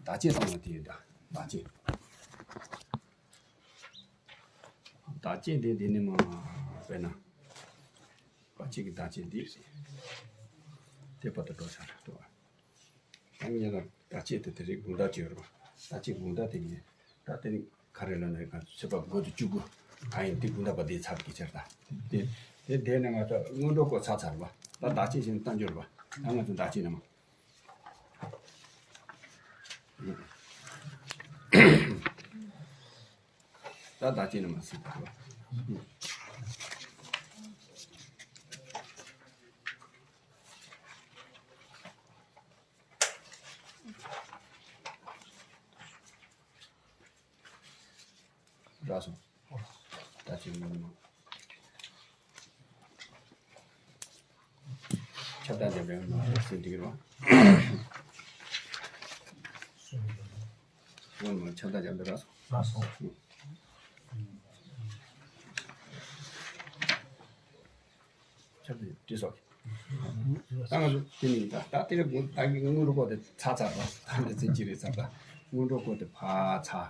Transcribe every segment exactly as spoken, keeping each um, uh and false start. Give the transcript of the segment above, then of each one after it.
བདག་བསྐྱེད་བཏང་བ་དེ་ཡིན་ད། བདག་བསྐྱེད། བདག་བསྐྱེད་དེ་དེ་ནི་མ་དཔེར་ན། བདག་བསྐྱེད་ཀྱི་བདག་བསྐྱེད་འདི། དེ་བར་དུ་འགྲོ་བྱ་རེད་དོ། ད་ངས་ལ་བདག་བསྐྱེད་དེ་དེ་རིགས་དགོངས་དག་བྱས་ཡོད་རེད་པ། བདག་བསྐྱེད་དགོངས་དག་དེ་ངས་ད་དེ་རིང་ག་རེ་ལབ་ན་ག་ཚོད་པ་དགུ་དང་བཅུ་དགུ་གང་ཡིན་དེ་དགོངས་དག་པ་དེ་ཚར་གི་ཕྱིར་ད། དེ་དེ་དེ་ནས་ང་ཚོ་སྔོན་འགྲོ་སྐོར་ཚར་ཚར་བ། ད་བདག་བསྐྱེད་བཞིན་བཏང་རྒྱུ་རེད་པ། ད་ང་ཚོ་བདག་བསྐྱེད་ནས་མ། ད་བདག་བསྐྱེད་ནས་མ་ཟིན་པ། རག་སོང་། ད་ཅི་མི་མ། ཁྱབ་བདག་རྒྱབ་རེད་མ་ཟིན་འགྲིག་རོ། སྔོན་མ་ཁྱབ་བདག་རྒྱབ་རེད་རག་སོང་། རག་སོང་། ཁྱབ་བདག་འདི་སོགས། ད་ང་ཚོ་དེ་ནི་ད་ད་དེ་རེད་དགོངས་ད་གི་སྔོན་འགྲོ་སྐོར་དེ་ཚར་ཚར་རོ། ད་ནི་ཚིག་གཅིག་རེད་ཚར། ད་སྔོན་འགྲོ་སྐོར་དེ་ཕར་ཚར།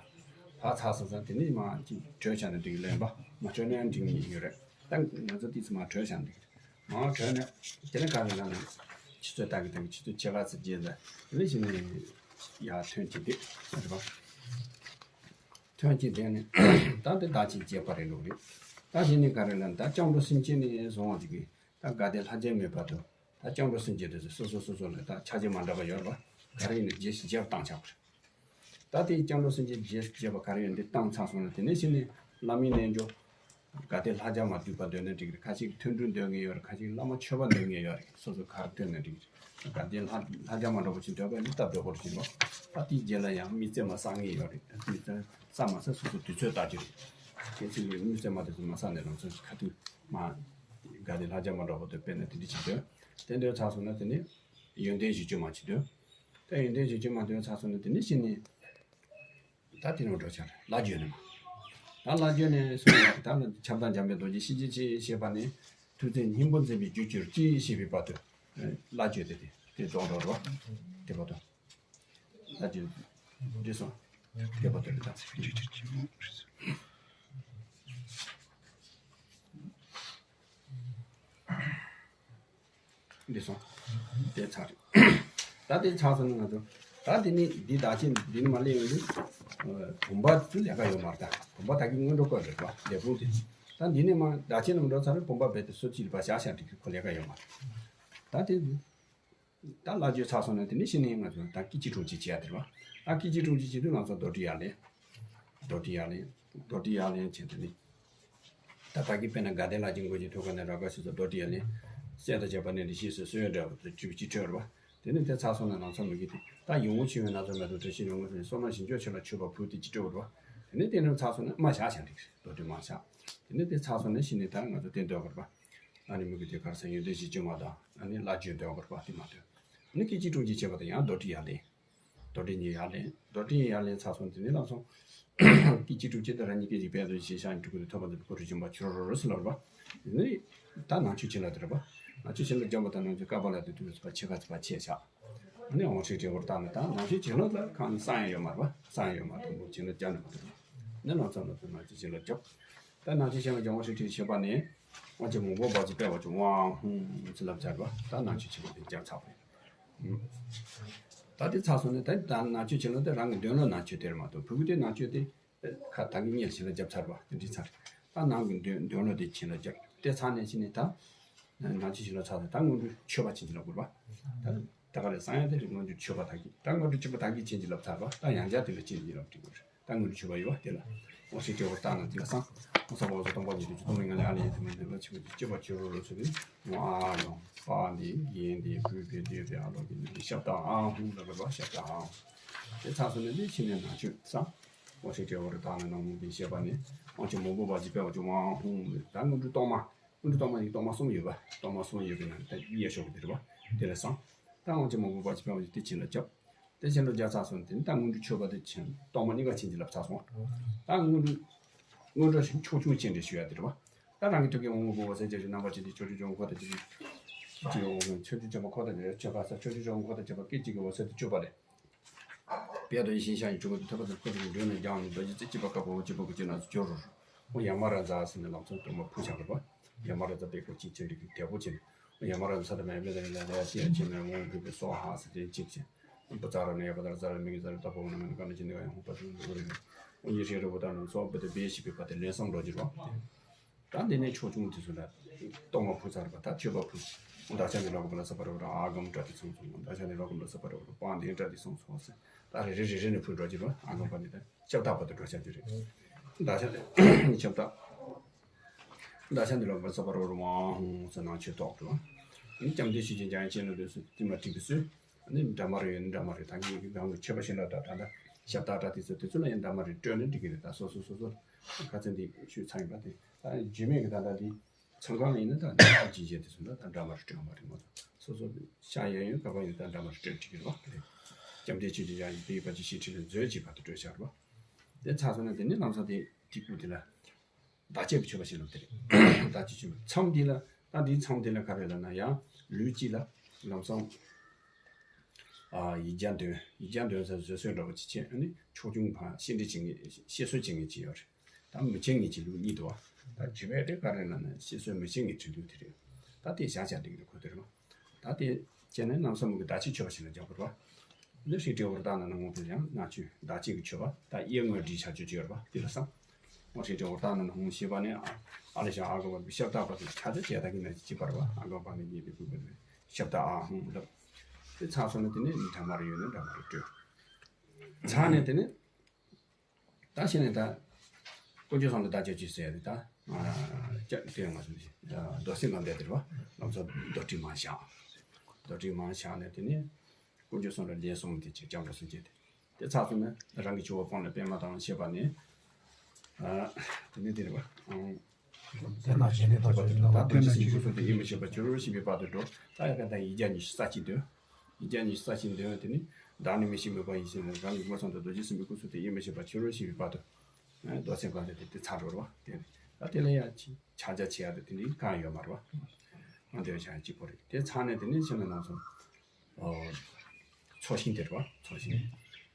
ཕར་ཚར་སོང་ཙང་དེ་ནི་མ་ཅིག་གྲོལ་བྱ་ན་འགྲིག་ལན་པ། མ་གྲོལ་ན་ཡང་འགྲིག་ངེས་ཡོད་རེད། ད་ང་ཚོ་དེ་ཚོ་མ་གྲོལ་བྱ་འགྲིག་མ་གྲོལ་ནས་དེ་ནི་ག་རེ་ལབ་ན། ཆུ་ཚོད་ལྟ་གི་ལྟ་གི་ཆུ་ཚོད་ཕྱེད་ཀ་ཙམ་རྗེས་ལ་དེ་ནི་གཞི་ནས་ཡར་ཐོན་གྱི་འདུག་རེད་པ། ཐོན་གྱི་དེ་ནི་ད་དེ་ད་ཅིག་བྱས་པ་རེད་ལུགས་རེད། ད་གཞི་ནས་ག་རེ་ལབ་ན་ད་སྐྱབས་འགྲོ་སེམས་བསྐྱེད་ནས་བཟུང་བ་ཅིག་གིས། ད་དགའ་ལྡན་ལྷ་རྒྱལ་མེད་བར་དུ་ད་སྐྱབས་འགྲོ་སེམས་བསྐྱེད་དེ་ཚོ་སོ་སོ་སོ་སོ་ལ་ད་ཆ་རྐྱེན་མ་འདྲ་བ་ཡོད་རེད་པ། ག་རེ་ཡིན་ན་རྗེས་སུ་བརྗེས་པ་བཏང་ཆོག་གི་རེད། ད་དེ་སྐྱབས་འགྲོ་སེམས་བསྐྱེད་རྗེས་སུ་བརྗེས་པ་ག་རེ་ཡོད་འདི་བཏང་ཚར་སོང་ན་དེ་ནས་གཞི་ནས་བླ་མའི་རྣལ་འབྱོར། དགའ་ལྡན་ལྷ་རྒྱལ་མ་བསྡུས་པ་འདོད་ན་འགྲིག་གི་རེད། ཁ་ཅིག་ཐོན་འབྲུ་འདོད་མཁན་ཡོད་རེད། ཁ་ཅིག་བླ་མ་མཆོད་པ་འདོད་མཁན་ཡོད་རེད། སོ་སོ་ག་རེ་འདོད་ན་འགྲིག་གི་རེད། དགའ་ལྡན་ལྷ་ལྷ་རྒྱལ་མ་འདྲ་པོ་ཅིག་འདོད་པ་ཡིན་ན་སྟབས་བདེ་པོ་རེད་ཅེས་པ། ད་དེའི་རྗེས་ལ་ཡང་དམིགས་བརྩེ་མ་བསགས་མཁན་ཡོད་རེད། དམིགས་བརྩེ་བསགས་མ་བསགས་སོ་སོ་དུས་ཚོད་ལྟ་རྒྱུ་རེད། གལ་སྲིད་ལས་དམིགས་བརྩེ་མ་དེ་ཚོ་མ་བསགས་ནས་རང་ཚོ་ཁ་ཐུག་མ། དགའ་ལྡན་ལྷ་རྒྱལ་མ་འདྲ་པོ་དེ་དཔེར་ན་དེ་འདྲ་བྱེད་དོན། དེ་འདོན་ཚར་སོང་ན་དེ་ནི་ཡོན་ཏན་བཞི་བཅུ་མ་བྱེད་དོན། ད་ཡོན་ཏན་བཞི་བཅུ་མ་འདོན་ཚར་སོང་ན་དེ་ནི་གཞི་ནས་ད་དེ་རུ་འགྲོ་ཆར་ལ་བརྗོད་ནས་མ། ད་ལ་བརྗོད་ནས་སོང་ཡ་ད་ཁྱབ་བདག་འཇམ་དཔལ་རྡོ་རྗེ་ཤེས་བྱའི་ཆོས་ཞེས་པ་ནི། ཐུགས་བརྩེ་སྙིང་པོ་འཛིན་པའི་རྒྱུར་གྱུར་ཅིག་ཞེས་པའི་བར་དུ། ལ་བརྗོད་དེ་དེ་དེ་རྫོགས་འགྲོ་རོ། དེ་བར་དུ། ལ་བརྗོད། འདི་སོང་། དེ་བར་དུ་ལ་བརྗོད། འདི་སོང་། དེ་ཚར་རེད། ད་དེ་ཚར་སོང་ན་ང་ཚོ། ད་དེ་ནི་འདི་བདག་ཆེན་འདི་ནི་མ་ལས་ཡོང་དུས། བུམ་པ་ཚུ་ལས་ཀ་ཡོད་མ་རེད། ད་བུམ་པ་ད་གི་སྔོན་འགྲོ་སྐོར་རེད་པ་ལས་ཕུང་དེ། ད་འདི་ནི་མ་བདག་ཆེན་ནང་འགྲོ་ཚར་རེད། བུམ་པ་རྦད་དེ་སོ་གཅིག་རེད་པ། བཞག་བཞག་འགྲིག་གི་ཁོ་ལས་ཀ་ཡོད་མ་རེད། ད་དེ། ད་ལ་བརྗོད་ཚར་སོང་ན་དེ་ནི་གཞི་ནས་ང་ཚོ་ད་སྐད་ཅིག་དྲུག་ཅིག་བྱེད་ཡ་དེ་རེད་པ། ད་སྐད་ཅིག་དྲུག་ཅིག་བྱེད་དུས་ང་ཚོ་རྡོར་དྲིལ་ཡར་ལེན། རྡོར་དྲིལ་ཡར་ལེན། རྡོར་དྲིལ་ཡར་ལེན་བྱེད་དེ་ནི། ད་ད་གི་དཔེར་ན་དགའ་ལྡན་ལྷ་རྒྱལ་མགོན་གྱི་ཐུགས་ཀ་ནས་རབ་དགའ་ཞེས་སོགས་རྡོར་དྲིལ་ཡར་ལེན། སྲས་དང་བཅས་པ་གནས་འདིར་གཤེགས་སུ་གསོལ་བའི་འདྲ་བ་དང་བཅུ་བཅུ་སྤྲོས་པ། དེ་ནས་དེ་ཚར་སོང་ན་ལམ་སང་མི་དགེ་དེ་ད་ཡིད་འོང་ཆེ་བའི་རྣམ་ཚོགས་མེ་ཏོག་དྲི་ཞིམ་ཡོངས་སུ་བསོད་ནམས་ཞིང་སྐྱོང་ཆེ་ལ་མཆོད་པ་ཕུལ་ཏེ་ཅི་སྤྲོས་པ། དེ་ནས་དེ་རྣམས་ཚར་སོང་ན་མ་བཞག་བྱ་འགྲིག་རྡོར་དྲིལ་མ་བཞག་དེ་ནས་དེ་ཚར་སོང་ན་གཞི་ནས་ད་ང་ཚོ་དེ་འདོན་དགོས་པ། ཨ་ནི་མི་དགེ་དེ་གར་སོང་ཡོན་ཏན་བཞི་བཅུ་མ་དང་ཨ་ནི་ལ་བརྗོད་འདོན་དགོས་པ་དེ་མ་འདོན། ཨ་ནི་སྐད་ཅིག་དྲུག་ཅིག་བྱེད་པ་དང་ཡང་རྡོར་དྲིལ་ཡར་ལེན། རྡོར་དྲིལ་གཉིས་ཡར་ལེན། རྡོར་དྲིལ་གཉིས་ཡར་ལེན་ཚར་སོང་དེ་ནས་ལམ་སང་། སྐད་ཅིག་དྲུག་ཅིག་དང་རང་ཉིད་སྐད་ཅིག་ཕན་ཚུན་ཞེས་བྱ་ནི་སྤྲུལ་སྐུ་དེ་ཐོབ་པ་འདི་ལ་གོ་རུ་སྦྱིན་པ་ཕྱི་རོལ་རོལ་རོལ་ཟེར་ལབ་པ། དེ་ནས་ད་ནང་མཆོད་བྱིན་རླབས་དེ་རེད་པ། ནང་མཆོད་བྱིན་རླབས་བརྒྱབ་པ་དང་ནང་མཆོད་བཀའ་པ་ལ་དེ་དུས་ཚོད་པ་ཕྱེད་ཀ་ཚོད་པ་ཕྱེད་བཞག་ཨ་ནི་དབང་ཕྱུག་སྤྲེའུར་བཏང་ནས་ད་ནང་མཆོད་བྱིན་རླབས་ལ་གང་ནས་བསམ་ཡ་ཡོད་མ་རེད་པ། བསམ་ཡ་ཡོད་མ་རེད། དང་པོ་བྱིན་རླབས་བརྒྱབ་ནས་མ་ཐུབ་ནས་ནང་མཆོད་བྱིན་རླབས་བརྒྱབ། ད་ནང་མཆོད་བྱིན་རླབས་ཀྱི་དབང་ཕྱུག་སྤྲེའུ་མཆོད་པ་ནས། དབང་ཆེན་མང་པོ་འབར་ཅིང་འཕེལ་བར་བྱུང་། ཝང་ཧུང་ཟེར་ལབ་བྱ་རེད་པ། ད་ནང་མཆོད་བྱིན་རླབས་དེ་བརྒྱབ་ཚར་བ་རེད། ད་དེ་ཚར་སོང་ནས་ད་ད་ནང་མཆོད་བྱིན་རླབས་དེ་རང་གི་འདོན་ལུགས་ནང་མཆོད་དེ་རེད་མ་གཏོགས་ཕྲུ་གུ་དེ་ནང་མཆོད་དེ། ཁ་ད་གི་གཉེར་བྱིན་རླབས་བརྒྱབ་ཚར་བ་དེ་འདྲི་ཚར། ད་ནང་གི་འདོན་འདོན་ལུགས་དེ་བྱིན་རླབས་བརྒྱབ་དེ་ཚར་ནས་ཕྱིན་ནས་ད། ནང་མཆོད་བྱིན་རླབས་ཚར་ཚར་ད་སྔོན་འགྲོའི་མཆོད་པ་བྱིན་གྱིས་བརླབ་དགོས་པ། ད་ད་ག་རེ་བསམ་ཡ་དེ་རེད། སྔོན་འགྲོའི་མཆོད་པ་ད་གི་ད་སྔོན་འགྲོའི་མཆོད་པ་ད་གི་བྱིན་གྱིས་བརླབས་ཚར་བ། ད་ཡང་བསྐྱར་དེ་ལ་བྱིན་གྱིས་བརླབས་འགྲིག་དགོས་རེད། ད་སྔོན་འགྲོའི་མཆོད་པ་ཡོད་བ་དེ་ལ། འོ་ཞེས་སྤྲེའུར་བཏང་ནས་དེ་ལ་བསང་། འོ་ས་འོ་ས་སྟོང་པ་ཉིད་དུ་སྟོང་པའི་ངང་ལས་ཨ་ལས་ཡེ་དེ་མ་འདི་ལ་ཆེ་བ་ཅིག་སྤྱོད་པ་བྱོས་རོགས་རོགས་ཟེར་ཏེ། ཨ་ཡང་པ་འདི་ཡན་འདི་བུ་བེ་དེ་བེ་ཨ་ལོ་གི་ནི་ཤབ་དང་ཨ་ཧུང་ལ་རེ་བ་ཤབ་དང་ཨ་ཧུང་། དེ་ཚར་སོང་ནས་ནི་ཕྱི་ནས་ནང་མཆོད་བསང་། འོ་ཞེས་སྤྲེའུར་བཏང་ནས་ནང་མུ་འདི་བཤད་པ་ནི། དབང་ཆེན་མང་པོ་འབར་ཅིང་འཕེལ་བར་བྱུང་། ཨ་ཧུང་། ད་སྔོན་འགྲོའི་གཏོར་མ། སྔོན་འགྲོའི་གཏོར་མ་ཡི་གཏོར་མ་གསུམ་ཡོད་པ། གཏོར་མ་གསུམ་ཡོད་པའི་ནང་ནས་གཡས་ཕྱོགས་ཀྱི་དེ་རེད་པ། དེ་ལ་བསང་། ད་དབང་ཆེན་མང་པོ་འབར་ཅིང་འཕེལ་བར་བྱུང་། དེ་བྱིན་རླབས་བརྒྱབ། དེ་བྱིན་རླབས་བརྒྱབ་ཚར་སོང་། དེ་ནི་ད་སྔོན་འགྲོའི་མཆོད་པ་དེ་བྱིན་གཏོར་མ་གཉིས་ཀ་བྱིན་གྱིས་བརླབས་ཚར་སོང་། ད་སྔོན་འགྲོའི་སྔོན་འགྲོ་ཞིང་ཕྱོགས་སྐྱོང་སྤྱན་འདྲེན་ཞུ་ཡ་དེ་རེད་པ། ད་རང་གི་ཐུགས་ཀའི་དབང་པོ་འོད་ཟེར་བརྒྱ་བྱིན་རྣམ་པར་བརྒྱན་ཏེ་ཕྱོགས་བཅུའི་འཇིག་རྟེན་འཁོར་དང་བཅས་པའི་སྐད་ཅིག་གི་འོད་ཟེར་ཕྱོགས་བཅུའི་འཇིག་རྟེན་འཁོར་དང་བཅས་པའི་སྐད་ཅིག་གི་འོད་ཟེར་དུ་གཅོད་པ་རེད། དཔལ་དང་ཡེ་ཤེས་ཤ་ཡི་འབྱུང་བ་དང་ཐོད་པ་དང་སྐུ་དང་འགྲོས་ནས་ཀྱང་རྡོ་རྗེ་རྩེ་གཅིག་པ་དཀར་པོ་འོད་ཆེན་པོ་གི་སྤྱན་སྣ་ཚོགས་སྦྱོར་རོ། ཨོ་ཡ་མ་ར་ཛ་ཟེར་ནས་ལམ་སང་གཏོར་མ་ཕུལ་བྱ་དགོས་པ། ཡ་མ་ར་ཛ་དཔལ་སྐུ་ཅིག་ཅི་འདྲ་གི་དལ་པོ་ཅན། ཨོ་ཡ་མ་ར་ཛ་ས་དང་མ་ཡ་བླ་དང་ལ་ལ་ཡ་ཅི་ཡ་ཅི་མ་ཡ་འོང་གི་པའི་སོ་ཧ་ཟེར་དེ་གཅིག་ཅན། བུ་ཙ་ར་ནས་ཡ་བ་དར་ཙ་ར་མི་གི་ཙ་ར་ཏ་པོ་ན་མ་ན་ཀ་ན་ཅི་འདི་ག་ཡང་ཧོ་པ་ཅུང་འདུག་རེ། ཨོ་ཡེ་ཤེས་རི་བོ་ད་ནང་སོགས་བུ་དང་བེ་ཤི་པའི་བ་དེ་ལེན་སོང་འགྲོ་གི་རོ། ད་འདི་ནས་ཆོས་སྐྱོང་དེ་ཚོ་ལ་གཏོར་མ་ཕུལ་ཚར་བ་ད་མཆོད་པ་ཕུལ། འདག་ཆ་ནི་ལོ་གམ་ལ་ས་པ་རོ་ར་ཨ་གམ་ཏྲ་ཏི་སོང་སོང་། འདག་ཆ་ནི་ལོ་གམ་ལ་ས་པ་རོ་ར་པང་དེ་ཏྲ་ཏི་སོང་སོང་ཟེར། ད་རེ་རེ་རེ་རེ་ནས་ཕུལ་འགྲོ་གི་རོ། ཨ་གམ་པ་ནི་ད་ཤབ་ཏ་པ་དུ་འགྲོ་ཆ་དེ་རེད། འདག་ཆ་ནི་ཤབ་ཏ། འདག་ཆ་ནི་ལོ་གམ་ལ་ས་པ་རོ་ར་མ་ཧུང་ཟེར་ནང་ཆོས་ཐོག་ཏུ། ཨ་ནི་ལྕམ་དེ་ཞུ་ཅན་ཅང་ཡང་ཅན་ལ་འདོད་སུ་ཏི་མ་ཏི་བི་སུ། ཨ་ནི་འདྲ་མ་རེད་ཡོད་ནི་འདྲ་མ་རེད། ད་གིན་གི་གང་གི་མཆོད་པ་བྱིན་ལ་ད་ད་ད་ཞབས་ཏག་ཏག་དེ་ཚོ་དེ་ཚོ་ལ་ཡང་འདྲ་མ་རེད་སྤྲོད་ནི་འགྲིག་གི་རེད། ད་སོ་སོ་སོ་སོ་ཁ་ཚན་འདི་ཤུད་ཚང་ཡིན་པ་དེ་ད་རྗེས་མེད་ཀྱི་ད་ད་དེ་ཚང་ཁང་ཡིན་ན་ད་འདྲ་ཅི་བྱེད་དེ་ཚོ་ད་ད་འདྲ་མ་རེད་སྤྲོད་མ་རེད། ང་ཚོ་སོ་སོ་ཤ་ཡ་ཡོད་ག་པ་ཡིན་ད་འདྲ་མ་རེད་སྤྲོད་འགྲིག་གི་རེད་བ། རེད། རྒྱབ་འདྲེ་ཆུ་ཆུ་ཡ་ཡི་དེ་ཡི་པ་ཅི་ཤི་ཁྲི་ལ་མཛོད་ཅི་བར་དུ་སྤྲོད་བྱ་རེད་བ། དེ་ཚ་སོང་ན་དེ་ནི་ལམ་སང་དེ་ཏི་ཀུ་དེ་ལ། བདག་བསྐྱེད་ཀྱི་མཆོད་པ་ཞིག་ལ་དེ་རེད། བདག་བསྐྱེད་མཆོད་པ་མཚམས་འདི་ལ་ད་འདིའི་མཚམས་འདི་ལ་ག་རེ་ལབ་ན་ཡང་ལུས་གཅིག་ལ་ལམ་སང་ཨ་ཡིག་བརྒྱ་འདོན། ཡིག་བརྒྱ་འདོན་ས་བཟོད་གསོལ་འདྲ་བོ་ཅིག་བྱས། ཨ་ནི་ཆོས་སྐྱོང་ཕར་བཤད་འདྲི་བྱེད་མཁན་བཤད་སྲོལ་བྱེད་མཁན་ཅིག་ཡོད་རེད། ད་མི་བྱེད་མཁན་ཅིག་ལུགས་གཉིས་འདུག་བ། ད་རྒྱུ་མེད་དེ་ག་རེ་ལབ་ན་བཤད་སྲོལ་མི་བྱེད་མཁན་ཅིག་ལུགས་དེ་རེད། ད་དེ་བཞག་བཞག་འགྲིག་གི་རེད་ཁོ་དེ་རེད་བ། ད་དེ་བྱས་ན་ལམ་སང་མི་གི་བདག་བསྐྱེད་མཆོད་པ་ཞིག་ལ་རྒྱག་དགོས་རེད་བ། འདི་ཧྲི་ཏྲེ་ཝར་ཏ་ན་ན་ཧོང་དེ་ཡང་ན་ཆུ་བདག་བསྐྱེད་ཀྱི་མཆོད་པ་ད་གཡས་ངོས་སྒྲིག་བྱ་སྤྱོད་ཅིག་ཡོད་རེད་བ། དེ་ལ་སང་ཧོང་ཧྲི་ཏྲེ་ཝར་ཏ་ན་ན་ཧོང་ཞེས་པ་ནི་ཨ་ལེ་ཤ་ཨ་ག་བ་གི་ཤབ་ཏ་པ་དེ་ཆ་ཆ་བྱས་ད་གི་ན་ཅི་པར་བ་ཨ་ག་བ་ནི་ཡེ་དེ་གུ་གུ་ནི་ཤབ་ཏ་ཨ་ཧོང་ལབ། དེ་ཚ་སོང་ན་དེ་ནི་འདྲ་མ་རེ་ཡོད་ན་འདྲ་མ་རེ་སྤྲོད། ཚ་ནས་དེ་ནི། ད་ཤེས་ནས་ད། དཀོན་མཆོག་གསུམ་ལ་བདག་བསྐྱེད་ཅིག་ཟེར་ཡ་དེ་ད། ཨ་ཅག་དེ་ང་ཚོ་རྡོ་སེམས་ལ་འདས་དེ་རེད་བ། ལམ་སང་རྡོ་དྲིལ་མར་བཞག་རྡོ་དྲིལ་མར་བཞག་ནས་དེ་ནས། དཀོན་མཆོག་གསུམ་ལ་ལན་གསུམ་དེ་ཅིག་སྐྱབས་འགྲོ་གསུམ་བྱས་ཏེ། དེ་ཚར་སོང་ན་རང་གི་ཆུ་བོ་སྤང་ལ་པད་མ་དང་བཅས་པ་ནས། ཨ་དེ་ནས་དེ་རེད་བ། ཨང་། དེ་ན་གཞན་དེ་དག་ཆོས་ཅན་ད་དོན་ཅི་སྲིད་འགོ་ཚུགས་ཏེ་ཡིད་མི་ཆེས་པ་ཕྱི་རོལ་ཕྱིན་པའི་བར་དུ་འགྲོ། ད་ཡ་ག་ད་ཡིག་བརྒྱ་ཉི་ཤུ་རྩ་གཅིག་འདོན། ཡིག་བརྒྱ་ཉི་ཤུ་རྩ་གཅིག་འདོན་དེ་ནི་བདག་ནི་མི་ཤེས་མོས་པ་ཡིན་ཞེས་ནས་རང་གི་སྔོ་ཚང་དུ་རྡོ་རྗེ་སེམས་དཔའི་སྐུ་ཚུགས་ཏེ་ཡིད་མི་ཆེས་པ་ཕྱི་རོལ་ཕྱིན་པའི་བར་དུ། རྡོ་སེམས་གང་དེ་དེ་ཚར་འགྲོ་རེད་བ། དེ་ནི་ད་དེ་ལ་ཡང་ཕྱག་རྒྱ་ཆེ་ཡ་དེ་དེ་ནི་གང་ཡོད་མ་རེད་བ། ང་འདོན་བྱ་གཅིག་པོ་རེད། དེ་ཚར་ནས་དེ་ནི་ཕྱི་ནང་ནང་སོང་། ཚོགས་ཞིང་དེ་རེད་བ། ཚོགས་ཞིང་།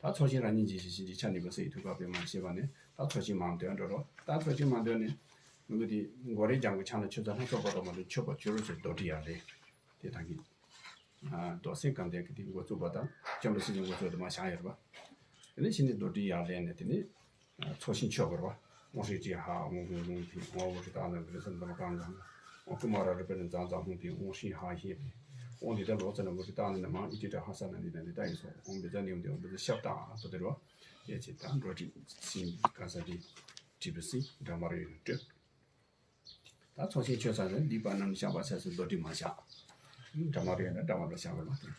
ད་ཚོགས་ཞིང་རང་ཉིད་ཀྱི་ཞིང་ཞིང་གི་ཆ་ནུས་པ་སའི་ཐུགས་ཀ་པའི་མ་ཤེས་པ་ནས་ད་ཚོགས་ཞིང་མང་འདོན་འགྲོ་རོགས། ད་ཚོགས་ཞིང་མང་འདོན་ནས་མི་གུ་དེ་མགོ་རེ་རྒྱང་གི་ཆ་ན་ཆུ་ཚ་ལྷ་ཚོགས་པ་དང་མ་འདུག་ཆོས་པ་ཆུ་རུ་ཟེར་རྡོ་དྲི་ཡར་ལེན། དེ་དང་གི་རྡོ་སེམས་གང་དེ་གི་དེ་འགོ་བཙུགས་པ་དང་བཅོམ་པ་སྲིད་ཀྱི་འགོ་བཙུགས་དུ་མ་བཞག་ཡོད་རེད་བ། དེ་ནས་ཕྱི་ནས་རྡོ་དྲི་ཡར་ལེན་ནས་དེ་ནས། ཚོགས་ཞིང་མཆོད་དགོས་རེད་བ། ཨོང་ཧྲི་ཀྲི་ཧ་ཨོང་ཧུ་ལུང་ཐི་ཨོང་ཝུ་ཧྲི་ཏ་ན་བི་རི་སན་དམ་ཀང་གང་། ཨོང་ཀུ་མ་ར་རི་པེ་ནི་ཛང་ཛང་ཧུང་ཐི་ཨོང་ཧྲི་ཧ་ཧེ་བི། ཨོང་དི་ཏ་ལོ་ཙ་ན་ཝུ་ཧྲི་ཏ་ན་ནི་མ་ཨི་ཏི་ཏ་ཧ་ས་ན་ནི་ད་ནི་ཏ་ཡི་སོ། ཨོང་བི་ཛ་ནི་ཨོང་དི་ཨོང་བི་ཛ་ཤབ་ཏ་ཨ་ཏོ་དེ་རེད་བ། ཡ་ཅི་ཏ་འགྲོ་ཏི་སིན་ག་ས་ཏི་ཏི་བི་སི་འདྲ་མ་རེ་ཡོད་སྤྲོད། ད་ཚོགས་ཞིང་མཆོད་ཚར་ནས་སྡིག་པ་རྣམས་བཤགས་པར་བྱ་ཟེར་རྡོ་དྲིལ་མ་བཞག་འདྲ་མ་རེད་ན་འདྲ་མ་རེད་བཞག་པ་མ་དེ།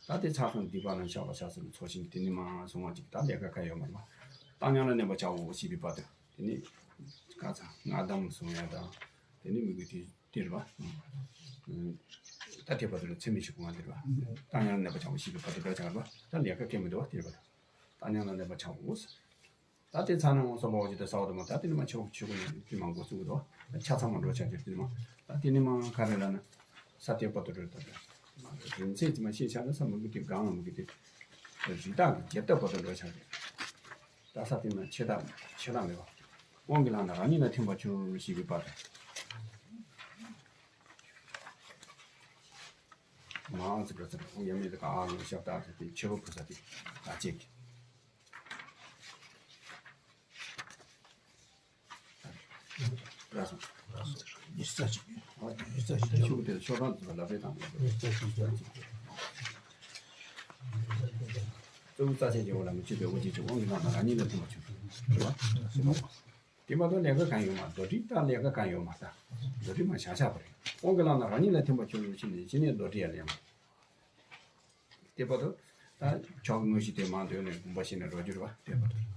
ད་དེ་ཚར་སོང་སྡིག་པ་རྣམས་བཤགས་པར་བྱ་ཟེར་ནས་ཚོགས་ཞིང་དེ་ནི་མ་སོང་བ་ཅིག་ད་ལས་ཀ་ག་ཡོད་མ་རེད་བ། བཏང་སྙོམས་ལ་གནས་པར་བྱའོ་ཞེས་པའི་བར་དུ་དེ་ནི་ག་ཚ་ང་དམ་སོང་ཡ་དང་དེ་ནི་མི་དགོས་དེ་དེ་རེད་བ། ད་དེ་བར་དུ་ལ་ཚེ་མི་ཤི་གོང་དེ་རེད་བ། བཏང་སྙོམས་ལ་གནས་པར་བྱའོ་ཞེས་པའི་བར་དུ་འདྲ་ཆགས་རེད་བ། ད་ལས་ཀ་ག་མི་འདུག་བ་དེ་རེད་བ། བཏང་སྙོམས་ལ་གནས་པར་བྱའོ། ད་དེ་ཚ་ན་ངོ་སོ་བ་འོ་ཅི་ད་ས་བ་དུ་མ་ད་དེ་ནི་མ་ཆོག་ཆོག་གི་ནི་དེ་མ་འགོ་ཚུགས་དོ། ཆ་ཚང་མ་འགྲོ་ཆ་རྒྱུ་དེ་ནི་མ་ད་དེ་ནི་མ་ག་རེ་ལ་ན་ས་དེ་པ་དུ་རེད་ད། རིན་ཚད་དེ་མ་ཤེས་ཆ་ན་ས་མུ་གི་དེ་གང་ལ་མུ་གི་དེ་རི་དྭགས་ཀྱི་རྒྱལ་ཐབས་པ་དུ་འགྲོ་ཆ་རྒྱུ། ད་ས་དེ་ན་ཆེ་དག་ཆེ་དག་མེད་པ། དབང་གི་ལམ་ན་རང་ཉིད་ལ་ཐིམ་པར་གྱུར་ཞེས་པའི་བར་དུ། མ་ཨང་ཙི་པྲ་ཙི་ར་ཡ་མེད་དེ་ག་ཨ་ལོ་ཞབས་ཏག་དེ་ཆེ་བོ་ཕུ་ས་དེ་ད་ཅེས་ཀྱི། ར་སོང་། ཡིག་ཚ་ཞིག་ཡིག་ཚ་ཞིག་ཆུ་དེ་ཤོག་གྲངས་དེ་ལ་བེ་དང་། ཡིག་ཚ་ཞིག་གཙོ་བོ་རྩ་ཆེན་གྱི་འོག་ལ་མི་ཆོད་པའི་འོ་བརྒྱལ་གྱི་དབང་གི་ལམ་ན་རང་ཉིད་ལ་ཐིམ་པར་གྱུར་ཅིག་རེད་བ། དེ་མ་གཏོགས་ལས་ཀ་གང་ཡོད་མ། རྡོ་དྲིལ་ལྟར་ལས་ཀ་གང་ཡོད་མ་ལྟ། རྡོ་དྲིལ་མ་བཞག་བཞག་པ་རེད། དབང་གི་ལམ་ན་རང་ཉིད་ལ་ཐིམ་པར་གྱུར་ཕྱིན་ནས་ཕྱི་ནས་རྡོ་དྲིལ་ཡར་ལེན་པ། དེ་བར་དུ་ད་ཆོག་དངོས་གཞི་དེ་མ་འདོན་ནས་དགོངས་པ་བཞེས་ནས་རོ་རྒྱུར་བ་དེ་བར་དུ།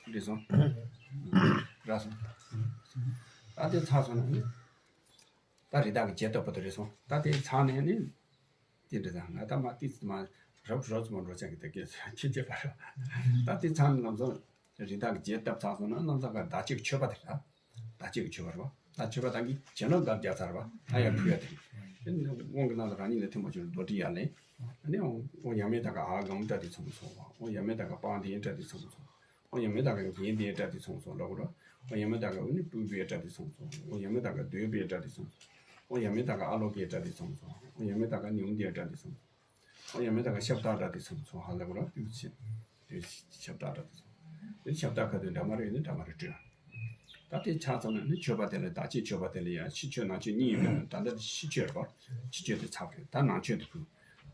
འགྲིག་སོང་། རག་སོང་། ད་དེ་ཚར་སོང་ན་ནི། ད་རི་དྭགས་ཀྱི་རྒྱལ་ཐབས་པ་དུ་རེད་སོང་། ད་དེ་ཚར་ནས་ནི། དེ་འདྲ་དང་ང་ད་མ་ཏིས་མ་རབ་རོབ་ཙམ་འགྲོ་ཆག་གི་ད་སྐད་ཆ་ཁྱེད་ཅེས་པ་རེད། ད་དེ་ཚང་ལམ་སང་རི་དྭགས་རྒྱས་བཏབ་ཚར་སོང་ན་ལམ་སང་ག་བདག་གཅིག་མཆོད་པ་དེ་ར། བདག་གཅིག་མཆོད་པ་རེད་བ། ད་མཆོད་པ་བཏང་གི་བྱས་ན་འགབ་རྒྱག་ཚར་བ། ད་ཡང་ཕུལ་ཡ་དེ་རེད། དབང་གི་ནང་དུ་རང་ཉིད་ལ་ཐིམ་པ་བྱུང་རྡོ་དྲི་ཡར་ལེན། ཨ་ནི་དབང་ཡ་མེད་དག་ག་ཨ་གམ་སྒྲ་དེ་ཚང་མ་སོང་བ། དབང་ཡ་མེད་དག་ག་པང་དེ་སྒྲ་དེ་ཚང་མ་སོང་། དབང་ཡ་མེད་དག་ག་རྒྱན་དེ་སྒྲ་དེ་ཚང་མ་སོང་ལབ་དགོས་ར། དབང་ཡ་མེད་དག་ག་ཨ་ནི་སྤྲུལ་པའི་སྒྲ་དེ་ཚང་མ་སོང་། དབང་ཡ་མེད་དག་ག་འདོད་པའི་སྒྲ་དེ་ཚང་མ་སོང་། དབང་ཡ་མེད་དག་ག་ཨ་ལོ་ཀའི་སྒྲ་དེ་ཚང་མ་སོང་། དབང་ཡ་མེད་དག་ག་ཉུང་ལྡན་སྒྲ་དེ་ཚང་མ་སོང་། ཨོ་ཡ་མེད་དག་ག་ཤབ་སྟག་སྒྲ་དེ་ཚང་མ་སོང་ཧ་ལབ་ར། དེ་ཕྱིན་དེ་ཤབ་སྟག་སྒྲ་དེ་སོང་། དེ་ཤབ་སྟག་ཁ་དོན་འདྲ་མ་རེད་ནི་འདྲ་མ་རེད་སྤྲོད། ད་དེ་ཆ་ཚང་ན་ནི་མཆོད་པ་དེ་ལ་བདག་བསྐྱེད་མཆོད་པ་དེ་ལ་ཡང་ཕྱི་མཆོད་ནང་མཆོད་གཉིས་ཡོད་པ་ན། ད་ལྟ་ཕྱི་མཆོད་རེད་པ། ཕྱི་མཆོད་དེ་ཚར་བ་རེད། ད་ནང་མཆོད་དེ་ཕུལ།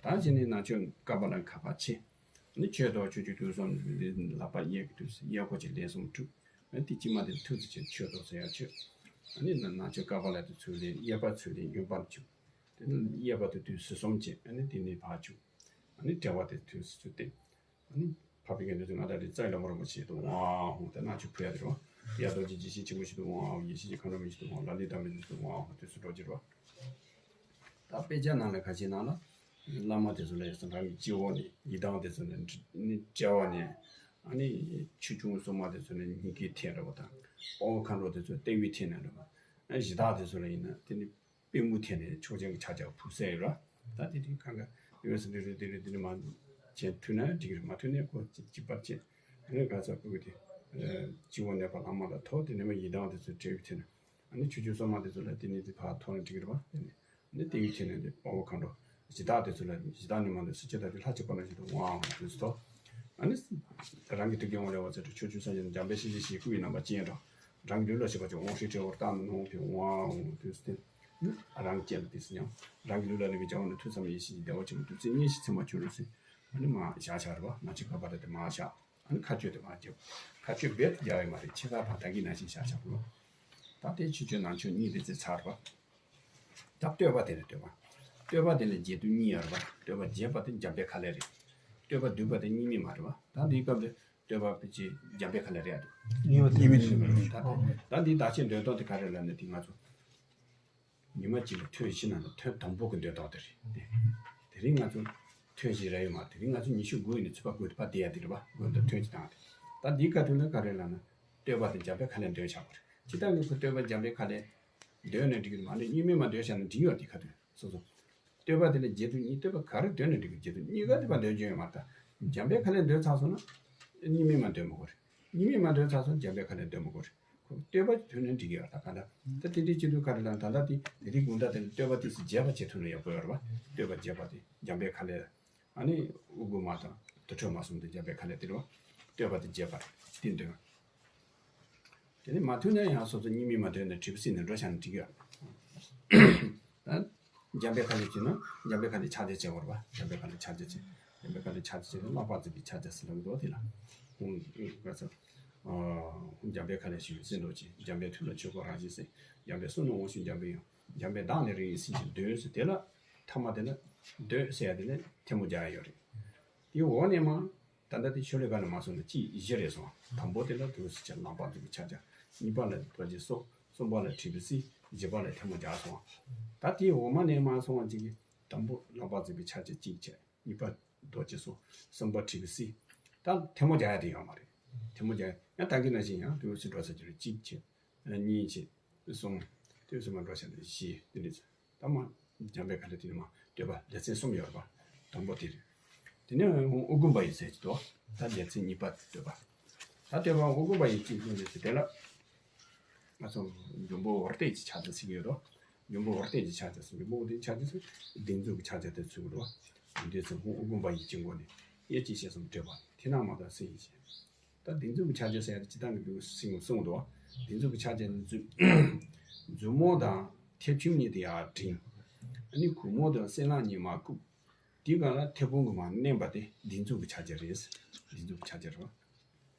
ད་གཞི་ནས་ནང་མཆོད་བསྐལ་པ་ལ་ཁ་པར་ཆེ། ནི་མཆོད་དོ་ཆོས་ཀྱི་དུས་གསུམ་འདི་ལག་པ་གཡས་ཀྱི་དུས་སུ་གཡས་སྐོར་གྱི་ལན་གསུམ་དྲུག་ཨ་ནི་དེ་དཀྱིལ་མ་དེ་ཐུགས་རྗེ་ཆེ་མཆོད་དོ་ཟེར་ཡ་མཆོད། ཨ་ནི་ནང་མཆོད་བསྐལ་པ་ལ་དེ་ཚུར་ལེན་གཡས་པ་ཚུར་ལེན་གཡོན་པར་བཅུག་དེ་ནས་གཡས་པ་དེ་དུས་སུ་གསུམ་བྱས། ཨ་ནི་དེ་ནས་ཕར་བཅུག་ཨ་ནི་དཔྲལ་བ་དེ་དུས་སུ་བསྟན། ཨ་ནི་འཕགས་པའི་དགེ་འདུན་ཚོས་ང་དང་དེ་རྩ་ལ་མོ་ར་མོ་ཆེ་དུ་ཝང་ཧོ་དེ་ནང་ཆུ་ཕུལ་ཡ་དེ་རོ། ཡ་རྡོ་རྗེ་ཇི་ཤེས་ཆེན་པོ་ཞིག་ཏུ་ཝང་ཧོ། ཡེ་ཤེས་ཀྱི་མཁའ་འགྲོ་མ་ཞིག་ཏུ་ཝང་ཧོ། ལ་ལུ་དམ་པའི་ཆོས་ཞིག་ཏུ་ཝང་ཧོ། དུས་སུ་འགྲོ་གི་རོ། ད་དཔེ་ཆ་ནང་ལ་ཁ་ཤས་ནང་ལ་བླ་མ་དེ་ཚོ་ལ་ཡོད་ས་རང་གི་སྤྱི་བོ་ནས་ཡི་དམ་དེ་ཚོ་ནས་ནི་དཔྲལ་བ་ནས་ཨ་ནི་ཆོས་སྐྱོང་སྲུང་མ་དེ་ཚོ་ནས་སྙིང་གའི་ཐད་རེད་པ་དང་། དཔའ་བོ་མཁའ་འགྲོ་དེ་ཚོ་ལྟེ་བའི་ཐད་ནས་རེད་པ། ཨ་གཞི་བདག་དེ་ཚོ་ལ་ཡིན་ན་དེ་ནི། པུས་མོའི་ཐད་ནས་ཕྱོགས་ཅན་གྱི་ཕྱག་རྒྱ་ཕུལ་ས་ཡོད་ར། ད་དེ་དུས་གང་ག་ཡོད་ས་འདི་རེད་འདི་རེད་འདི་རེད་མ་བྱས་མཐུན་ན་འགྲིག་གི་རེད། མ་མཐུན་ན་ཁོ་གཅིག་གཅིག་པར་བྱས། ཨ་ནི་ག་ཚོད་ཕུལ་གི་དེ་སྤྱི་བོ་ནས་ཕར་ལྷག་མ་ལ་ཐོག་དེ་ནས་མ་ཡི་དམ་དེ་ཚོ་དཔྲལ་བའི་ཐད་ནས་ཨ་ནི་ཆོས་སྐྱོང་སྲུང་མ་དེ་ཚོ་ལ་དེ་ནས་དེ་ཕར་ཐོག་ནས་འགྲིག་གི་རེད་པ། དེ་ནས་ཨ་ནི་ལྟེ་བའི་ཐད་ནས་དེ་དཔའ་བོ་མཁའ་འགྲོ་གཞི་བདག་དེ་ཚོ་ལ་གཞི་བདག་ནས་མ་འདོད་སྲིད་ཕྱིར་ད་དེ་ལྷ་གཅིག་པ་ན་ཞིག་ཏུ་ཝང་ཧོ་དུས་སུ་ཐོག་ཨ་ནི་རང་གི་ཐུགས་ཀྱི་ངོ་ལས་འོད་ཟེར་ཕྱོགས་བཅུ་ས་གཞི་འཇམ་དཔལ་གཤིན་རྗེ་ཞིག་སྐུ་ཡི་རྣམ་པར་སྤྱན་དྲངས། རང་གི་ལུས་ལ་ཞིག་པ་ཅིག་དབང་ཧྲཱིཿ་ཕྲེང་བར་བཏང་ནས་ནོངས་ཕེ་ཝང་ཧོ་དུས་སུ་བསྟན། རང་གི་སྤྱན་ལ་དུས་སུ་མཉམ། རང་གི་ལུས་ལ་ནི་བའི་བྱ་བ་ནི་ཐོས་བསམ་ཡེ་ཤེས་ཀྱི་བདེ་བ་ཆེན་པོ་བདུད་རྩི་བསྙེན་ཞིང་ཚིམ་པར་གྱུར་ཅིག་ཨ་ནི་མར་བཞག་བཞག་རེད་པ། ནང་ཆོས་བསྐལ་པ་རེ་དེ་མར་བཞག་ཨ་ནི་མཁའ་སྤྱོད་དེ་མར་རྒྱབ། མཁའ་སྤྱོད་རྦད་དེ་རྒྱག་ཡོད་མ་རེད། ཕྱི་ས་ཕར་ད་གིན་ནང་བཞིན་བཞག་བཞག་རེད་པ། ད་དེ་ཕྱི་མཆོད་ནང་མཆོད་གཉིས་དེ་ཚེ་ཚར་བ། ད་བསྟོད་པ་དེ་ལ་བསྟོད་པ། བསྟོད་པ་དེ་ལ་རྒྱས་བསྡུས་གཉིས་ཡོད་རེད་པ། བསྟོད་པ་རྒྱས་པ་དེ་འཇམ་དཔལ་ཁ་ལས་རེད། བསྟོད་པ་བསྡུས་པ་དེ་གཉིས་མེད་མ་རེད་པ། ད་འདིའི་སྐབས་དེ་བསྟོད་པ་ཕལ་ཆེར་འཇམ་དཔལ་ཁ་ལས་རེད་ཨ་འདུག་གཉིས་པ་དེ་གཉིས་མེད་རེད། ད་ད་འདི་བདག་བསྐྱེད་འདོན་སྟངས་དེ་ག་རེ་ལབ་ན་དེ་ང་ཚོ་ཉི་མ་གཅིག་ལ་ཐུན་བཞི་ནང་ལ་ཐུན་དང་པོ་གི་འདོན་སྟངས་དེ་རེད་དེ། དེ་རིང་ང་ཚོ་ཐུན་བཞི་རེ་ཡོད་མ་རེད། དེ་རིང་ང་ཚོ་ཉི་ཤུ་དགུ་ཡིན་ནས་ཚུད་པ་དགོས་པ་དེ་ཡ་དེ་རེད་པ། དགོས་འདོད་ཐུན་གཅིག་དང་དེ། ད་འདིའི་སྐབས་དེ་ལ་ག་རེ་ལབ་ན་བསྟོད་པ་དེ་འཇམ་དཔལ་ཁ་ལས་འདོན་བྱ་དགོས་རེད། ཇི་ལྟར་ངེས་པར་བསྟོད་པ་འཇམ་དཔལ་ཁ་ལས་འདོན་ནས་འགྲིག་གི་མ་རེད། གཉིས་མེད་མ་འདོན་བྱ་ན་འགྲིག་ཡོད་དེ་ག་དུས་སོ་སོ། བསྟོད་པ་དེ་ལ་རྒྱས་བསྡུས་གཉིས། བསྟོད་པ་ག་རེ་འདོན་ནས་འགྲིག་གི་རྒྱས་བསྡུས་གཉིས་ཀ་དེ་བ་འདོན་རྒྱུ་ཡོད་མ་རེད། ད་འཇམ་དཔལ་ཁ་ལས་འདོན་ཚར་སོང་ན་གཉིས་མེད་མ་འདོན་མི་དགོས་རེད། གཉིས་མེད་མ་འདོན་ཚར་སོང་འཇམ་དཔལ་ཁ་ལས་འདོན་མི་དགོས་རེད། ཁོ་བསྟོད་པ་དོན་ནས་འགྲིག་གི་ཡོད་ད་ག་འདྲ། ད་དེ་འདྲའི་སྤྱི་འཐུས་ག་རེ་ལ་ད་ལྟ་དེ་དེ་རིང་དགོང་དག་དེ་ལ་བསྟོད་པ་དེ་སུ་རྒྱས་པ་བྱེད་ཐུབ་ན་ཡག་པོ་ཡོད་རེད་པ། བསྟོད་པ་རྒྱས་པ་དེ་འཇམ་དཔལ་ཁ་ལས། ཨ་ནི་དབུ་དགུ་མ་དང་དུར་ཁྲོད་མ་གསུམ་དེ་འཇམ་དཔལ་ཁ་ལས་དེ་རེད་པ། བསྟོད་པ་དེ་རྒྱས་པ་རེད་དེ་འདོན། དེ་ནས་མ་ཐུབ་ན་ཡང་སོ་སོ་གཉིས་མེད་མ་འདོན་ནས་དྲིལ་བུ་བསིལ་ནས་འགྲོ་བཞག་ན་འགྲིག་གི་ཡོད། ད་འཇམ་དཔལ་ཁ་ལས་བྱས་ན་འཇམ་དཔལ་ཁ་ལས་ཕྱག་རྒྱ་བྱེད་དགོས་རེད་པ། འཇམ་དཔལ་ཁ་ལས་ཕྱག་རྒྱ་བྱེད། འཇམ་དཔལ་ཁ་ལས་ཕྱག་རྒྱ་བྱེད་ན་ལྷག་པར་འཛིན་པའི་ཕྱག་རྒྱ་ཟེར་ལབ་ཀྱི་འདུག་དེ་ལ། ཧུང་ཧུང་ག་ཚོད། འཇམ་དཔལ་ཁ་ལས་ཞི་བའི་སྲིད་མདོ་ཆེ། འཇམ་དཔལ་ཐུགས་ལ་ཆོས་འཁོར་རང་བཞིན་གསལ། འཇམ་དཔལ་གསུང་ནི་དབང་ཕྱུག་འཇམ་དཔལ་དབྱངས། འཇམ་དཔལ་གདངས་ནི་རིགས་ཡུལ་སེམས་ཅན་འདོད་ཟེར་དེ་ལ་ཐ་མ་དེ་ལ་འདོད་ཟེར་ཡ་དེ་ལ་ཐལ་མོ་སྦྱར་ཡ་ཡོད་རེད། དེའི་འོག་ནས་མར། ད་ལྟ་དེ་ཤོ་ལོ་ཀ་ནས་མར་སོང་ནས་གཅིག་བཞི་རེད་སོང་། དང་པོ་དེ་ལ་དུས་སུ་ཆ་ལག་པ་འཛུགས་པའི་ཕྱག་རྒྱ། གཉིས་པ་ལ་རྡོ་རྗེ་སོགས། གསུམ་པ་ལ་དྲིལ་བུ་བསིལ། བཞི་པ་ལ་ཐལ་མོ་སྦྱར་སོང་། ད་དེའི་འོག་མ་ནས་མར་སོང་བ་ཅིག་གིས་དང་པོ་ལག་པ་འཛུགས་པའི་ཕྱག་རྒྱ་གཅིག་བྱས། གཉིས་པ་རྡོ་རྗེ་སོགས། གསུམ་པ་དྲིལ་བུ་བསིལ། ད་ཐལ་མོ་སྦྱར་ཡ་དེ་ཡོད་མ་རེད། ཐལ་མོ་སྦྱར་ཡ་ད་གིན་ནང་བཞིན་ཡང་དུས་སུ་འགྲོ་ས་ཅིག་རེད། གཅིག་བྱས། གཉིས་བྱས། གསུམ། དུས་སུ་མར་འགྲོ་བྱ་ནི་བཞི་དེ་འདྲ་ཚོ། ད་མ། འཇམ་དཔལ་ཁ་ལས་དེ་ནི་མ་བསྟོད་པ་ལེ་ཚན་གསུམ་ཡོད་རེད་པ། དང་པོ་དེ་རེད། དེ་ནས་དབུ་དགོན་པ་ཡི་ཟེར་གྱི་འདུག་ད་ལེ་ཚན་གཉིས་པ་བསྟོད་པ། ད་བསྟོད་པ་དབུ་དགོན་པ་ཡི་གཅིག་གསུངས་ཏེ་དེ་ལ། ང་ཚོ་འབྱུང་པོ་འོར་ཏེ་གྱི་ཕྱག་རྒྱ་ཟེར་གྱི་ཡོད་རེད། འབྱུང་པོ་འོར་ཏེ་གྱི་ཕྱག་རྒྱ་ཟེར། འབྱུང་པོ་འོར་ཏེ་ཕྱག་རྒྱ་ཟེར། སྡིགས་མཛུབ་ཀྱི་ཕྱག་རྒྱ་དེ་ཚུགས་རེད་པ། འདི་ཚོ་དབུ་དགོན་པ་ཡི་གཅིག་མགོ་ནས། གཡས་ཀྱི་ཞལ་གསུམ་བགྲད་པ། མཐིང་ནག་མ་དང་སེར་ཡི་ཞལ། ད་སྡིགས་མཛུབ་ཀྱི་ཕྱག་རྒྱ་ཟེར་ཡ་དེ་སྤྱིར་བཏང་གི་འདུག་སེ་གསུངས་འདུག་སྡིགས་མཛུབ་ཀྱི་ཕྱག་རྒྱ་ནི་མཛུབ། མཛུབ་མོ་དང་མཐེབ་ཆུང་གཉིས་དེ་ཡར་བསྒྲེངས། ཨ་ནི་གུང་མོ་དང་སྲིན་ལག་གཉིས་མར་བཀུག་དེའི་སྒང་ལ་མཐེ་བོང་གིས་མར་མནན་པ་དེ་སྡིགས་མཛུབ་ཀྱི་ཕྱག་རྒྱ་རེད། སྡིགས་མཛུབ་ཀྱི་ཕྱག་རྒྱ་རེད་པ།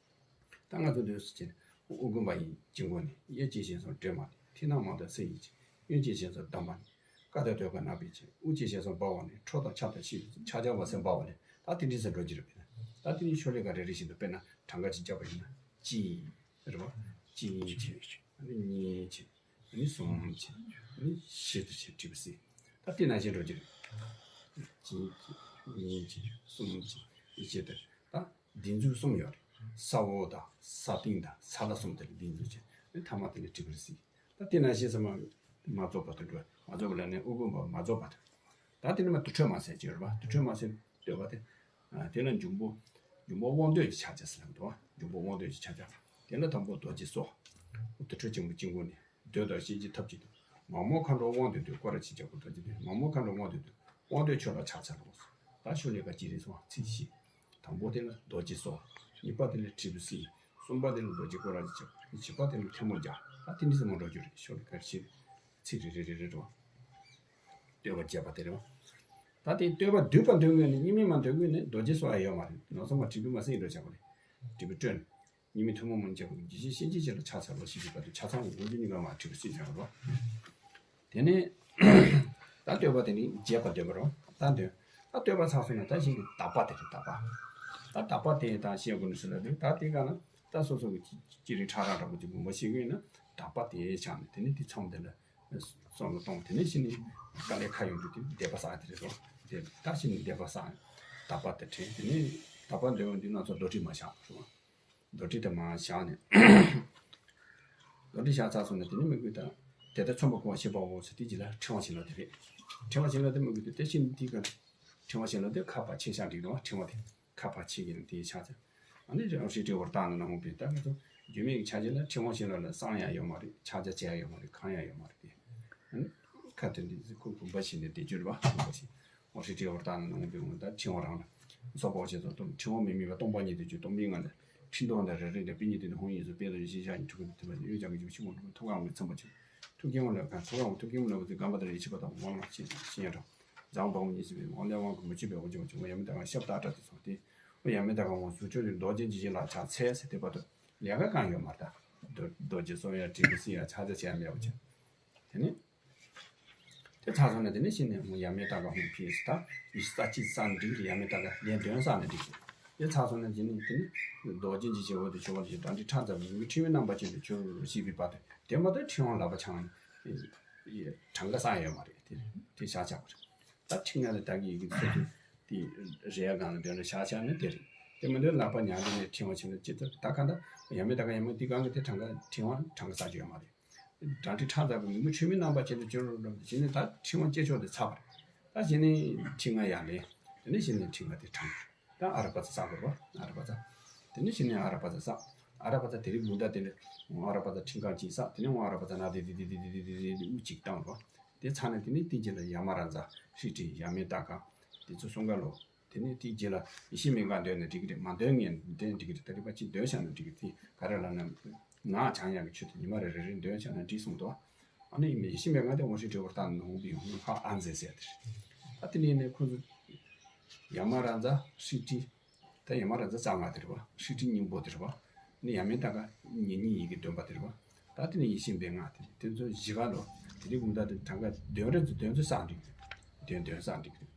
ད་ང་ཚོ་འདུག་སེ་བྱས་ནས་དབུ་དགོན་པ་ཡི་གཅིག་མགོ་ནས། གཡས་ཀྱི་ཞལ་གསུམ་བགྲད་པ། མཐིང་ནག་མ་དང་སེར་ཡི་ཞལ། གཡོན་གྱི་ཞལ་གསུམ་བསྡམས་པ་ནས། ཀ་དག་ཐོད་ཁར་བསྣམས་པའི་ཕྱིར། དབུས་ཀྱི་ཞལ་གསུམ་འབར་བ་ནས། ཁྲོ་དང་ཆབ་དང་ཤི་ཕྱག་རྒྱ་བ་སེམས་འབར་བ་ནས། ད་དེ་འདྲ་ཟེར་འགྲོ་གི་རེད། དཔེར་ན་ད་དེ་ནི་ཤོ་ལོ་ཀ་རེ་རེ་བཞིན་དུ། དཔེར་ན་གྲངས་ཀ་ཅིག་བརྒྱབ་པ་ཡིན་ན། གཅིག་རེད་པ། གཅིག་བྱས། ཨ་ནི་གཉིས་བྱས། ཨ་ནི་གསུམ་བྱས། ཨ་ནི་བཞི་དུ་བྱས་དྲིལ་བུ་བསིལ། ད་དེ་ནང་བཞིན་འགྲོ་གི་རེད། གཅིག་བྱས། གཉིས་བྱས། གསུམ་བྱས། བཞི་དུ། ད་སྡིགས་མཛུབ་གསུམ་ཡོད་རེད། ས་འོག་དང་ས་སྟེང་དང་ས་བླ་གསུམ་དེ་ལ་སྡིགས་མཛུབ་བྱས། ཨ་ནི་ཐ་མ་དེ་ལ་དྲིལ་བུ་བསིལ། ད་དེ་ནང་བཞིན་ཟེར་མ་མ་རྫོགས་པ་དེ་འགྲོ། མ་རྫོགས་པ་ལ་ནི་དབུ་དགོངས་པ་མ་རྫོགས་པ་དེ། ད་དེ་ནི་མ་དུར་ཁྲོད་མ་ཟེར་གྱི་ཡོད་རེད་པ། དུར་ཁྲོད་མ་ཟེར་བསྟོད་པ་དེ། དེ་ལ་འབྱུང་པོ། འབྱུང་པོ་དབང་འདོད་ཀྱི་ཕྱག་རྒྱ་ཟེར་ལབ་འདུག་འབྱུང་པོ་དབང་འདོད་ཀྱི་ཕྱག་རྒྱ། དེ་ལ་དང་པོ་རྡོ་རྗེ་སོགས། དུར་ཁྲོད་ཆེན་པོའི་དཀྱིལ་འཁོར་ནས། འདོད་དང་ཤེས་བྱའི་ཐབས་ཀྱིས་དུ། མ་རྨོས་མཁའ་འགྲོ་དབང་འདོད་དུ། སྐོར་ར་ཆེ་ཆག་པོ་རྡོ་རྗེ་དེ། མ་རྨོས་མཁའ་འགྲོ་དབང་འདོད་དུ། དབང་འདོད་མཆོག་ལ་ཕྱག་འཚལ་ལོ། ད་ཤོ་ལས་ཀ་ཅི་རེད་སོང་ཚིག་བཞི། དང་པོ་དེ་ལ་རྡོ་རྗེ་སོགས། གཉིས་པ་དེ་ལ་དྲིལ་བུ་གསིགས། གསུམ་པ་དེ་ལ་རྡོ་རྗེ་སྐོར་ར་ཆེ་ཆག་བཞི་པ་དེ་ལ་ཐལ་མོ་སྦྱར། ད་དེ་འདྲ་ཟེར་མ་འགྲོ་རྒྱུ་རེད། ཤོ་ལས་ཀ་ཆེ། ཚིག་རེ་རེ་རེ་རེ་རོ། བསྟོད་པ་བྱས་པ་དེ་རེད་བ། ད་དེ་བསྟོད་པ་བསྡུས་པ་འདོན་དགོས་ནི་གཉིས་མེད་མ་འདོན་དགོས་ནི་རྡོ་རྗེ་སོགས་ཡ་ཡོད་མ་རེད། ནོར་སོང་བ་དྲིལ་བུ་མ་ཟིན་འགྲོ་བྱ་དགོས་རེད། དྲིལ་བུ་སྤྲོད། གཉིས་མེད་ཐུན་མོང་མ་ཡིན་ཅེས་པ་ཇི་ཞིག་ཤེས་བྱེད་ཅེས་ལ་ཕྱག་འཚལ་ལོ་ཞེས་པའི་བར་དུ་ཆ་ཚང་གི་ལོ་རྒྱུས་གཉིས་ཀ་མ་བྲིས་པ་སྲིད་ཀྱང་རོ། དེ་ནས་ད་བསྟོད་པ་དེ་ནི་རྒྱས་པ་འདོན་པ་རོ། ད་འདོན། ད་བསྟོད་པ་ཚགས་སོང་ན་ད་གཞན་གྱི་དག་པ་དེ་རེད་དག་པ། ད་དག་པ་དེ་ད་བཤད་དགོས་ནི་སུ་ལ་རེད། ད་དེ་ག་ན་ད་སོ་སོ་གི་ཅི་རིགས་ཁྲ་རག་འདྲ་པོ་ཅིག་དགོངས་པ་བཞེས་དགོས་ན་དག་པ་དེ་ཆགས་ནས་དེ་ནི་དེ་མཚམས་དེ་ལ་བསམ་བློ་གཏོང་། དེ་ནས་གཞི་ནས་དཀའ་ལས་ཁག་ཡོང་དུས་དེ་བཟླས་པ་བསགས་དེ་རེད་རོ། དེ་ད་གཞི་ནས་བཟླས་པ་བསགས། དག་པ་དེ་དྲན། དེ་ནས་དག་པ་འདོན་འོང་དུས་ང་ཚོ་རྡོར་དྲིལ་མ་བཞག་རོ། རྡོར་དྲིལ་དེ་མར་བཞག་ནས། རྡོར་དྲིལ་བཞག་ཚར་སོང་ན་དེ་ནི་མི་དགོས་ད། དེ་ལྟར་མཚོན་པ་གང་ཞེས་པའོ་ཟེར་དེ་རྗེས་ལ་ཕྲེང་བ་བཞེངས་ལ་དེ་རེད། ཕྲེང་བ་བཞེངས་ལ་དེ་མི་དགོས་ད་དེ་བཞིན་དེ་ག་ཕྲེང་བ་བཞེངས་ལ་དེ་ཁ་ཕར་ཕྱེ་བཞག་འགྲིག་རེད་བ། ཕྲེང་བ་དེ་ཁ་ཕར་ཕྱེ་གི་ན་དེའི་ཕྱག་རྒྱ། ཨ་ནི་རང་ཧྲིལ་དྲིལ་བར་བཏང་ནས་ནང་པའི་ད་ང་ཚོ་རྒྱུད་སྨད་ཀྱི་ཕྱག་རྒྱ་ལ་ཕྲེང་བ་བཞེངས་ལ་ལ་གསང་ཡ་ཡོད་མ་རེད། ཕྱག་རྒྱ་བྱེད་ཡ་ཡོད་མ་རེད། གང་ཡ་ཡོད་མ་རེད་དེ། ཨ་ནི་ཁ་དོན་འདི་ཁོ་དགོངས་པ་བཞེས་ནས་དེ་བརྗོད་པ་དགོངས་པ་བཞེས། འོ་ཧྲི་ཏྲི་ཝར་ཏ་ན་ནང་པའི་ངོ་ད་ཕྲེང་བ་རང་ལ། སོགས་པ་འོ་ཞེས་སོགས་སྟོན། ཕྲེང་བ་མེ་མེ་བ་སྟོང་པ་ཉིད་དུ་གྱུར། སྟོང་པའི་ངང་ལས། འཕྲིན་གཏོང་དང་རེ་རེ་ལས་པད་ཉིད་དུ་ནི་ཧཱུྃ་ཡིན་གསུངས། དཔལ་ལ་ཡེ་ཤེས་ཞགས་ཀྱི་ཐུགས་ཀྱི་མཐུན་པ་ཡོད་ཀྱང་གི་ཆུ་ཤིང་མོ་ཐུགས་ཀའང་མི་ཚིམ་པ་ཆུ། ཐུགས་ཀྱི་ངང་ལས་གང་ཐུགས་ཀའང་ཐུགས་ཀྱི་ངང་ལས་པ་ཚེ་གམ་པ་དང་ཡེ་ཤེས་པ་དང་ཝང་ལ་ཤེས་ཤེས་ཡང་གྲོགས། རྫོང་འབངས་མི་ཉིད་ཟེར་བའི་ངང་ལས་དབང་གི་མི་ཆོད་པའི་འོ་ཅི་འོ་ཅི་འོ་ཡ་མི་དག་ཤབ་སྟག་སྒྲ་དེ་སོང་སྟེ། འོ་ཡ་མི་དག་འོ་གཟུགས་ཆོས་ཀྱི་རྡོ་རྗེ་འཇིགས་བྱེད་ལ་ཕྱག་འཚལ་ཟེར་དེ་བར་དུ་ལས་ཀ་གང་ཡོད་མ་རེད་ད། རྡོ་རྗེ་གསུང་ཡ་དྲིལ་བུ་གསིག་ཡ་ཕྱག་རྒྱ་བྱེད་ཡ་མེད་པ་ཆེ། དེ་ནི། དེ་ཚར་སོང་ན་དེ་ནས་གཞི་ནས་ཡ་མེ་ཏ་ཀ་ཧཱུྃ་ཕིས་ད་ཡེ་ཤེས་རྩ་གཅིག་བསགས་འགྲིག་རེད། ཡ་མེ་ཏ་ཀ་ལན་བདུན་བསགས་ནས་འགྲིག་རེད། དེ་ཚར་སོང་ན་གཞི་ནས་དེ་ནི་རྡོ་རྗེ་འཇིགས་བྱེད་འོད་དུ་ཞུ་བ་ཞིག་དང་དེ་ཁྲག་འཛག་པའི་མི་ཁྲི་བའི་རྣམ་པ་ཅན་དུ་གྱུར་ཞེས་པའི་བར་དུ་དེ་མ་ཐག་ཕྲེང་བ་ལག་པ་འཆང་ནས་གྲངས་ཀ་བསགས་ཡོད་མ་རེད། དེ་དེ་བཞག་བཞག་པ་རེད། ད་ཕྲེང་ཡ་ལ་ད་གི་ཡི་གེ་ཚོ་དེ་དེ་རེ་ཡ་གང་ལ་འདོན་ལ་བཞག་བཞག་ནས་དེ་རེད། དེ་མ་འདོན་ལག་པ་ཉར་འདི་ནས་ཕྲེང་བ་ཕྱིན་ན་ཅི་ལྟར་ད་ག་འདྲ་ཡ་མེ་ཏ་ཀ་ཡ་མེ་དེ་གང་གི་དེ་གྲངས་ཀ་ཕྲེང་བ་གྲངས་ཀ་བསགས་ཀྱི་ཡོད་མ་རེད། དང་ཁྲི་ཁྲག་འཛག་པའི་མི་མི་ཁྲོས་མའི་རྣམ་པ་ཅན་དུ་གྱུར་རོ། གཞི་ནས་ད་ཕྲེང་བ་བསྐྱེད་ཆོག་དེ་ཚར་བ་རེད། ད་གཞི་ནས་ཕྲེང་བ་ཡར་ལེན། དེ་ནས་གཞི་ནས་ཕྲེང་བ་དེ་དྲངས། ད་ཨ་ར་པ་ཙ་བསགས་དགོས་རེད་བ། ཨ་ར་པ་ཙ། དེ་ནས་གཞི་ནས་ཨ་ར་པ་ཙ་བསགས། ཨ་ར་པ་ཙ་དེ་རིང་དགོང་དག་དེ་ལས་ཨ་ར་པ་ཙ་ཕྲེང་ཁང་གཅིག་བསགས། དེ་ནས་ཨ་ར་པ་ཙ་ན་དེ་དེ་དེ་དེ་དེ་དེ་དེ་དེ་དབུ་གཅིག་བཏང་རོ། དེ་ཚར་ནས་དེ་ནས་དེ་རྗེས་ལ་ཡ་མ་ར་ཛ་ཧྲི་ཏྲི་ཡ་མེ་ཏ་ཀ་དེ་ཚོ་གསུང་ག་ལོ། དེ་ནས་དེའི་རྗེས་ལ་ཡེ་ཤེས་མན་ངག་འདོན་ནས་འགྲིག་གི་རེད། མ་འདོན་ངེས་འདོན་འགྲིག་གི་རེད། ད་རེས་པ་ཅིག་འདོན་བཞག་ན་འགྲིག་གི་རེད། དེ་ག་རེ་ལབ་ན། ངག་འཆང་ཡག་གི་ཆེད་དུ་ཉི་མ་རེ་རེ་རེ་འདོན་བཞག་ན་འགྲིག་གསུངས་འདུག་ཨ་ནི་ཡེ་ཤེས་མན་ངག་དེ་འོ་ཧྲི་ཏྲི་ཝར་ཏ་ན་ནང་པའི་ཧཱུྃ་ཧ་ཨ་ཛེ་ཟེར་དེ་རེད། ད་དེ་ནས་ནས་ཁོ་ཚོ་ཡ་མ་ར་ཛ་ཧྲི་ཏྲི། ད་ཡ་མ་ར་ཛ་རྩ་ལྔ་དེ་རེད་བ། ཧྲི་ཏྲི་སྙིང་པོ་དེ་རེད་བ། ནི་ཡ་མེ་ཏ་ཀ་ཉེ་གཉིས་ཡི་གེ་འདོན་པ་དེ་རེད་བ། ད་དེ་ནས་ཡེ་ཤེས་མན་ངག་དེ་རེད། དེ་ཚོ་བཞི་ག་ལོ། དེ་རིང་དགོང་དག་དེ་གྲངས་ཀ་འདོན་རེ་ཚོ་འདོན་ཚོ་བསགས་འགྲིག་གི་རེད། འདོན་འདོན་བསགས་འགྲིག་གི་རེད།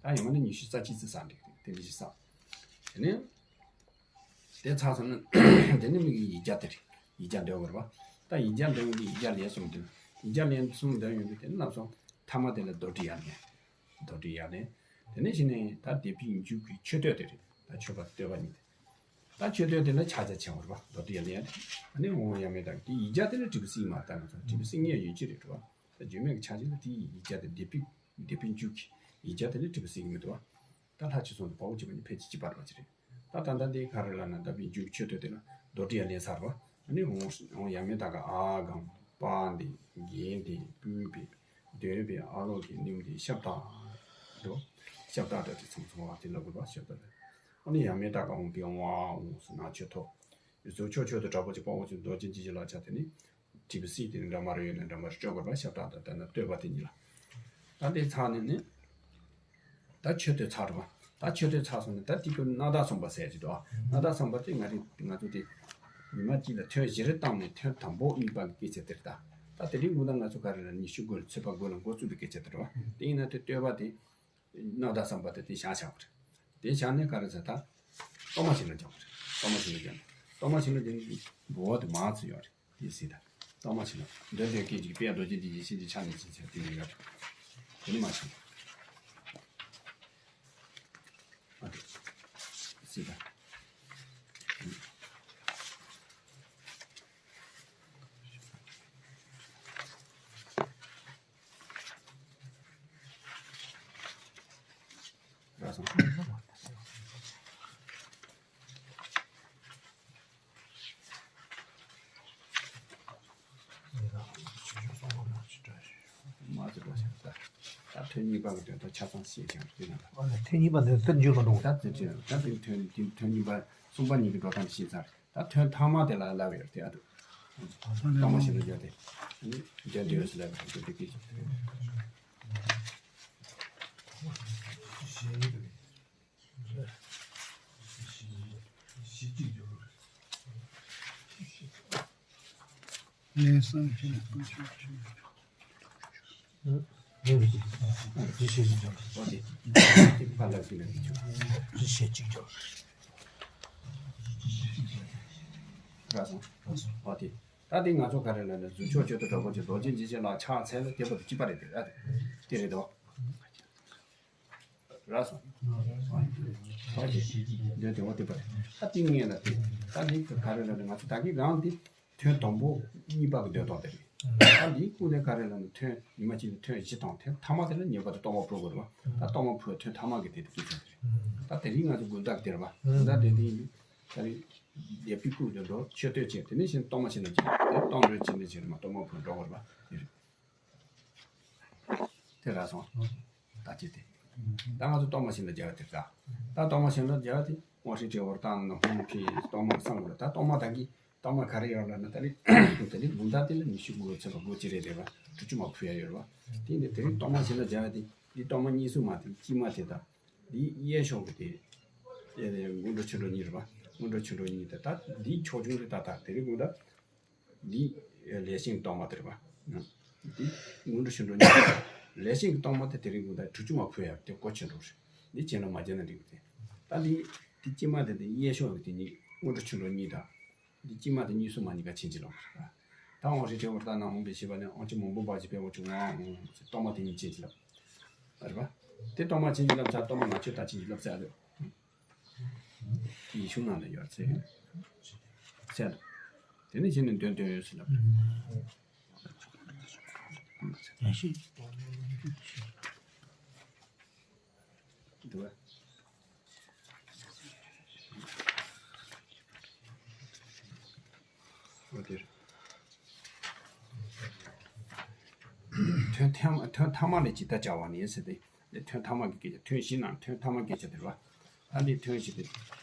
ད་ཡང་མིན་ན་ཉི་ཤུ་རྩ་གཅིག་ཙམ་བསགས་འགྲིག་གི་རེད། དེ་འདྲ་ཞིག་བསགས། དེ་ནས། དེ་ཚར་སོང་ན། དེ་ནས་མིག་གི་ཡིག་བརྒྱ་དེ་རེད། ཡིག་བརྒྱ་འདོན་དགོས་རེད་བ། ད་ཡིག་བརྒྱ་འདོན་གི་ཡིག་བརྒྱ་ལན་གསུམ་འདོན། ཡིག་བརྒྱ་ལན་གསུམ་འདོན་ཡོང་དུས་དེ་ནས་ལབ་སོང་། ཐ་མ་དེ་ལ་རྡོར་དྲིལ་ཡར་ལེན། རྡོར་དྲིལ་ཡར་ལེན། དེ་ནས་གཞི་ནས་ད་སྡེ་པའི་མཇུག་གི་མཆོད་བསྟོད་དེ་རེད། ད་མཆོད་པ་བསྟོད་པ་གཉིས་དེ། ད་མཆོད་བསྟོད་དེ་ལ་ཕྱག་རྒྱ་ཆེན་པོ་རེད་བ། རྡོར་དྲིལ་ཡར་ལེན་ཡར་ལེན། ཨ་ནི་འོང་ཡ་མེད་ད་དེ་ཡིག་བརྒྱ་དེ་ལ་དྲིལ་བུ་གསིག་མ་ད་ང་ཚོ་དྲིལ་བུ་གསིག་ངེས་ཡོད་ཀྱི་རེད་བ། ད་རྒྱུད་སྨད་ཀྱི་ཆ་ཅིག་ལ་དེའི་ཡིག་བརྒྱ་དེ་སྡེ་པའི་སྡེ་པའི་མཇུག་གི་ཡིག་བརྒྱ་དེ་ལ་དྲིལ་བུ་གསིག་གི་མི་འདུག་བ། ད་ལྷ་ཆོས་གསུམ་དང་དཔའ་བོ་གཅིག་པ་གཉིས་ཕལ་ཆེར་གཅིག་པ་རེད་བ་ཅི་རེད། ད་ད་ལྟ་འདི་ག་རེ་ལབ་ན་ད་བི་མཇུག་མཆོད་བསྟོད་དེ་ལ་རྡོར་དྲིལ་ཡར་ལེན་ཚར་བ། ཨ་ནི་འོང་འོང་ཡ་མེད་ད་ག་ཨ་གང་པ་འདི་རྒྱན་འདི་སྤུན་པའི་འདོད་པའི་ཨ་ལོ་གི་ནིམ་འདི་ཤབ་སྟག་འདུག་ཤབ་སྟག་འདྲ་དེ་ཚང་ཚང་བ་དེ་ལ་དགོས་པ་ཤབ་སྟག་རེད། ཨ་ནི་ཡ་མེད་ད་ག་འོང་པའི་འོང་ཨ་འོང་སུ་ན་ཆོད་ཐོབ། ཡུལ་ཚོ་ཆོས་ཆོས་དུ་དྲག་པོ་ཅིག་དཔའ་བོ་ཅིག་རྡོ་རྗེ་འཇིགས་བྱེད་ལ་ཆ་དེ་ནི། དྲིལ་བུ་གསིག་དེ་ནི་འདྲ་མར་ཡོད་ནས་འདྲ་མར་སྤྲོད་དགོས་པ་ཤབ་སྟག་དང་ད་ན་བསྟོད་པ་དེ་གཉིས་ལ། ད་དེ་ཚར་ནས་ནི། ད་མཆོད་བསྟོད་ཚར་རེད་བ། ད་མཆོད་བསྟོད་ཚར་སོང་ནས་ད་དེ་ཀུན་རྣམ་དག་གསུམ་པ་ཟེར་གྱི་འདུག་རྣམ་དག་གསུམ་པ་དེ་ང་རེ་ང་ཚོ་དེ། ཉི་མ་གཅིག་ལ་ཐུན་བཞི་རེ་བཏང་ནས་ཐུན་དང་པོ་གཉིས་པ་གི་སྐད་ཆ་དེ་རེད་ད། ད་དེ་རིང་དགོང་དག་ང་ཚོ་ག་རེ་ལ་ཉི་ཤུ་དགུ་ལ་ཚོད་པ་དགུ་ལ་འགོ་བཙུགས་པའི་སྐད་ཆ་དེ་རེད་བ། དེ་ཡིན་ན་དེ་བསྟོད་པ་དེ། རྣམ་དག་གསུམ་པ་དེ་དེ་བཞག་བཞག་པ་རེད། དེ་བཞག་ནས་ག་རེ་ཟེར་ད། གཏོར་མ་བྱིན་ལ་སྦྱར་བ་རེད། གཏོར་མ་བྱིན་ལ་སྦྱར་ནས། གཏོར་མ་བྱིན་ལ་སྦྱར་ནས་འབུལ་བ་དེ་མང་ཙམ་ཡོད་རེད། དེ་སྲིད་ད། གཏོར་མ་བྱིན་ལ། འདོན་འདོན་སྐད་ཅིག་དཔལ་རྡོ་རྗེ་འདི་ཡེ་ཤེས་ཀྱི་ཆ་ནས་ཅི་བྱ་དེ་ཡིན་ཡོད་རེད། དེ་ནི་མ་བྱིན་ལ། ཨ་དེ། སྲིད་ད། ད་སོང་། མ་ཚོ་འགྲོ་ཤག་ད་ད་ཐོན་གཉིས་པ་གི་དོན་དག་ཆ་ཚང་ཤེས་ཀྱང་དེ་ན་ད། ཨ་ནི་ཐོན་གཉིས་པ་འདི་ཚུར་འཇུག་མ་འགྲོ། ད་དེ་དེ་ད་དེ་ཐོན་དེ་ཐོན་གཉིས་པ་གསུམ་པ་གཉིས་ཀྱི་འགྲོ་སྟངས་ཤེས་ཚར། ད་ཐོན་ཐ་མ་དེ་ལ་ལབ་ཡོད་དེ་ཨ་དུ། ད་ཐ་མ་ཤེས་ན་འཇོག་དེ། འདི་འདི་ཡོད་སུ་ལབ་དེ་དེ་དེ། ལན་གསུམ་བྱས་ནས་ཀུན་སྤྱོད་བྱེད། ལན་གཅིག་ལན་གཅིག་བྱས། ལན་གཅིག་བྱས། ར་སོང་། ཨོ་དེ། ད་དེ་ང་ཚོ་ག་རེ་ལབ་ན་གཟུགས་མཆོག་མཆོད་དོ་གྲོགས་པོ་ཆེ་རྡོ་རྗེ་འཇིགས་བྱེད་ལ་ཕྱག་འཚལ་ལ་དེ་བར་དུ་གཅིག་པ་རེད་དེ་ར་དེ་རེད་དོ། ར་སོང་། ཨོ་དེ། འདོད་དེ་འོ་དེ་པ་རེད། ད་དེ་ངས་ལ་དེ། ད་དེ་ག་རེ་ལབ་ན་ང་ཚོ་ད་གི་རང་དེ། ཐོན་དང་པོ་གཉིས་པ་གི་འདོད་སྟངས་དེ་རེད། ད་འདིའི་ཁུངས་དེ་ག་རེ་ལབ་ན་ཐོན་ཉི་མ་གཅིག་ནས་ཐོན་བཞི་དང་ཐོན་ཐ་མ་དེ་ལ་ངེས་པར་དུ་གཏོར་མ་ཕུལ་དགོས་རེད་བ། ད་གཏོར་མ་ཕུལ་ཐོན་ཐ་མ་གི་དེ་དེ་སྐད་ཆ་དེ་རེད། ད་དེ་རིང་ང་ཚོ་དགོན་བདག་དེ་རེད་བ། དགོན་བདག་དེ་དེ་ཡིན་དུས་ད་རེས་ལས་ཕུད་སྐུ་དེ་འགྲོ་མཆོད་བསྟོད་བྱས་དེ་ནས་གཞན་གཏོར་མ་བྱས་ན་བྱས་དེ་གཏོར་འདོན་བྱས་ནས་བྱས་ནས་མ་གཏོར་མ་ཕུལ་འགྲོ་དགོས་རེད་བ། དེ་རེད། དེ་རག་སོང་། ད་ཅི་དེ། ད་ང་ཚོ་གཏོར་མ་བྱིན་ལ་རྒྱག་དེ་ད། ད་གཏོར་མ་བྱིན་ལ་རྒྱག་དེ་དབང་ཧྲིལ་དྲི་བོར་བཏང་ན་ཧོམ་ཕི་གཏོར་མ་བསང་བར་ད་གཏོར་མ་ད་གི་གཏོར་མ་ག་རེ་ཡོད་ལ་ན་ད་རེས་ད་རེས་དགུང་ཟླ་དེ་ལ་ཉི་ཤུ་དགུ་ཚེས་པ་དགུ་གཅིག་རེད་དེ་བ་དྲུག་ཅུ་མ་ཕུལ་ཡ་ཡོད་རེད་བ། དེ་ནས་དེ་རིང་གཏོར་མ་བྱིན་ལ་རྒྱག་དེ་འདི་གཏོར་མ་གཉིས་སུ་མ་དེ་དཀྱིལ་མ་དེ་ད་འདི་གཡས་ཕྱོགས་ཀྱི་དེ་དེ་དེ་སྔོན་འགྲོ་ཆོས་འགྲོ་གཉིས་རེད་བ། སྔོན་འགྲོ་ཆོས་འགྲོ་གཉིས་དེ་ད་འདི་ཕྱོགས་ཆུང་དེ་ད་ད་དེ་རིང་དགུང་ཟླ། འདི་ལས་བྱེད་གཏོར་མ་དེ་རེད་པ། འདི་སྔོན་འགྲོ་ཆོས་འགྲོ་གཉིས། ལས་བྱེད་གཏོར་མ་དེ་དེ་རིང་དགུང་ཟླ་དྲུག་ཅུ་མ་ཕུལ་ཡ་དེ་གོ་ཆེན་འགྲོ་རེད། འདི་བྱིན་ལ་མ་བྱིན་ན་འགྲིག་གི་དེ། ད་འདི་འདི་དཀྱིལ་མ་དེ་འདི་གཡས་ཕྱོགས་ཀྱི་དེ་གཉིས་སྔོན་འགྲོ་ཆོས་འགྲོ་གཉིས་དང་། འདི་དཀྱིལ་མ་དེ་གཉིས་སུ་མ་གཉིས་ཀ་ཕྱིན་ཅི་ལོག་རེད་པ། ད་འོང་རེ་དྲི་བར་ལྟ་ན་འོང་པའི་ཤེས་པ་ནི་འོང་ཅི་མང་པོ་བ་ཅི་པའི་འོང་ཅི་ང་འོང་ཟེར་གཏོར་མ་དེ་གཉིས་ཕྱིན་ཅི་ལབ། རེད་པ། དེ་གཏོར་མ་ཕྱིན་ཅི་ལབ་ཚ་གཏོར་མ་ང་ཆོས་ད་ཕྱིན་ཅི་ལབ་ཟེར་ཨ་ལོས། ཡིག་ཆུང་ནང་ལ་ཡོད་ཚེ། ཚད། དེ་ནི་གཞི་ནས་འདོན་འདོན་ཡོད་ཟེར་ལབ། ཡང་ཤེས། འདུག་བ། འོ་དེར། ཐོན་ཐ་མ་ཐོན་ཐ་མ་ལས་ཇི་ལྟར་བྱ་བ་ནི་ཟེར་ཏེ། ཐོན་ཐ་མ་གི་སྐད་ཆ་ཐོན་བཞི་ནང་ཐོན་ཐ་མ་སྐད་ཆ་དེ་རེད་བ། ཨ་ནི་ཐོན་བཞི་དེ།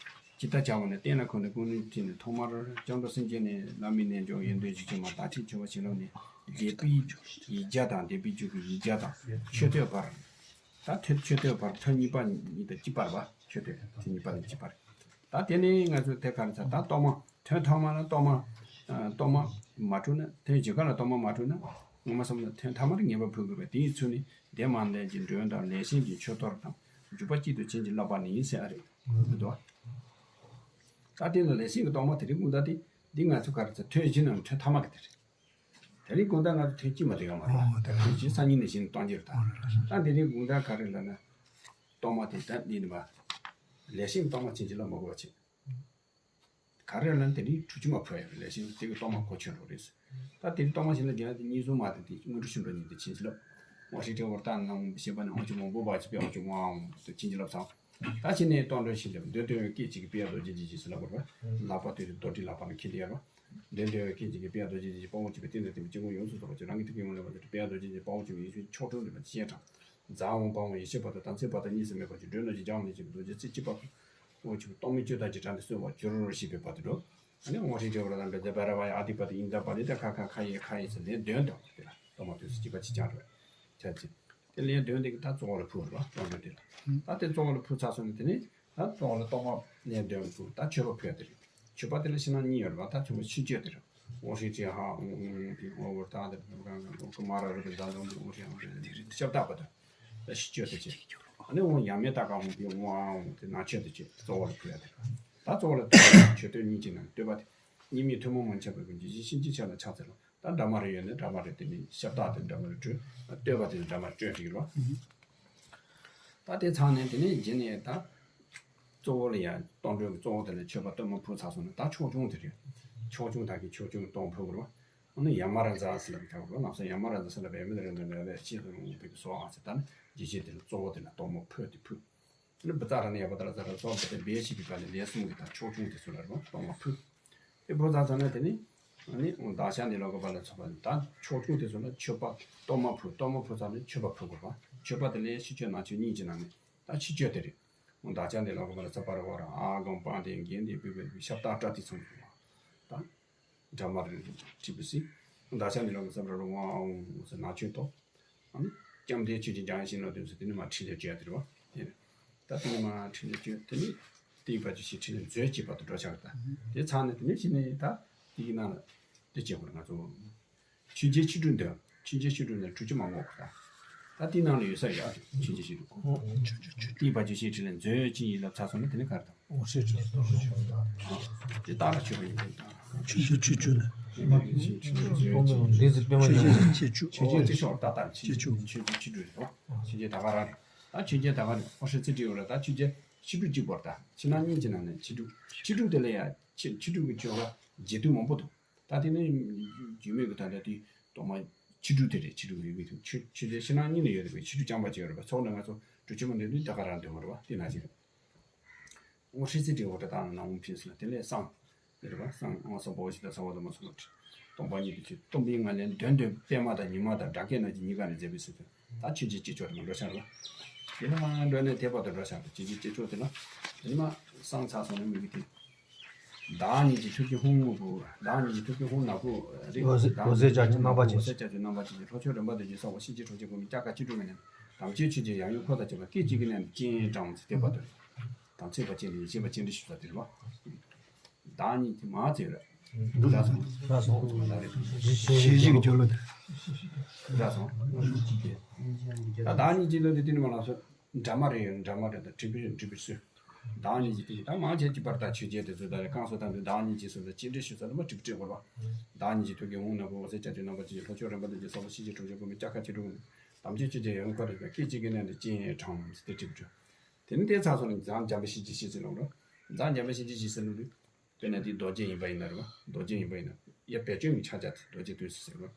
ཇི་ལྟར་བྱ་བ་ནི་བསྟན་ལ་ཁོ་ནས་ཀུན་ནས་ཁྲིད་ནས་ཐོག་མར་སྐྱབས་འགྲོ་སེམས་བསྐྱེད་ནས་བླ་མའི་རྣལ་འབྱོར་ཡོན་ཏན་ཞིག་བྱུང་བ་ད་ཁྲིད་བྱུང་བ་ཞིག་ལ་ནི་འདས་པའི་ཡིག་བརྒྱ་དང་འདས་པའི་མཇུག་གི་ཡིག་བརྒྱ་དང་མཆོད་བསྟོད་བར། ད་ཐོས་མཆོད་བསྟོད་བར་ཐོན་གཉིས་པ་གཉིས་དང་གཅིག་པར་བ་མཆོད་བསྟོད་ཐོན་གཉིས་པ་དང་གཅིག་པར། ད་དེ་ནས་ང་ཚོས་དེ་ག་རེ་ཚར་ད་གཏོར་མ་ཐོན་ཐོག་མ་ལ་གཏོར་མ། གཏོར་མ་མ་འཁྲུགས་ན་ཐོན་རྗེས་ག་ལ་གཏོར་མ་མ་འཁྲུགས་ན་ངོ་མ་བསམ་ན་ཐོན་ཐ་མར་ངེས་པར་ཕུལ་དགོས་པས་དེའི་ཚུལ་ནི་འདས་མ་ལས་ཀྱི་མགྲོན་དང་ལས་གཤིན་གྱི་མཆོད་གཏོར་དང་འཇུག་པ་གཅིག་ཏུ་བྱིན་གྱིས་བརླབས་པ་ནི་ཡིན་ཟེར་ཨ་རེད། མི་འདུག་ཨ། ད་དེ་ལ་ལས་གཤིན་གྱི་གཏོར་མ་དེ་རིང་ཀུན་ད་དེ་འདི་ང་ཚོ་ག་རེ་ཚར་ཐོན་བཞི་ནང་ཐོན་ཐ་མ་གི་དེ་རེད། དེ་རིང་དགོང་དག་ང་ཚོ་ཐོན་གཅིག་མ་ཐོན་ཡོད་མ་རེད། ཨོ་དེ་ཐོན་གཅིག་སང་ཉིན་ནས་གཞི་ནས་གཏོང་གི་རེད་ད། ཨོ་རེད་རེད། ད་དེ་རིང་དགོང་དག་ག་རེ་ལབ་ན། གཏོར་མ་དེ་ད་འདི་ནི་མ། ལས་གཤིན་གཏོར་མ་ཕྱིན་ཅི་ལ་མ་དགོས་པ་བྱེད། ག་རེ་ལབ་ན་དེ་རིང་དྲུག་ཅུ་མ་ཕུལ་ཡོད་རེད་ལས་གཤིན་དེ་གི་གཏོར་མ་གོ་ཆོད་འགྲོ་རེད། ད་དེ་རིང་གཏོར་མ་གཞན་ལ་རྒྱག་དེ་གཉིས་གསུམ་མ་དེ་དེ་དངོས་གྲུབ་ཆེན་པོ་གཉིས་དེ་ཕྱིན་ཅི་ལབ། དབང་ཧྲིལ་དྲི་བོར་བཏང་ན་ཞེས་པ་ནི་དབང་ཕྱུག་མང་པོ་བ་ཅི་པའི་དབང་ཕྱུག་མང་དེ་ཕྱིན་ཅི་ལབ་ཚང་། ད་ཕྱི་ནས་གཏོར་མགྲོན་ཞིག་ལེབ་འདོད་དོན་སྐད་ཅིག་གིས་དཔལ་རྡོ་རྗེ་འཇིགས་བྱེད་ཟེར་ལབ་པར་བ། ལག་པ་དུས་དུ་རྡོ་དྲིལ་ལག་པ་ན་འཁྱིལ་ཏེ་ཡོད་པ། འདོད་དོན་སྐད་ཅིག་གིས་དཔལ་རྡོ་རྗེ་འཇིགས་བྱེད་དཔའ་བོ་གཅིག་པའི་རྟེན་དུ་བརྟེན་པའི་སྐྱེ་དངོས་ཡོངས་སུ་རྫོགས་པ་ཅིག་རང་གི་ཐུགས་ཀྱི་ངོ་ལས་པ་ཅིག་དཔལ་རྡོ་རྗེ་འཇིགས་དཔའ་བོ་གཅིག་པའི་ཡེ་ཤེས་མཆོག་སྤྲུལ་ནུས་པ་སྤྱན་དྲངས། འཛམ་བུ་དཔའ་བོ་ཡེ་ཤེས་བར་དུ་དམ་ཚིག་བར་དུ་གཉིས་སུ་མེད་པ་ཅིག་མགྲོན་རྣམས་ཀྱི་ལྗགས་འོང་ལས་བྱེད་པའི་རྡོ་རྗེ་རྩེ་གཅིག་པ་ཁོ་བོ་གཅིག་པུ་གཏོར་མའི་བཅུད་དང་བཅས་དྲངས་ཏེ་གསོལ་བར་གྱུར་ཞེས་པའི་བར་དུ་འགྲོ། ཨ་ནི་དབང་ཧྲིལ་དྲི་བོར་བཏང་བེ་ཛ་བེ་ར་བ་ཡ་ཨ་ཏི་པ་ཏི་ཨིན་ད་པ་ལི་ད་ཁ་ཁ་ཁ་ཡེ་ཁ་ཡེ་ཟེར་ལན་འདོན་དང་དེ་ལ་གཏོར་མ་དུས་སུ་གཅིག་པ་གཅིག་རྐྱང་རེད། ཆ་ཅི། དེ་ལན་འདོན་དེ་གི་ད་གཙོ་བོ་ལ་ཕུལ་རེད་བ་གཏོར་འདོན་དེ་ལ། ད་དེ་གཙོ་བོ་ལ་ཕུལ་ཚར་སོང་ནས་དེ་ནས་ད་གཙོ་བོ་ལ་གཏོར་མ་ལན་འདོན་ཕུལ་ད་མཆོད་པ་ཕུལ་ཡ་དེ་རེད། མཆོད་པ་དེ་ལ་ཕྱི་ནང་གཉིས་ཡོད་རེད་བ་ད་ཚོ་ཕྱི་མཆོད་དེ་རེད། འོ་ཧྲི་ཅི་ཧ་འོ་འོ་དེ་འོ་བོར་ད་དེ་ག་ག་ག་མ་ར་རུ་གི་ཟ་འདོན་དེ་འོ་ཧྲི་ཧ་རེ་དེ་རེད་ཤབ་ད་པ་ད། ད་ཕྱི་མཆོད་དེ་ཅི། ཨ་ནི་འོ་ཡ་མེ་ད་ག་འོ་དེ་འོ་ཨ་འོ་དེ་ནང་མཆོད་དེ་ཅི་གཙོ་བོ་ལ་ཕུལ་ཡ་དེ་རེད། ད་གཙོ་བོ་ལ་མཆོད་བསྟོད་གཉིས་ཀྱི་ནང་བསྟོད་པ་དེ། གཉིས་མེད་ཐུན་མོང་མ་ཁྱབ་པའི་ཀུན་གྱི་གཞི་ཕྱིན་ཅི་ཕྱིར་ལ་ཕྱག་འཚལ་ལོ། ད་འདྲ་མ་རེ་ཡོད་ནས་འདྲ་མ་རེ་དེ་ནི་ཤབ་སྟག་དེ་འདྲ་མ་རེ་སྤྲོད། བསྟོད་པ་དེ་འདྲ་མ་རེ་སྤྲོད་ཀྱི་ལོ། ད་དེ་ཚང་ནས་དེ་ནས་རྗེས་ནས་ད། གཙོ་བོ་ལ་ཡང་གཏོར་མགྲོན་གྱི་གཙོ་བོ་དེ་ལ་མཆོད་པ་བསྟོད་མ་ཕུལ་ཚར་སོང་ན་ད་ཆོས་སྐྱོང་དེ་རེད། ཆོས་སྐྱོང་དག་གི་ཆོས་སྐྱོང་གཏོར་མ་ཕུལ་དགོས་རེད་བ། ཨ་ནི་ཡ་མ་ར་ཛ་ཟེར་ལབ་ཀྱི་ད་གོ་ལམ་སང་ཡ་མ་ར་ཛ་ཟེར་ལབ་པའི་མི་དེ་རེ་འདོན་ལས་ལས་ཤེས་དང་ཡོང་བའི་གི་སོ་ཨ་ཟེར་ད་ནི་རྗེས་ཤེས་དེ་ལ་གཙོ་བོ་དེ་ལ་གཏོར་མ་ཕུལ་དེ་ཕུལ། ནི་བུ་ཙ་ར་ནི་ཡ་བ་ད་ར་ཙ་ར་ཙོ་བ་དེ་སྦས་བྱས་པའི་བར་ནས་ལས་གསུམ་གྱི་ད་ཕྱོགས་ཆུང་དེ་ཚོ་ལ་རེད་བ། གཏོར་མ་ཕུལ། དེ་ཕུལ་ཚར་ཚར་ན་དེ་ནི་ཨ་ནི་བདག་ཅག་འདི་ལ་གོ་བ་ལ་ཚོགས་པ་ད་ཕྱོགས་ཆུང་དེ་ཚོ་ལ་མཆོད་པ་གཏོར་མ་ཕུལ། གཏོར་མ་ཕུལ་ཚར་ནས་མཆོད་པ་ཕུལ་དགོས་པ། མཆོད་པ་དེ་ལས་ཕྱི་མཆོད་ནང་མཆོད་གཉིས་ཀྱི་ནང་ནས་ད་ཕྱི་མཆོད་དེ་རེད། བདག་ཅག་འདི་ལ་གོ་བ་ལ་ཚོགས་པ་རེད་བ་ར། ཨ་གམ་པ་དེ་རྒྱན་དེ་བོད་པའི་ཤབ་སྟག་པྲ་ཏི་ཚང་ཚང་བ་ད། འདྲ་མ་རེད། ཁྲི་པི་སི། བདག་ཅག་འདི་ལ་གོ་བ་ལ་ཚོགས་པ་རེད་བ་ཨ་འོང་ཟེར་ནང་མཆོད་དོ། ཨ་ནི་སྐྱབས་འདི་ཆོས་ཀྱི་འཇམ་དབྱངས་ཤིང་ལོ་དུས་སུ་དེ་ནི་མ་ཕྲིན་ལས་བཅོལ་དེ་རེད་བ། དེ་ནི་ད་དེ་ནི་མ་ཕྲིན་ལས་བཅོལ་དེ་ནི་དེའི་བར་གྱི་ཕྱི་ཕྲིན་ལས་མཛོད་ཅེས་པ་དུ་འགྲོ་ཆགས་ད། དེ་ཚང་ནས་དེ་ནི་ཕྱི་ནས་ད་དེ་གི་ནང་ལ་དེ་བྱེད་དགོས་རེད། ང་ཚོ་ཆོས་རྗེ་ཕྱི་དྲོ་འདོན། ཆོས་རྗེ་ཕྱི་དྲོ་ནས་ཁྲུས་ཆུ་མ་བསྔོག་པ་ད། ད་དེའི་ནང་ལ་ཡོད་ས་ཡོད། ཆོས་རྗེ་ཕྱི་དྲོ་དེའི་བར་གྱི་ཕྱི་ཕྲིན་ལས་མཛོད་ཅེས་ཡིན་ལབ་ཚར་སོང་ན་དེ་ནི་ག་རེ་དང་། འོ་ཟེར་གྱི། དེ་རྟགས་ལ་ཆོས་པ་ཡིན་པས་དང་། ཆོས་རྗེ་ཆོས་སྤྱོད་ནི། ཆོས་རྗེ་ཆོས་སྤྱོད། ལས་ཟེར་པད་མ་ཆོས་རྒྱ་རྗེ་ཆོས་སྤྱོད། ཆོས་སྤྱོད་ཆོས་སྤྱོད་ད་ལྟ་ཆོས་སྤྱོད་ཆོས་སྤྱོད་ཆོས་སྤྱོད་རེད་དོ། ཆོས་རྗེ་ད་ག་རང་རེད། ད་ཆོས་རྗེ་ད་ག་རེད། ཨོ་ཧྲི་ཙི་ཏྲི་ཡོད་རེད། ད་ཆོས་རྗེ་ཕྱི་དྲོ་གཅིག་པོ་རེད། ད་ཕྱི་ནང་གཉིས་ཀྱི་ནང་ནས་ཕྱི་དྲོ། ཕྱི་དྲོ་དེ་ལ་ཡ་ཕྱི་ཕྱི་དྲོ་གི་ཆོས་པ་རྗེ་བདུན་མང་པོ་འདུག་ད་དེ་ནི་རྒྱུད་སྨད་ཀྱི་ད་ལྟ་དེ་གཏོར་མ་ཕྱི་དྲོ་དེ་རེད། ཕྱི་དྲོ་ཡོད་མི་དེ་ཆོས་ཆོས་རྗེ་ཕྱི་ནང་གཉིས་ནས་ཡོད་རེད་པས། ཕྱི་དྲོ་རྐྱང་པ་ཅིག་ཡོད་རེད་པས། ཚོགས་ནས་ང་ཚོ་གྲུ་ཆུ་མ་འདོན་དུས་ད་ག་རང་འདོན་པ་རེད་པ། དེ་ན་ཅིག་རེད། ཨོ་ཧྲི་ཙི་ཏྲི་འོ་ད་དང་ནང་ཕིན་སི་ལ་དེ་ལས་བསང་། དེ་རེད་པ། བསང་ཨོ་སོགས་པོ་ཞིག་ད་ས་བ་ལ་མ་སོང་བ་ཁྲི། སྟོང་པ་ཉིད་དུ་ཆོས་སྟོང་པའི་ངང་ལས་འདོན་འདོན་པད་མ་དང་ཉི་མ་དང་སྒྲ་སྐད་རྣམས་ཀྱི་གཉིས་ཀ་ནས་མཛད་པའི་ཚུལ་དུ་ད་ཆོས་རྗེ་སྐྱེས་མཆོག་དེ་མ་འགྲོ་ཤར་བ། དེ་ནི་མ་འགྲོ་ནས་དེ་བར་དུ་འགྲོ་ཤར་བ། ཆོས་རྗེ་སྐྱེས་མཆོག་དེ་ལ་དེ་ནི་མ་བསང་ཚར་སོང་ནས་མི་གི་དེ། བདག་ཉིད་ཀྱི་ཐུགས་ཀྱི་ཧཱུྃ་ནག་པོ། བདག་ཉིད་ཀྱི་ཐུགས་ཀྱི་ཧཱུྃ་ནག་པོ་རེད། འོད་ཟེར་འོད་ཟེར་ལྕགས་ཀྱུ་རྣམ་པ་ཅན། འོད་ཟེར་ལྕགས་ཀྱུ་རྣམ་པ་ཅན་གྱི་ལྷོ་ཕྱོགས་རིམ་པ་བདུན་གྱི་ས་འོག་གཤིན་རྗེའི་གྲོང་ཁྱེར་ཀུན་ཏུ་སྐྱ་ཀ་ཅི་སྒྲུབ་མི་ནས་དམ་ཅན་ཆོས་ཀྱི་ཡང་ཡུལ་འཁོར་དང་བཅས་པ་སྐད་ཅིག་གིས་མནན་ཏེ་སྤྱན་དྲངས་ཟེར་དེ་བར་དུ་རེད། དམ་ཚིག་པ་སྤྱན་རས་གཟིགས་པ་སྤྱན་རས་གཟིགས་ལ་དེ་རེད་པ། བདག་ཉིད་ཀྱི་མ་ཚེ་ར། འདུག་ལ་སོང་། ལ་སོང་། ལ་རེད། ཞེས་བཞིན་གྱི་སྦྱོར་ལ། ལ་སོང་། ད་བདག་ཉིད་ཀྱི་ལོ་དེ་དེ་ནི་མ་ལ་སོང་། འདྲ་མ་རེད་ཡོད། འདྲ་མ་རེད་ད་དྲི་བའི་དྲི་བའི་ཚུལ། བདག་ཉིད་ཀྱི་དེ་ད་མང་ཆེ་གྱི་བར་ད་ཆོས་རྗེ་དེ་ཚོ་ད་རེ་གང་སོ་དང་དུ་བདག་ཉིད་ཀྱི་སོ་ད་ཅི་འདྲ་ཞུ་ས་ལ་མ་དྲི་བ་དྲི་དགོས་པ། བདག་ཉིད་ཀྱི་ཐུགས་ཀྱི་ཧཱུྃ་ནག་པོ་འོད་ཟེར་ལྕགས་ཀྱུ་རྣམ་པ་ཅན་གྱི་ལྷོ་ཕྱོགས་རིམ་པ་བདུན་གྱི་ས་འོག་གཤིན་རྗེའི་གྲོང་ཁྱེར་ཀུན་ཏུ་སྐྱ་ཀ་ཅི་སྒྲུབ་མི་ནས་དམ་ཅན་ཆོས་ཀྱི་ཡང་ཡུལ་འཁོར་དང་བཅས་པ་སྐད་ཅིག་གིས་མནན་ཏེ་སྤྱན་དྲངས་ཟེར་དེ་དྲི་བ་དྲི། དེ་ནི་དེ་ཚར་སོང་ནས་འཇམ་འཇམ་དཔལ་གཤིན་རྗེ་གཤེད་ཟེར་ལོ་རེད། འཇམ་འཇམ་དཔལ་གཤིན་རྗེ་གཤེད་ཟེར་ལོ་རེད། དཔེར་ན་དེ་རྡོ་རྗེ་ཡིན་པ་ཡིན་ན་རེད་བ། རྡོ་རྗེ་ཡིན་པ་ཡིན་ན་ཡ་བེ་ཅོན་གྱི་ཕྱག་རྒྱ་དེ་རྡོ་རྗེ་ཏོག་ཙམ་ཟེར་བ།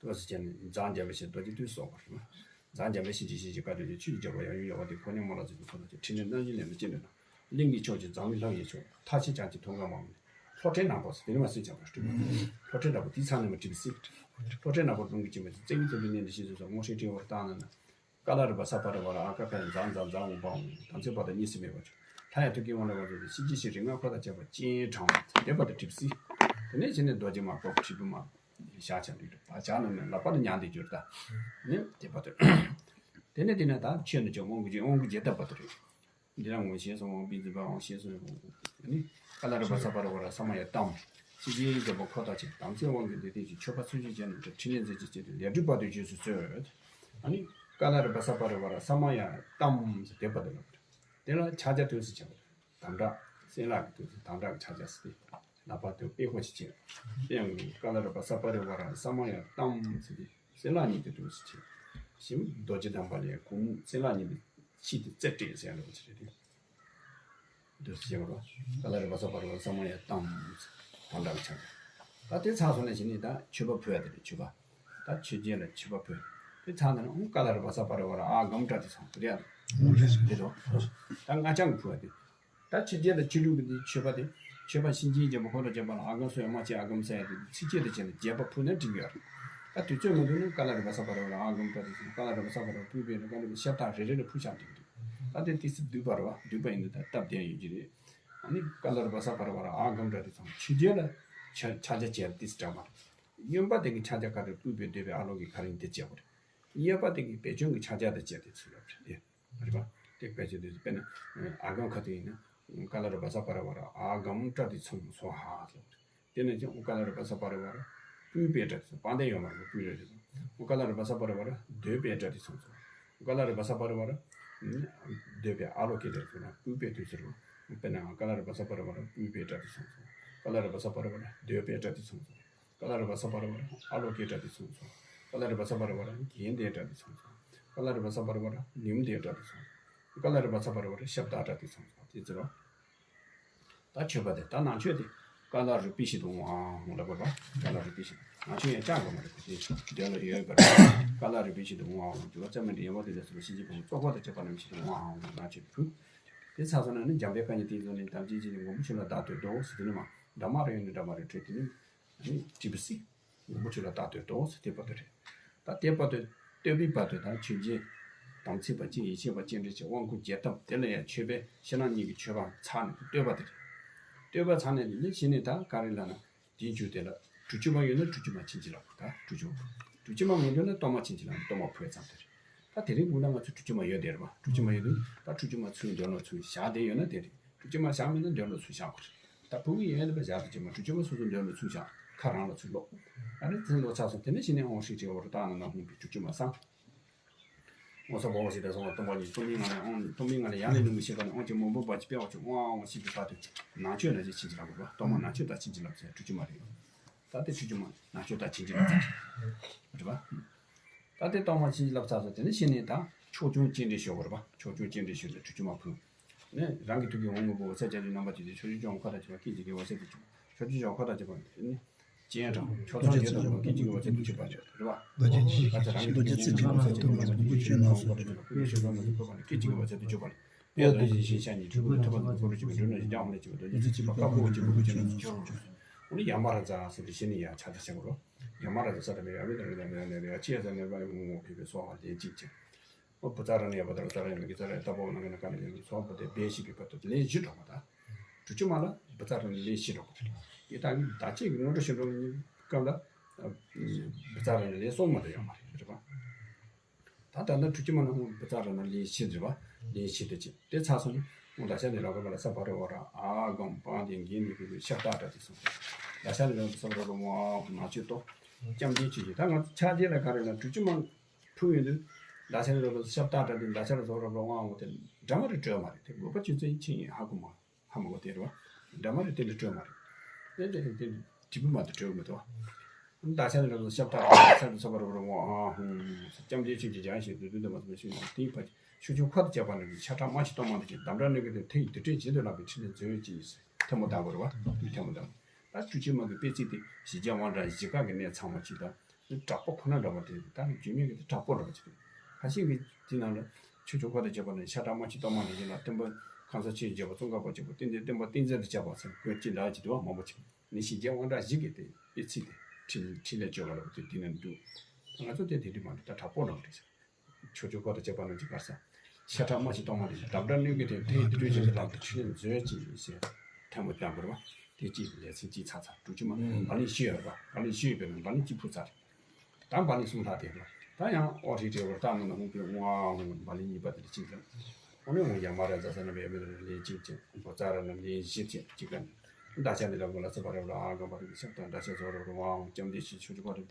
ཏོག་ཙམ་བྱས་ནས་འཇམ་འཇམ་དཔལ་གཤེད་རྡོ་རྗེ་ཏོག་ཙམ་སོགས་པ་རེད་བ། འཇམ་འཇམ་དཔལ་གཤིན་རྗེ་གཤེད་ཀྱི་བཀའ་དྲིན་ཆེ་ཆོས་ཀྱི་རྒྱལ་པོ་ཡང་ཡུལ་ཡོད་པ་དེ་ཁོ་ནས་མ་ལ་ཟེར་གྱི་ཁོ་ན་ཆེ་ཕྲིན་ལས་རྣམ་བཞི་ལས་མི་སྐྱེ་འདོད་ན། གླིང་གི་ཕྱོགས་ཀྱི་འཛམ་བུའི་ལྷ་ཡི་མཆོག་མཐའ་ཕྱིན་བྱང་ཆུབ་མཐོང་གང་མང་བ་ནི། ལྷོ་བྲག་ནག་པོ་ཟེར་དེ་ནི་མ་ཟེར་བྱ་བ་སྤྲུལ་པ། ལྷོ་བྲག་ནག་པོ་དེའི་ཚང་ནས་མ་བྲིས་པ་སྲིད། ལྷོ་བྲག་ནག་པོ་ཀླུང་གི་སྐྱེས་མ་ཆེ་བཙན་གྱི་ཐོད་པའི་གནས་འདི་ཤེས་སོ་སོ་སྔོ་ཧྲིང་ཧྲིང་བར་བཏང་ན་ན། ཀ་ལ་རི་བ་ས་པ་རི་བ་ར་ཨ་ཀ་ཁ་ཡ་ཛ་ཛ་ཛ་འོང་བ་འོང་། དམ་ཚིག་པ་དང་གཉིས་སུ་མེད་པར་བྱུང་། ལྷ་ཡང་ཐུགས་ཀྱི་དབང་ལ་བབས་ཏེ་གཤིན་རྗེ་གཤེད་རིག་སྔགས་འཁོར་དང་བཅས་པ་སྤྱན་དྲངས་ཏེ་བར་དུ་གྲིབ་སྲིད། དེ་ནས་ཕྱི་ནས་རྡོ་རྗེ་མར་བབས་གྲིབ་མ་བཞག་བྱ་འདུག་པ་བྱ་རྣམས་ནི་ལག་པ་ལ་མྱང་སྟེ་གྱུར་ད། ནི་དེ་བར་དུ། དེ་ནས་དེ་ནས་ད་ཆོས་ནི་ཆོས་དབང་གི་རྗེ་དབང་གི་རྗེ་ཐབས་བར་དུ་རེད། འདི་རང་ངོ་ཤེས་སོང་བ་པི་ཛི་བ་འོང་ཤེས་སོང་བ། ནི་ཀ་ལ་རི་བ་ས་པ་རི་བ་ར་ས་མ་ཡ་བལྟམས། ཕྱི་རྒྱལ་རྒྱལ་པོ་འཁོར་དང་བཅས་དམ་ཚིག་དབང་གིས་འདི་ལྟའི་ཆོས་པ་ཚུལ་བཞིན་བྱས་ནས་ཕྲིན་ལས་མཛད་ཅིང་བྱས་ཏེ་ལས་སྒྲིབ་པ་དེ་རྗེས་སུ་སོས། ཨ་ནི་ཀ་ལ་རི་བ་ས་པ་རི་བ་ར་ས་མ་ཡ་བལྟམས་ཟེར་དེ་བར་དུ་ལབ། དེ་ལ་ཕྱག་རྒྱ་དུས་སུ་བྱ་བ་དམ་དྲག་སྲིན་ལག་གི་དུས་སུ་དམ་དྲག་གི་ཕྱག་རྒྱ་ཟེར་ཏེ། ལག་པ་དུ་དཔེ་ཁོ་ཅིག་བྱས། དེ་ཡང་ཀ་ལ་རི་བ་ས་པ་རི་བ་ར་ས་མ་ཡ་བལྟམས་ཟེར་ཏེ། སྲིན་ལག་གཉིས་ཏེ་དུས་སུ་བྱས། ཞིང་རྡོ་རྗེ་གདན་པ་ལས་གུང་སྲིན་ལག་གཉིས་ཏེ་ཕྱིས་ཏེ་རྩེ་སྤྲད་ཟེར་ཡ་འདྲ་བོ་ཅིག་རེད་དེ། དུས་སུ་བྱས་པ་རེད། ཀ་ལ་རི་བ་ས་པ་རི་བ་ས་མ་ཡ་བལྟམས། དམ་དྲག་ཆགས། ད་དེ་ཚར་སོང་ནས་ཕྱི་ནས་ད་མཆོད་པ་ཕུལ་ཡ་དེ་རེད་མཆོད་པ། ད་ཆོས་རྒྱལ་ལ་མཆོད་པ་ཕུལ། དེ་ཚར་ནས་ཨང་ཀ་ལ་རི་བ་ས་པ་རི་བ་ར་ཨ་གམ་ཏྲ་དེ་ཚང་རེད་ཡ། རེད་དོ། ད་སྔགས་འཆང་གི་ཕུལ་ཡ་དེ། ད་ཕྱི་རྒྱལ་དང་ཕྱི་ལུགས་ཀྱི་འདི་མཆོད་པ་དེ། མཆོད་པ་གཤིན་རྗེའི་རྒྱལ་པོ་འཁོར་དང་བཅས་པ་ལ་ཨ་གམ་སོགས་ཡང་མ་བྱས་ཨ་གམ་ས་ཡ་དེ་ཚིགས་བཅད་དུ་བྱས་ནས་རྒྱས་པ་ཕུལ་ནས་འགྲིག་ཡོད་རེད། ད་དུས་ཚོད་མི་འདུག་ན་ཀ་ལ་རི་བ་ས་པ་རི་བ་ལ་ཨ་གམ་ཏྲ་དེ་ཚོ་ཀ་ལ་རི་བ་ས་པ་རི་བ་སྤུས་པའི་རི་ཀ་ལ་རི་ཤབ་ཐག་རེ་རེ་ལ་ཕུལ་བཞག་འགྲིག་འདུག་ད་དེ་ཏི་སི་བསྡུས་པ་རེད་བ། བསྡུས་པ་ཡིན་དུས་ད་སྟབས་བདེ་ཡོད་ཀྱི་རེད། ཨ་ནི་ཀ་ལ་རི་བ་ས་པ་རི་བ་ལ་ཨ་གམ་ཏྲ་དེ་ཚོ་ཕྱི་རྒྱལ་ལ་ཕྱག་ཕྱག་རྒྱ་བྱས་ཏི་སི་འདྲ་མ་རེད། གཡོན་པ་དེ་གི་ཕྱག་རྒྱ་ག་རེ་སྤུས་པའི་འདོད་པའི་ཨ་ལོ་གི་ག་རེ་ཡིན་དེ་བྱས་པ་རེད། གཡས་པ་དེ་གི་བེ་ཅོན་གྱི་ཕྱག་རྒྱ་དང་བཅས་ཏེ་ཚུལ་ལ་རེད། རེད་པ། དེ་དཔེ་ཆ་དེ་དཔེར་ན་ཨ་གམ་ཁ་དེ་ཡིན་ན་ཀ་ལ་རི་བ་ས་པ་རི་བ་ར་ཨ་གམ་ཏྲ་དེ་ཚང་སོ་ཧ་ལོ། དེ་ནས་ཀྱང་ཀ་ལ་རི་བ་ས་པ་རི་བ་ར་སྤུས་པའི་ཏྲ་དེ་ཚང་དཔལ་ལྡན་ཡོད་མ་རེད་སྤུས་རེད་དེ་ཚང་། ཀ་ལ་རི་བ་ས་པ་རི་བ་ར་འདོད་པའི་ཏྲ་དེ་ཚང་སོ། ཀ་ལ་རི་བ་ས་པ་རི་བ་ར་འདོད་པའི་ཨ་ལོ་ཀེ་ཏྲ་དེ་ཚང་སྤུས་པའི་དུས་ཟེར་བ། དཔེར་ན་ཀ་ལ་རི་བ་ས་པ་རི་བ་ར་སྤུས་པའི་ཏྲ་དེ་ཚང་སོ། ཀ་ལ་རི་བ་ས་པ་རི་བ་ར་འདོད་པའི་ཏྲ་དེ་ཚང་སོ། ཀ་ལ་རི་བ་ས་པ་རི་བ་ར་ཨ་ལོ་ཀེ་ཏྲ་དེ་ཚང་སོ། ཀ་ལ་རི་བ་ས་པ་རི་བ་ར་གྱེན་ལྡན་ཏྲ་དེ་ཚང་སོ། ཀ་ལ་རི་བ་ས་པ་རི་བ་ར་ནུབ་ལྡན་ཏྲ་དེ་ཚང་སོ། ཀ་ལ་རི་བ་ས་པ་རི་བ་ར་ཤབ་ཏག་ཏྲ་དེ་ཚང་སོ། དེ་ཚོ་ར། ད་མཆོད་པ་དེ་ད་ནང་མཆོད་དེ་ཀ་ལ་རུ་པི་ཤི་དུ་འོང་ཨ་འོང་ལ་བོར་བ་ཀ་ལ་རུ་པི་ཤི་དུ། ང་ཚོ་ཡང་བཅག་དགོས་མ་རེད། དེ་དོན་ལ་ཡོད་པར། ཀ་ལ་རུ་པའི་ཆེད་དུ་ཨོང་ཨ་ཨོང་། འགྱུར་བ་རྩ་མེད་འདྲེན་པ་དེ་ལས་སུ་ཤེས་བྱེད་ཕུང་པོ་བཙོག་པ་དང་བཅས་པ་རྣམས་ཆེད་དུ་ཨོང་ཨ་ཨོང་ལ་ཆེད་དུ་ཕུལ། དེ་ཚར་སོང་ན་ནི་འཇམ་དཔལ་བཀའ་ཉིད་ཏིང་འཛིན་ནི་དམ་ཅན་གྱི་མགོན་པོ་ཁྱོད་ལ་བདག་བསྟོད་དོ་ཟེར། དེ་ནི་མ་འདྲ་མ་རེད། ནི་འདྲ་མ་རེད། འཕྲོས་དེ་ནི་ནི་དྲིལ་བུ་སི། མགོན་པོ་ཁྱོད་ལ་བདག་བསྟོད་དོ་ཟེར། དེ་བར་དུ་རེད། ད་དེ་བར་དུ་བསྟོད་པའི་བར་དུ་ད་ཆོས་རྗེ་དམ་ཚིག་པ་ཅན་ཡེ་ཤེས་པ་སྤྱན་རས་གཟིགས་དབང་བསྐུར་རྒྱས་བཏབ། དེ་ལ་ཡང་མཆོད་པའི་ཕྱི་ནང་གཉིས་ཀྱི་མཆོད་པ་ཚར་ནས་བསྟོད་པ་དེ་རེད། བསྟོད་པ་ཚར་ནས་ནི་གཞི་ནས་ད་ག་རེ་ལབ་ན། དེའི་མཇུག་དེ་ལ་དྲུག་ཅུ་མ་ཡོད་ན་དྲུག་ཅུ་མ་ཕྱིན་ཅི་ལོག་ད་དྲུག་ཅུ་མ། དྲུག་ཅུ་མ་མི་འདུག་ན་སྟོང་མ་ཕྱིན་ཅི་ལོག་སྟོང་མ་ཕུལ་ཙམ་དེ་རེད། ད་དེ་རིང་དགོངས་ན་ང་ཚོ་དྲུག་ཅུ་མ་ཡོད་དེ་རེད་པ། དྲུག་ཅུ་མ་ཡོད་དུས་ད་དྲུག་ཅུ་མ་ཚུར་འདོན་ལོ་ཚུར་བཞག་བསྡད་ཡོད་ན་དེ་རེད། དྲུག་ཅུ་མ་བཞག་མེད་ན་འདོན་ལོ་ཚུར་བཞག་དགོས་རེད། ད་ཕུལ་གྱི་ཡོད་ན་བཞག་དུ་ཅི་མ་དྲུག་ཅུ་མ་སོ་སོ་འདོན་ལོ་ཚུར་བཞག་ཁ་རང་ལ་ཚུར་ལོག་ཨ་ནི་ཚུར་ལོག་ཚར་སོང་། དེ་ནས་གཞི་ནས་ཨོང་ཧྲི་ཁྲི་འོ་རུ་བཏང་ན་ན་ཧོང་པི་དྲུག་ཅུ་མ་སང་། ཨོ་ས་བོ་ཞིག་དང་སོང་བ་སྟོང་པ་ཉིད་སྟོང་པའི་ངང་ལས་ཨོང་། སྟོང་པའི་ངང་ལས་ཡང་ལས་ནུབ་མི་ཤེས་པ་ནི་ཨོང་ཅེ་མོན་པོ་བ་ཅི་པེ་བ་ཅི་ཨོང་ཨ་ཨོང་ཞེས་པའི་བར་དུ་ནང་མཆོད་ན་ཅི་ཕྱིན་ཅི་ལབ་དགོས་པ། སྟོང་མ་ནང་མཆོད་དང་ཕྱིན་ཅི་ལབ་ཟེར་དྲུག་ཅུ་མ་རེད། ད་དེ་དྲུག་ཅུ་མ་ནང་མཆོད་དང་ཕྱིན་ཅི་ལབ་ཟེར་རེད་པ། ད་དེ་སྟོང་མ་ཕྱིན་ཅི་ལབ་ཚར་སོང་། དེ་ནས་གཞི་ནས་ད་ཕྱོགས་སྐྱོང་སྤྱན་རས་གཟིགས་ཤོག་རེད་པ། ཕྱོགས་སྐྱོང་སྤྱན་རས་གཟིགས་ལ་དྲུག་ཅུ་མ་ཕུལ། ནས་རང་གི་ཐུགས་ཀྱི་འོང་ངོ་བོ་ས་སྐྱ་ཆུ་རྣམ་པ་ཅི་སྟེ་ཕྱོགས་བཅུའི་སྐྱོང་མཁའ་དང་བཅས་པ་སྐད་ཅིག་གིས་འོད་ཟེར་དུ་ཕྱོགས་བཅུའི་སྐྱོང་མཁའ་དང་བཅས་པ་ནི། སྤྱན་དྲངས། ཕྱོགས་མཚམས་བརྒྱད་དང་ལྡན་པ་སྐད་ཅིག་གིས་འོད་ཟེར་དུ་གྱུར་པ་རེད་པ། རྡོ་རྗེ་འཇིགས་བྱེད་ཀྱི་ཞིང་རྡོ་རྗེ་རྩེ་གྲུབ་པ་ལ་སྟོན་པ་ནི་ཆོས་རྣམས་སུ་འཁོར་བ་ནི་སྐད་ཅིག་གིས་འོད་ཟེར་དུ་གྱུར་པ་རེད། དཔལ་རྡོ་རྗེ་འཇིགས་བྱེད་ཀྱི་ཞིང་ཤར་ཉིད་འབྲས་བུ་ཐོབ་པ་ནི་འཁོར་ལོ་བཅུ་པའི་སྒྲོན་མེ་ཡི་ལྗང་ལས་བྱེད་པ་རྡོ་རྗེ་རྩེ་གྲུབ་པ་དཀར་པོ་འོད་ཀྱི་སྤུ་གུ་ཅན་རྣམས་སུ་འཁོར་བ་ནི་ཡང་ཕྱག་རྟ་ཆེན་པོ་རོ། ཡ་མ་ར་ཛ་ས་ད་མེ་ཡ་མེ་ད་རེ་ད་མེ་ཡ་ནེ་རེ་ཡ་ཅི་ཡ་ཟ་ནེ་ར་ཡ་ངོ་ངོ་ཕེ་ཕེ་སོ་ཧ་ལས་ཅིག་ཅེ། ཨོ་བུ་ཙ་ར་ནི་ཡ་བ་ད་ར་ཙ་ར་ཡ་མི་གི་ཙ་ར་ཡ་ད་པོ་ན་གི་ན་ཀ་ནི་ཡ་མི་སོ་བུ་དེ་བེ་ཤི་པི་པ་ཏོ་ལེན་ཞི་འགྲོ་མ་ད། དྲུག་ཅུ་མ་ལ་བུ་ཙ་ར་ནི་ལེན་ཞི་འགྲོ་མ་ད། ཡི་ད་ད་ཅི་གི་ངོ་འགྲོ་ཞི་འགྲོ་ནི་སྐབས་ལ་བུ་ཙ་ར་ནི་ལེན་སོང་མ་ད་ཡོང་མ་རེད་རེད་པ། ད་ད་ལྟ་དྲུག་ཅུ་མ་ན་བུ་ཙ་ར་ནི་ལེན་ཞི་འགྲོ་བ་ལེན་ཞི་དེ་ཅི་དེ་ཚ་སོང་ནི་ད་ཤ་ནི་ར་ག་བ་ལ་ས་པ་ར་བ་ར་ཨ་གང་པང་དེ་འགན་ནི་གི་ཤ་ཏ་ཏ་དེ་སོང་། ད་ཤ་ནི་ར་ག་ས་པ་ར་བ་ར་ཨ་ན་ཅི་ཏོ། ལྕམ་དེ་ཅི་ཅི་ད་ང་ཆ་རྗེས་ལ་ག་རེ་ལ་དྲུག་ཅུ་མ། ཕུག་ཡོད་དུས། ད་ཆ་ནི་རོ་ལ་ཤབ་ཏ་ཏ་དེ་ད་ཆ་ར་ཟོ་ར་རོ་ཝང་ཝང་དེ་འདྲ་མ་རེ་སྤྲོད་མ་རེད། དེ་དགོས་པ་ཆུ་ཚོད་ཕྱིན་ཡིན་ཧ་གོ་མ་ཧ་མ་གོ་དེ་རོ། འདྲ་མ་རེ་དེ་འདྲ་སྤྲོད་མ་རེད། དེ་དེ་དེ་དྲིལ་བུ་མ་དེ་སྤྲོད་མི་ཐུབ། ད་ཆ་ནི་རོ་ལ་ཤབ་ཏ་ཏ་ད་ཆ་ར་ཟོ་ར་རོ་ཝང་ཧུང་སྐྱམ་རྗེ་ཆུ་ཅི་ཇང་ཞིག་དུ་དུ་དུ་མ་ཐུབ་ཤུ་ཡང་དེའི་བར་ཆུ་ཆུ་ཁོ་དེ་བྱས་པ་ནི་ཤ་ཁྲག་མ་ཆི་གཏོང་མ་དེ་ཅི་དམ་དྲག་གནོད་ཀྱི་དེ་ཐེ་ཡི་དུ་སྤྲོད་བྱེད་དུ་ལག་པའི་ཕྲིན་ལས་མཛོད་ཅི་ཡིན་ཟེར་ཐལ་མོ་བཏང་དགོས་རེད་བ། དེ་ཐལ་མོ་བཏང་། ད་དྲུག་ཅུ་མ་གི་དཔེ་ཚིག་དེ་ཞི་རྒྱས་དབང་དྲག་བཞི་ཀ་གི་གནས་ཚང་མ་ཅིག་དང་། དྲག་པོ་ཁོ་ན་འདྲ་བ་དེ་ད་ནི་རྒྱུད་སྨད་ཀྱི་དེ་དྲག་པོ་འདྲ་བ་ཅིག་རེད། ཁ་ཤས་ཀྱིས་དེ་ནང་ལ་ཆོས་ཕྱོགས་ཁ་དང་བཅས་པ་ནི་ཤ་ཁྲག་མ་ཆི་གཏོང་མ་ནི་ཡིན་ལ་སྟོན་པ་ཁང་བཟང་ཆོས་རྒྱལ་པོ་ཙོང་ཁ་པ་ཆེན་པོ་བསྟན་འཛིན་སྟོན་པ་བསྟན་འཛིན་དུ་བཅའ་བ་ཟེར་བཀོད་ཅི་འདྲ་ཅིག་འདུག་བ་མང་པོ་ཅིག་ནི་ཞི་རྒྱས་དབང་དྲག་བཞི་གི་དེ་དཔེ་ཚིག་དེ་ཕྲིན་ཕྲིན་ལས་བཅོས་པ་ལ་དེ་དེ་ནས་འདུག་ང་ཚོ་དེ་དེ་འདྲ་མ་འདུག་ད་དྲག་པོ་འདྲ་བ་རེད། ཆོས་ཕྱོགས་ཁ་དང་བཅས་པ་ནི་ཅི་གར་ས། ཤ་ཁྲག་མ་ཆི་གཏོང་མ་དེ་དམ་དྲག་གནོད་ཀྱི་དེ་ཐེ་ཡི་དུ་སྤྲོད་བྱེད་དུ་ལག་ཏུ་ཕྲིན་ལས་མཛོད་ཅི་ཡིན་ཟེར་ཐལ་མོ་བཏང་དགོས་རེད་བ། དེ་ཅི་ལས་ཚིག་ཅི་ཚ་ཚ་དྲུག་ཅུ་མ་བ་ལིང་བཞི་ཡོད་རེད་བ། བ་ལིང་བཞི་ཡོད་པས་ན་བ་ལིང་གཅིག་ཕུལ་ཚར་རེད། ད་བ་ལིང་གསུམ་ལྷག་དེ་རེད། ད་ཡང་ཨོ་ཧྲི་ཏྲེ་བར་ཏ་ན་ན་ཧུང་པི་ཝང་ཧུང་བ་ལིང་གཉིས་པ་དེ་ལ་གཅིག་རེད། ཨོ་ནི་ཧུང་ཡ་མ་ར་ཛ་ས་ན་བེ་བེ་ལ་ལེན་གཅིག་ཅེ་བུ་ཙ་ར་ན་ལེན་བཞི་ཅེ་གཅིག་ག་ནི། ད་ཆ་འདི་ལ་གོ་ལ་ས་པ་ར་བ་ལ་ཨ་ག་པ་རི་ཤབ་དང་ད་ཆ་ཟོ་ར་བ་ཝང་ཧུང་སྐྱམ་དེ་ཤི་ཆུ་ཆུ་པ་རེད།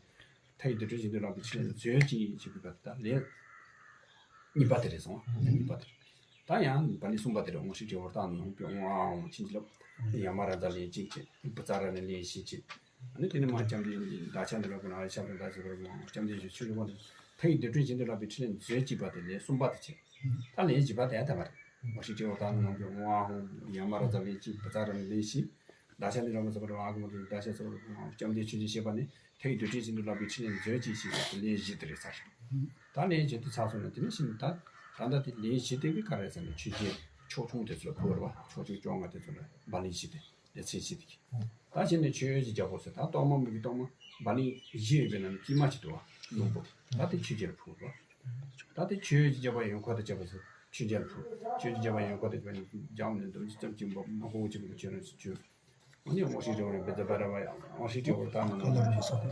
ཐ་ཡི་དུ་སྤྲོད་བྱེད་དུ་ལག་པའི་ཕྲིན་ལས་མཛོད་ཅི་ཡིན་ཞེས་པའི་བར་དུ་ད་ལན་གཉིས་པ་དེ་རེད་སོང་། ལན་གཉིས་པ་དེ་རེད། ད་ཡང་བ་ལིང་གསུམ་པ་དེ་རེད། ཨོང་ཧྲི་ཏྲེ་བར་ཏ་ན་ཧུང་པི་ཝང་ཧུང་ཕྱིན་ཅི་ལབ། ཡ་མ་ར་ཛ་ལེན་གཅིག་ཅེ་བུ་ཙ་ར་ནི་ལེན་བཞི་ཅེ། ཨ་ནི་དེ་ནི་མ་སྐྱམ་དེ་ད་ཆ་འདི་ལ་གོ་ན་ཤབ་དང་ད་ཆ་བར་ཝང་སྐྱམ་དེ་ཤི་ཆུ་ཆུ་པ་རེད། ཐ་ཡི་དུ་སྤྲོད་བྱེད་དུ་ལག་པའི་ཕྲིན་ལས་མཛོད་ཅི་པ་དེ་ལན་གསུམ་པ་དེ་ཅེ། ད་ལན་བཞི་པ་དེ་ད་མ་རེད། ཨོང་ཧྲི་ཏྲེ་བར་ཏ་ན་ཧུང་པི་ཝང་ཧུང་ཡ་མ་ར་ཛ་ལེན་གཅིག་བུ་ཙ་ར་ནི་ལེན་བཞི། ད་ཆ་འདི་ལ་གོ་ས་པ་ར་བ་ཨ་ག་མ་དེ་ད་ཆ་ས་པ་ར་བ་སྐྱམ་དེ་ཆུ་ཆུ་ཞེས་པ་ནི། ཐ་ཡི་དུ་སྤྲོད་བྱེད་དུ་ལག་པའི་ཕྲིན་ལས་མཛོད་ཅི་ཞེས་པའི་ལན་བཞི་དེ་རེད་ཚར། ད་ལན་བཞི་དེ་ཚར་སོང་ན་དེ་ནི་ཤིན་ད། ད་ལྟ་དེ་ལན་བཞི་དེ་གི་ག་རེ་ཟེར་ན་ཆོས་རྗེ་ཕྱོགས་སྐྱོང་དེ་ཚོ་ལ་ཕུལ་བ་རེད་བ། ཕྱོགས་སྐྱོང་བཅོ་ལྔ་དེ་ཚོ་ལ་བ་ལིང་བཞི་དེ་ལན་ཚིག་བཞི་དེ་གི། ད་གཞི་ནས་ཆོས་ཀྱི་རྒྱལ་པོ་ཟེར་ད་གཏོར་མ་མི་གི་གཏོར་མ་བ་ལིང་བཞི་ཡོད་པའི་ནང་ནས་དཀྱིལ་མ་གཅིག་འདུག་བ་ལྷུན་པོ་དེ་ད་དེ་ཆོས་རྗེ་ལ་ཕུལ་བ་རེད་བ། ད་དེ་ཆོས་ཀྱི་རྒྱལ་པོ་ཡོན་ཁོ་དང་བཅས་པ་ཟེར་ཆོས་རྒྱལ་ལ་ཕུལ། ཆོས་ཀྱི་རྒྱལ་པོ་ཡོན་ཁོ་དང་བཅས་པ་ནི་འཇམ་ནས་འདུག་ཙམ་གྱི་མ་མ་གོ་བ་གཅིག་པུ་ཆོས་རང་ཆོས། ཨོ་ནི་ཨོ་ཤི་ཏྲེ་བ་རེ་བེ་ཛ་བ་ར་བ་ཡ། ཨོ་ཤི་ཏྲེ་བ་ར་ཏ་ན་ན།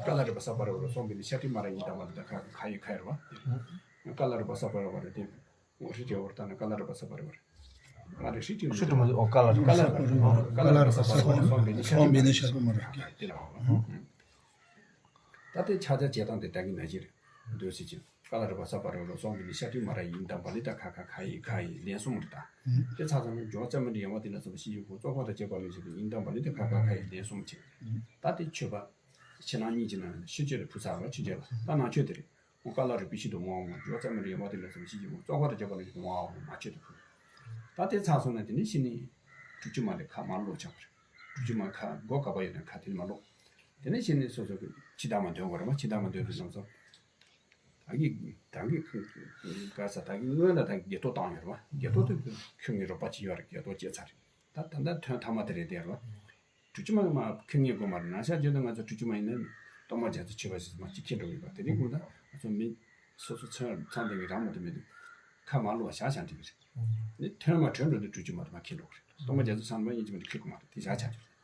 ཀ་ལ་རི་པ་ས་པ་ར་བ་ར་སོང་པི་ནི་ཤ་ཏི་མ་ར་ཡིན་ད་མ་ར་ད་ཁ་ཁ་ཡི་ཁ་ཡི་ར་བ། ཀ་ལ་རི་པ་ས་པ་ར་བ་ར་དེ། ཨོ་ཤི་ཏྲེ་བ་ར་ཏ་ན་ཀ་ལ་རི་པ་ས་པ་ར་བ་ར། ང་རེ་ཤི་ཏི་ཤི་ཏི་མ་ཨོ་ཀ་ལ་རི་ཀ་ལ་རི་ཀ་ལ་རི་པ་ས་པ་ར་བ་ར་སོང་པི་ནི་ཤ་ཏི་མ་ར་ཡིན་ད་མ་ར་ད་ཁ་ཁ་ཡི་དེ་ར་བ། ད་ལྟའི་ཕྱག་རྒྱ་བྱེད་སྟངས་དེ་ད་གིན་ན་གྱི་རེད། འདོད་སྲིད་ཅིང་། ཀ་ལ་རི་པ་ས་པ་རི་བ་ར་སོང་པི་ནི་ཤ་ཏི་མ་ར་ཡིན་ད་བ་ལི་ད་ཁ་ཁ་ཁ་ཡི་ཁ་ཡི་ལན་གསུམ་རེད་ད། དེ་ཚ་ཚང་ན་འཇོག་རྩ་མི་འདྲ་ཡང་བ་དེ་ལ་སོགས་པ་ཤི་ཡི་གོ་ཙོག་པ་དང་བཅས་པ་ལ་ཞིག་ཏུ་ཡིན་ད་བ་ལི་ད་ཁ་ཁ་ཁ་ཡི་ལན་གསུམ་བྱེད། ད་དེ་མཆོད་པ། ཕྱི་ནང་གཉིས་ཀྱི་ནང་ནས་ཤི་ཆོས་ལ་ཕུལ་ཚར་བ་ཆོས་རྒྱལ་ལ་ད་ནང་མཆོད་དེ་རེད། འོ་ཀ་ལ་རི་པི་ཤི་ཏུ་འོང་འོང་འཇོག་རྩ་མི་འདྲ་ཡང་བ་དེ་ལ་སོགས་པ་ཤི་ཡི་གོ་ཙོག་པ་དང་བཅས་པ་ལ་ཞིག་ཏུ་འོང་འོང་མ་མཆོད་དུ་ཕུལ། ད་དེ་ཚ་སོང་ན་དེ་ནས་ཤི་ནི། དྲུག་ཅུ་མ་ལས་ཁ་མ་ལོག་ཆགས་པ་རེད། དྲུག་ཅུ་མ་ཁ་སྒོ་ག་པ་ཡོད་ན་ཁ་དེ་ནས་མ་ལོག་དེ་ནས་གཞི་ནས་སོ་སོ་གི་ཕྱི་ཐག་མ་འདོན་དགོས་རེད་བ། ཕྱི་ཐག་མ་འདོན་དུས་ཙམ་སོ། ད་གི་ད་གི་ག་ས་ད་གི་སྔོན་ལ་ད་གི་སྒེར་ཐོག་བཏང་ཡོད་རེད་བ། སྒེར་ཐོག་དེ་ཁྱོད་ངའི་རོགས་པ་ཅིག་ཡོད་རེད། སྒེར་ཐོག་བཅད་ཚར་རེད། ད་ད་ལྟ་ཐོན་ཐ་མ་དེ་རེད་དེ་རེད་བ། དྲུག་ཅུ་མ་མ་ཁྱོད་ངའི་དགོས་མ་རེད། ནང་ཤག་བརྗོད་དུས་ང་ཚོ་དྲུག་ཅུ་མ་ཡིན་ན་གཏོར་མ་རྒྱ་མཚོ་མཆོད་པ་ཞིག་མ་གཅིག་ཁྱེར་འགྲོ་གི་ཡོད་པ། དེ་རིང་དགོང་དག་ང་ཚོ་མི་སོ་སོ་ཚང་ཚང་དེ་གི་རང་མ་དེ་མེད་དུས་ཁ་མ་ལོ་བ་བཞག་བཞག་འགྲིག་གི་རེད། ནི་ཐོན་མ་ཐོན་འགྲོ་དུས་དྲུག་ཅུ་མ་དེ་མ་ཁྱེར་འགྲོ་གི་རེད། གཏོར་མ་རྒྱ་མཚོ་ཚང་མ་ཡིན་གཅིག་མ་གཅིག་ཁྱེར་དགོས་མ་རེད། དེ་བཞག་བཞག་འགྲིག་གི་རེད།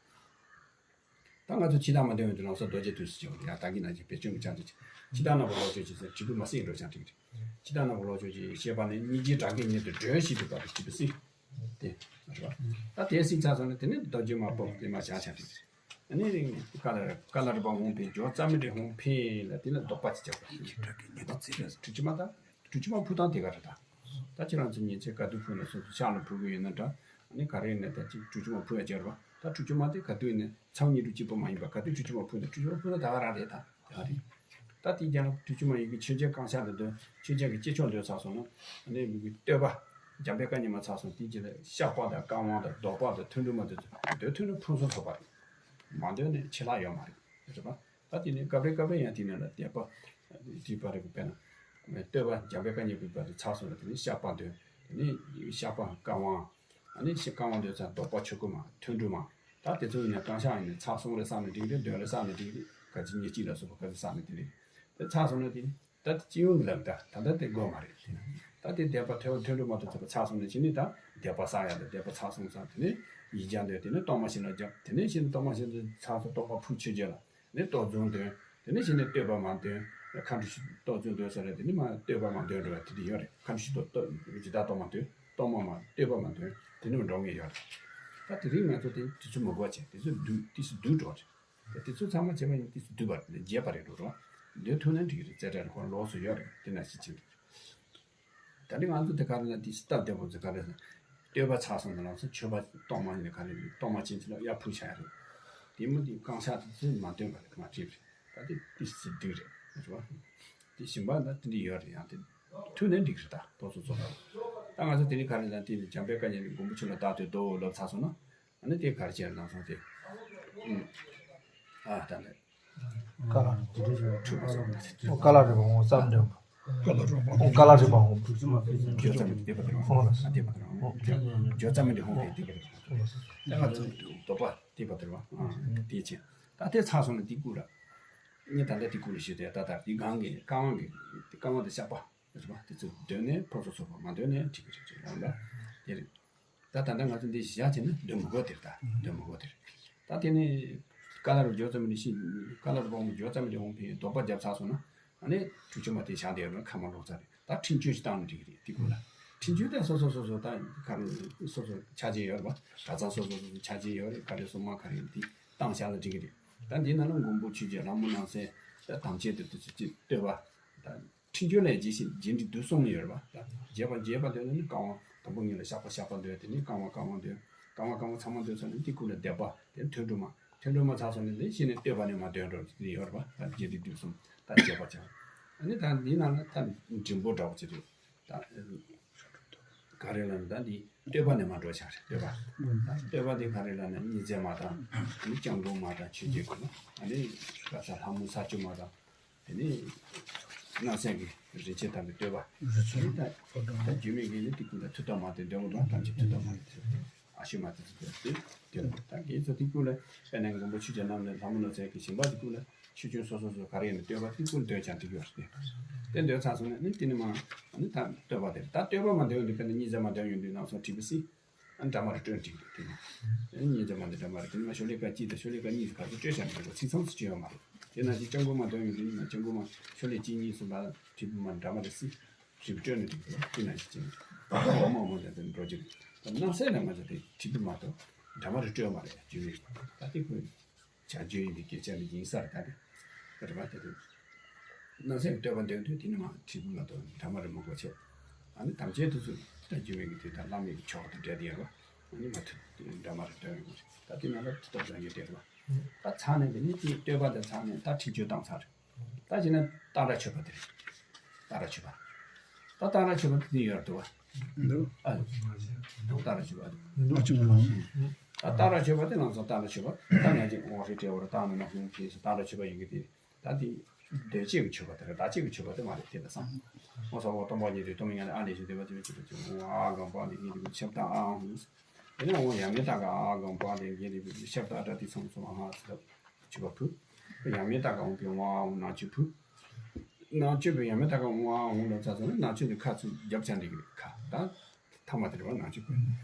ད་ང་ཚོ་ཕྱི་ཐག་མ་འདོན་ཡོང་དུས་ལམ་སང་རྡོ་རྗེ་དུས་སུ་བྱེད་པ་ཡང་ད་གིན་ན་ཅིག་བེད་སྤྱོད་མི་བྱ་འདུག་ཅིག་ཕྱི་ཐག་ནག་པོ་ལོག་ཕྱོགས་ཀྱི་ཟེར་དྲིལ་བུ་མ་སྲིད་འགྲོ་བྱ་འགྲིག་རེད། ཕྱི་ཐག་ནག་པོ་ལོག་ཕྱོགས་ཀྱི་ཤེས་པ་ནི་སྙིང་རྗེའི་བྲག་གི་ཉེ་དུ་སྒྲོན་ཞིག་ཏུ་བབས་པའི་དྲིལ་བུ་སྲིད་དེ་རེད་བ། ད་དེ་སྲིད་ཚར་སོང་ན་དེ་ནི་རྡོ་རྗེ་མ་སྤོབས་དེ་མ་བྱ་བྱ་འགྲིག་རེད། ཨ་ནི་རིང་ནས་ཀ་ལ་ར་ཀ་ལ་རི་པ་འོང་ཕེ་ཇོ་རྩ་མི་འདྲེ་འོང་ཕེ་ལ་དེ་ལ་རྡོག་པ་ཅིག་རྒྱབ་པ་རེད། དྲིལ་ཅི་མ་ད། དྲིལ་ཅི་མ་ཕུ་ཐང་དེ་ག་རེད་ད། ད་ཁྱེད་རང་ཚོ་ཉིན་མཚན་ག་དུས་ཕུ་ན་སོ་སོ་ཤག་ལ་ཕུ་གི་ཡོད་ན་འདྲ། ཨ་ནི་ག་རེ་ཡིན་ན་ད་ཅིག་དྲིལ་ཅི་མ་ཕུ་ཡ་བྱེད་རོགས། ད་དྲིལ་ཅི་མ་དེ་ག་དུས་ཡིན་ན་ཚང་ཉིད་དུ་གཅིག་པོ་མ་ཡིན་པ་ག་དུས་དྲིལ་ཅི་མ་ཕུ་ན་དྲིལ་ཅི་མ་ཕུ་ན་ད་ག་རང་རེད་ད། ད་རེད། ད་དེ་རྒྱ་ལ་དྲིལ་ཅི་མ་ཡི་གེ་ཆོས་རྒྱལ་རྐང་ཤག་ལ་འདོན་ཆོས་རྒྱལ་གྱི་སྐྱེས་མཆོག་འདོན་ཚར་སོང་ན། ཨ་ནི་མི་གི་བསྟོད་པ་འཇམ་དཔལ་བཀའ་རྙིང་མ་ཚར་སོང་དེ་རྗེས་ལ་བཤགས་པ་དང་བཀའ་དབང་དང་བཟློག་པ་དང་ཐུན་དྲུག་མ་འདོན་ཚར་འདོན་ཐུན་དྲུག་ཕུན་སུམ་ཚོགས་པ་རེད། མ་འདོན་ནས་ཆད་ལྷག་ཡོད་མ་རེད། རེད་པ། ད་དེ་ནས་སྐབས་རེ་སྐབས་རེ་ཡང་དེ་ནས་ལ་དད་པ་དྲིལ་བ་རེ་དཔེར་ན། བསྟོད་པ་འཇམ་དཔལ་བཀའ་རྙིང་པའི་བར་དུ་ཚར་སོང་ལ་དེ་ནས་བཤགས་པ་འདོན། དེ་ནས་བཤགས་པ་བཀའ་དབང་། ཨ་ནི་ཞེས་བཀའ་དབང་འདོན་ཚར་བཟློག་པ་ཆོས་སྐུ་མ་ཐུན་དྲུག་མ། ད་དེ་ཚོ་ཡིན་ན་རྐང་ཤག་ཡིན་ན་ཚར་སོང་རེད་བསམ་ནས་འགྲིག་རེད། འདོན་རེད་བསམ་ནས་འགྲིག་རེད། ག་ཅི་ཉེར་གཅིག་ལ་སོགས་པ་ག་ཚོད་བསམ་ནས་དེ་རེད། དེ་ཚར་སོང་ན་དེ་ནི་ད་དེ་སྤྱི་ཡོངས་ཀྱི་ལམ་ད་ད་ལྟ་དེ་དགོས་མ་རེད། ད་དེ་དད་པ་ཐོས་པ་ཐོས་གྲོལ་མ་ཐོབ་ཚར་བ་ཚར་སོང་ན་ཕྱི་ནས་ད་དད་པ་བསགས་ཡ་ད་དད་པ་ཚར་སོང་ཙང་དེ་ནས་ཡིག་བརྒྱ་འདོན། དེ་ནས་གཏོར་མ་ཞིག་ལ་བརྒྱབ། དེ་ནས་ཕྱི་ནས་གཏོར་མ་ཞིག་ཚར་སོང་བཟློག་པ་ཕུར་ཆོས་རྒྱལ་ལ། ནས་གཏོར་རྫུན་འདོན། དེ་ནས་གཞི་ནས་བསྟོད་པ་མ་འདོན། མཁའ་འགྲོ་ཞིག་གཏོར་རྫུན་འདོན་ས་རེད། དེ་ནས་མ་བསྟོད་པ་མ་འདོན་འགྲོ་བ་དེ་འདྲ་ཡོད་རེད། མཁའ་འགྲོ་ཞིག་གཏོར་གཏོར་ཇི་ལྟར་གཏོར་མ་འདོན། གཏོར་མ་མ་བསྟོད་པ་མ་འདོན། དེ་ནས་འགྲོ་ངེས་ཡོད་རེད། ད་དེ་རིང་ང་ཚོ་དེ་དུས་ཚོད་མི་འགོར་བྱས་དུས་ཚོད་བསྡུས་དུས་སུ་བསྡུས་འགྲོ་རེད། དེ་དུས་ཚོད་ཚང་མ་བྱས་པ་ཡིན་དུས་སུ་བསྡུས་པ་རེད། རྒྱས་པ་རེད་འགྲོ་རོགས། འདོན་ཐུབ་ན་འགྲིག་གི་རེད། རྩེ་གྲས་ཁོ་ལོགས་སུ་ཡོད་རེད། དེ་ན་ཤི་ཆེན་རེད། ད་ནི་ང་ཚོ་དེ་ག་རེ་ལ་དེ་སྟབས་བདེ་པོ་ཚོ་ག་རེ་ཟེར། བསྟོད་པ་ཚར་སོང་ན་ལམ་སང་མཆོད་པ་གཏོར་མ་ཡིན་ན་ག་རེ་རེད། གཏོར་མ་ཅན་ཚོ་ལ་ཡར་ཕུལ་བྱ་ཡ་རེད། དེ་མོ་དེ་རྐང་ཤག་དེ་ཚོས་མ་འདོན་པ་རེད། མ་བྲིས་རེད། ད་དེ་དེ་སྲིད་སྡུག་རེད་རེད་བ། དེ་ཞིམ་པ་ད་དེ་འདྲ་ཡོད་རེད། ཡང་དེ་ཐུག་ནས་འགྲིག་རེད། ད་ཏོག་ཙམ་ཚོ་ད་ད་ང་ཚོ་དེ་རིང་ག་རེ་ལ་དེ་ནི་འཇམ་དཔལ་བཀའ་རྙིང་གི་མགོན་པོ་ཆོས་ལ་བདག་ཏུ་བསྟོད་ལབ་ཚར་སོང་ན། ཨ་ནི་དེ་ག་རེ་བྱས་ལམ་སང་དེ། ཨུམ། ཨ་ད་ནི། ཀ་ལ་རི་པ་འོང་བསམ་འདྲ། ཀ་ལ་རི་པ་འོང་། བསྒྱུར་རྩ་མི་འདྲ་འོང་བསྡད་པ་དེ་རེད་བ། ཨ་བསྡད་པ་དེ་རེད་བ། བསྒྱུར་རྩ་མི་འདྲ་འོང་བསྡད་བསྡད་པ་དེ་རེད་བ། ད་ང་ཚོ་དོགས་པ་བསྡད་པ་དེ་རེད་བ། ཨ་དེ་བྱས། ད་དེ་ཚར་སོང་ན་དེ་སྐུ་ར། ངས་ད་ལྟ་དེ་སྐུ་ལ་ཞུས་ཏེ་ད་ལྟ་དེ་སྒང་གི་རྐང་བ་གི་རྐང་བ་དེ་བཤགས་པ་རེད་བ། དེ་ཚོ་འདོན་ནས་ཕུན་སུམ་ཚོགས་པ། མ་འདོན་ནས་འགྲིག་གི་རེད་རེད་ལབ་ལ། དེ་རེད། ད་ད་ལྟ་ང་ཚོ་འདི་བཞག་བྱས་ན་འདོན་མི་དགོས་དེ་རེད། ད་འདོན་མི་དགོས་དེ་རེད། ད་དེ་ནས་ཀ་ལ་རུ་བསྒྱུར་རྩ་མི་འདྲ་ཞིག་ཀ་ལ་རུ་པ་འོང་བསྒྱུར་རྩ་མི་འདྲ་འོང་ཕི་བཟློག་པ་བརྒྱབ་ཚར་སོང་ན། ཨ་ནི་དྲུག་ཅུ་མ་དེ་བཞག་བསྡད་ཡོད་ན་ཁ་མ་ལོག་ཚར་རེད། ད་འཕྲིན་བཅོལ་ཞིག་བཏང་ན་འགྲིག་གི་རེད་དེ་ཀུན་ལ། འཕྲིན་བཅོལ་དེ་སོ་སོ་སོ་སོ་ད་ག་རེ་སོ་སོ་ཆ་རྐྱེན་ཡོད་རེད་བ། གྲྭ་ཚང་སོ་སོ་སོ་སོ་ཆ་རྐྱེན་ཡོད་རེད། ག་རེ་སོ་མ་ག་རེ་ཡིན་དེ་བཏང་བཞག་ན་འགྲིག་གི་རེད། ད་འདི་ནང་ལ་མགོན་པོ་ཆོས་རྒྱལ་ལྷ་མོ་ནང་གསལ་ད་དམ་ཅན་དེ་དུས་ཚོད་ཅིག་བསྟོད་པ་ད། འཕྲིན་བཅོལ་ལས་རྗེས་ཤིག་རྗེས་འབྲིང་བསྡུས་གསུམ་ཡོད་རེད་པ། ད་རྒྱས་པ་རྒྱས་པ་འདོན་ན་ནི་རྐང་བ་དང་པོ་ཉིད་ལ་བཤགས་པ་བཤགས་པ་འདོན། དེ་ནས་རྐང་བ་རྐང་བ་འདོན། རྐང་བ་རྐང་བ་ཚང་མ་འདོན་ཚར་ན་དེ་ཀུན་ལ་བཟློག་པ་དེ་ཐུན་དྲུག་མ། ཐུན་དྲུག་མ་ཚར་སོང་ན་དེ་གཞི་ནས་བསྟོད་པ་ནས་མ་འདོན་འགྲོ་དེ་ཡོད་རེད་པ། ད་རྗེས་འབྲིང་བསྡུས་གསུམ་ད་རྒྱས་པ་བྱ། ཨ་ནི་ད་འདི་ནང་ལ་ད་འབྲིང་པོ་འདྲ་བོ་ཅིག་རེད་ད། ག་རེ་ལབ་ན་ད་འདི་བསྟོད་པ་ནས་མ་འགྲོ་བྱ་རེད་བསྟོད་པ། བསྟོད་པ་དེ་ག་རེ་ལབ་ན་སྙིང་རྗེ་མ་དང་། ཨ་ནི་སྐྱབས་མགོན་མ་དང་ཆོས་རྗེ་ཀུན། ཨ་ནི་ག་ས་ལྷ་མོ་ས་བཅུ་མ་དང་། དེ་ནས་སྣང་སེམས་ཀྱི་རིན་ཆེན་དམ་པའི་བསྟོད་པ། རིན་ཆེན་ད་ད་རྒྱུད་སྨད་ཀྱི་ནི་དེ་ཀུན་ད་མཐུ་སྟོབས་མ་དེ་འདོན་དགོས་དང་ཐམས་ཅད་མཐུ་སྟོབས་མ་དེ་ཨ་ཤུ་མ་དེ་ཚོ་དེ་དེ་ད་དགེ་ཚོ་དེ་ཀུན་ལ་དཔེར་ན་མགོན་པོ་ཆོས་རྒྱལ་རྣམས་ལས་ལྷ་མོ་ནོར་རྩེ་གི་ཞིང་པ་དེ་ཀུན་ལ་ཆོས་སྐྱོན་སོ་སོ་སོ་ག་རེ་ཡིན་ན་བསྟོད་པ་དེ་ཀུན་འདོན་ཀྱང་འགྲིག་ཡོད་རེད། དེ་འདོན་ཚར་སོང་ན་ནི་དེ་ནི་མ་ནི་ད་བསྟོད་པ་དེ་རེད། ད་བསྟོད་པ་མ་འདོན་དུས་དཔེར་ན་སྙིང་རྗེ་མ་འདོན་ཡོང་དུས་ནང་སོ་དྲིལ་བུ་སྲིད། ཨ་འདྲ་མ་རེ་སྤྲོད་འགྲིག་རེད་དེ་ནི། ཨ་ནི་སྙིང་རྗེ་མ་འདི་འདྲ་མ་རེ་དེ་ནི་མ་ཤོ་ལོ་ཀ་གཅིག་དང་ཤོ་ལོ་ཀ་གཉིས་སུ་ག་ཚོད་སྤྲོད་བཞག་འགྲིག་རེད། ཚིག་མཚམས་སུ་སྤྱོད་ཡོད་མ་རེད། དེ་ན་ཅིག་སྐྱབས་མགོན་མ་འདོན་ཡོང་དུས་ནི་མ་སྐྱབས་མགོན་མ་ཤོ་ལོ་གཅིག་གཉིས་གསུམ་པ་དྲིལ་བུ་མ་འདྲ་མ་རེ་སྲིད། དྲིལ་བུ་སྤྲོད་ནི་འགྲིག་རེད། དེ་ན་ཅིག་ཅིག་ཨ་འོ་མ་འོ་མ་འདྲ་དེ་འགྲོ་རྒྱུ་རེད། ད་སྣང་གསལ་ལ་ང་ཚོ་དེ་དྲིལ་བུ་མ་གཏོགས་འདྲ་མ་རེ་སྤྲོད་མ་རེད་རྒྱུ་རེད། ད་དེ་ཁོས་བྱ་རྒྱུ་ཡིན་པའི་སྐད་ཆ་ནི་ཡིན་ས་རེད། ད་དེ་རེད་པ། དེ་དེ། སྣང་སེམས་བསྟོད་པ་འདོན་དུས་དེ་ནི་མ་དྲིལ་བུ་མ་གཏོགས་འདྲ་མ་རེ་མི་དགོས་ཆེ། ཨ་ནི་དམ་ཅན་དེ་ཚོས་ད་རྒྱུད་སྨད་ཀྱི་དེ་དང་བླ་མེད་ཀྱི་ཆོག་ཏུ་འབྲེལ་དེ་ཡོད་རོ། ཨ་ནི་མ་ཐུབ་འདྲ་མ་རེ་འདོན་ཡོང་གི་རེད། ད་དེ་ནང་ལ་མཐུ་སྟོབས་རང་རྒྱུད་དེ་རེད་བ། ད་ཚང་ནས་དེ་ནི་དེ་བསྟོད་པ་དེ་ཚང་ནས་ད་འཕྲིན་བཅོལ་བཏང་ཚར་རེད། ད་བྱས་ན་སྟག་ར་མཆོད་པ་དེ་རེད། སྟག་ར་མཆོད་པ། ད་སྟག་ར་མཆོད་པ་དེ་ཡོད་རེད་བ། འདུག་ཨ་འདུག་སྟག་ར་མཆོད་པ་འདུག་ཨ་ཅིག་མ། ད་རྟག་ར་ཆོས་པ་དེ་ལམ་སང་རྟག་ར་ཆོས་པ་ད་ང་ཅིག་འོང་ཧྲི་ཏྲེ་བར་རྟག་ན་ན་ཧུང་ཕི་སི་རྟག་ར་ཆོས་པ་ཡིན་གི་དེ། ད་དེ་དོན་བྱེད་ཀྱི་ཆོས་པ་དེ་རེད། བདག་བྱེད་ཀྱི་ཆོས་པ་དེ་མ་རེད་དེ། ད་སང་ཨོ་ས་འོ་སྟོང་པ་ཉིད་དུ་སྟོང་ཉིད་ཨ་ལས་བཞིན་དེ་བ་དེ་བ་ཅི་བ་ཅི་འོ་ཨ་གང་པ་ལས་ངེས་དེ་བ་ཆབ་དང་ཨ་འོང་། དེ་ནས་འོ་ཡ་མེད་ད་ག་ཨ་གང་པ་ལས་ངེས་དེ་བ་ཆབ་དང་སྒྲ་དེ་ཚང་ཚང་ཨ་ཧ་ཟེར་ཆོས་པ་ཕུ། ཡ་མེད་ད་ག་འོང་པའི་འོ་ཨ་འོང་ནང་ཆོས་ཕུ། ནང་ཆོས་པའི་ཡ་མེད་ད་ག་འོ་ཨ་འོང་ལ་ཚ་ཚ་ནི་ནང་ཆོས་དེ་ཁ་ཚུར་རྒྱབ་ཆ་འདི་གི་ཁ་ད་ཐ་མ་དེ་རེད་བ། ནང་ཆོས་ཕུ་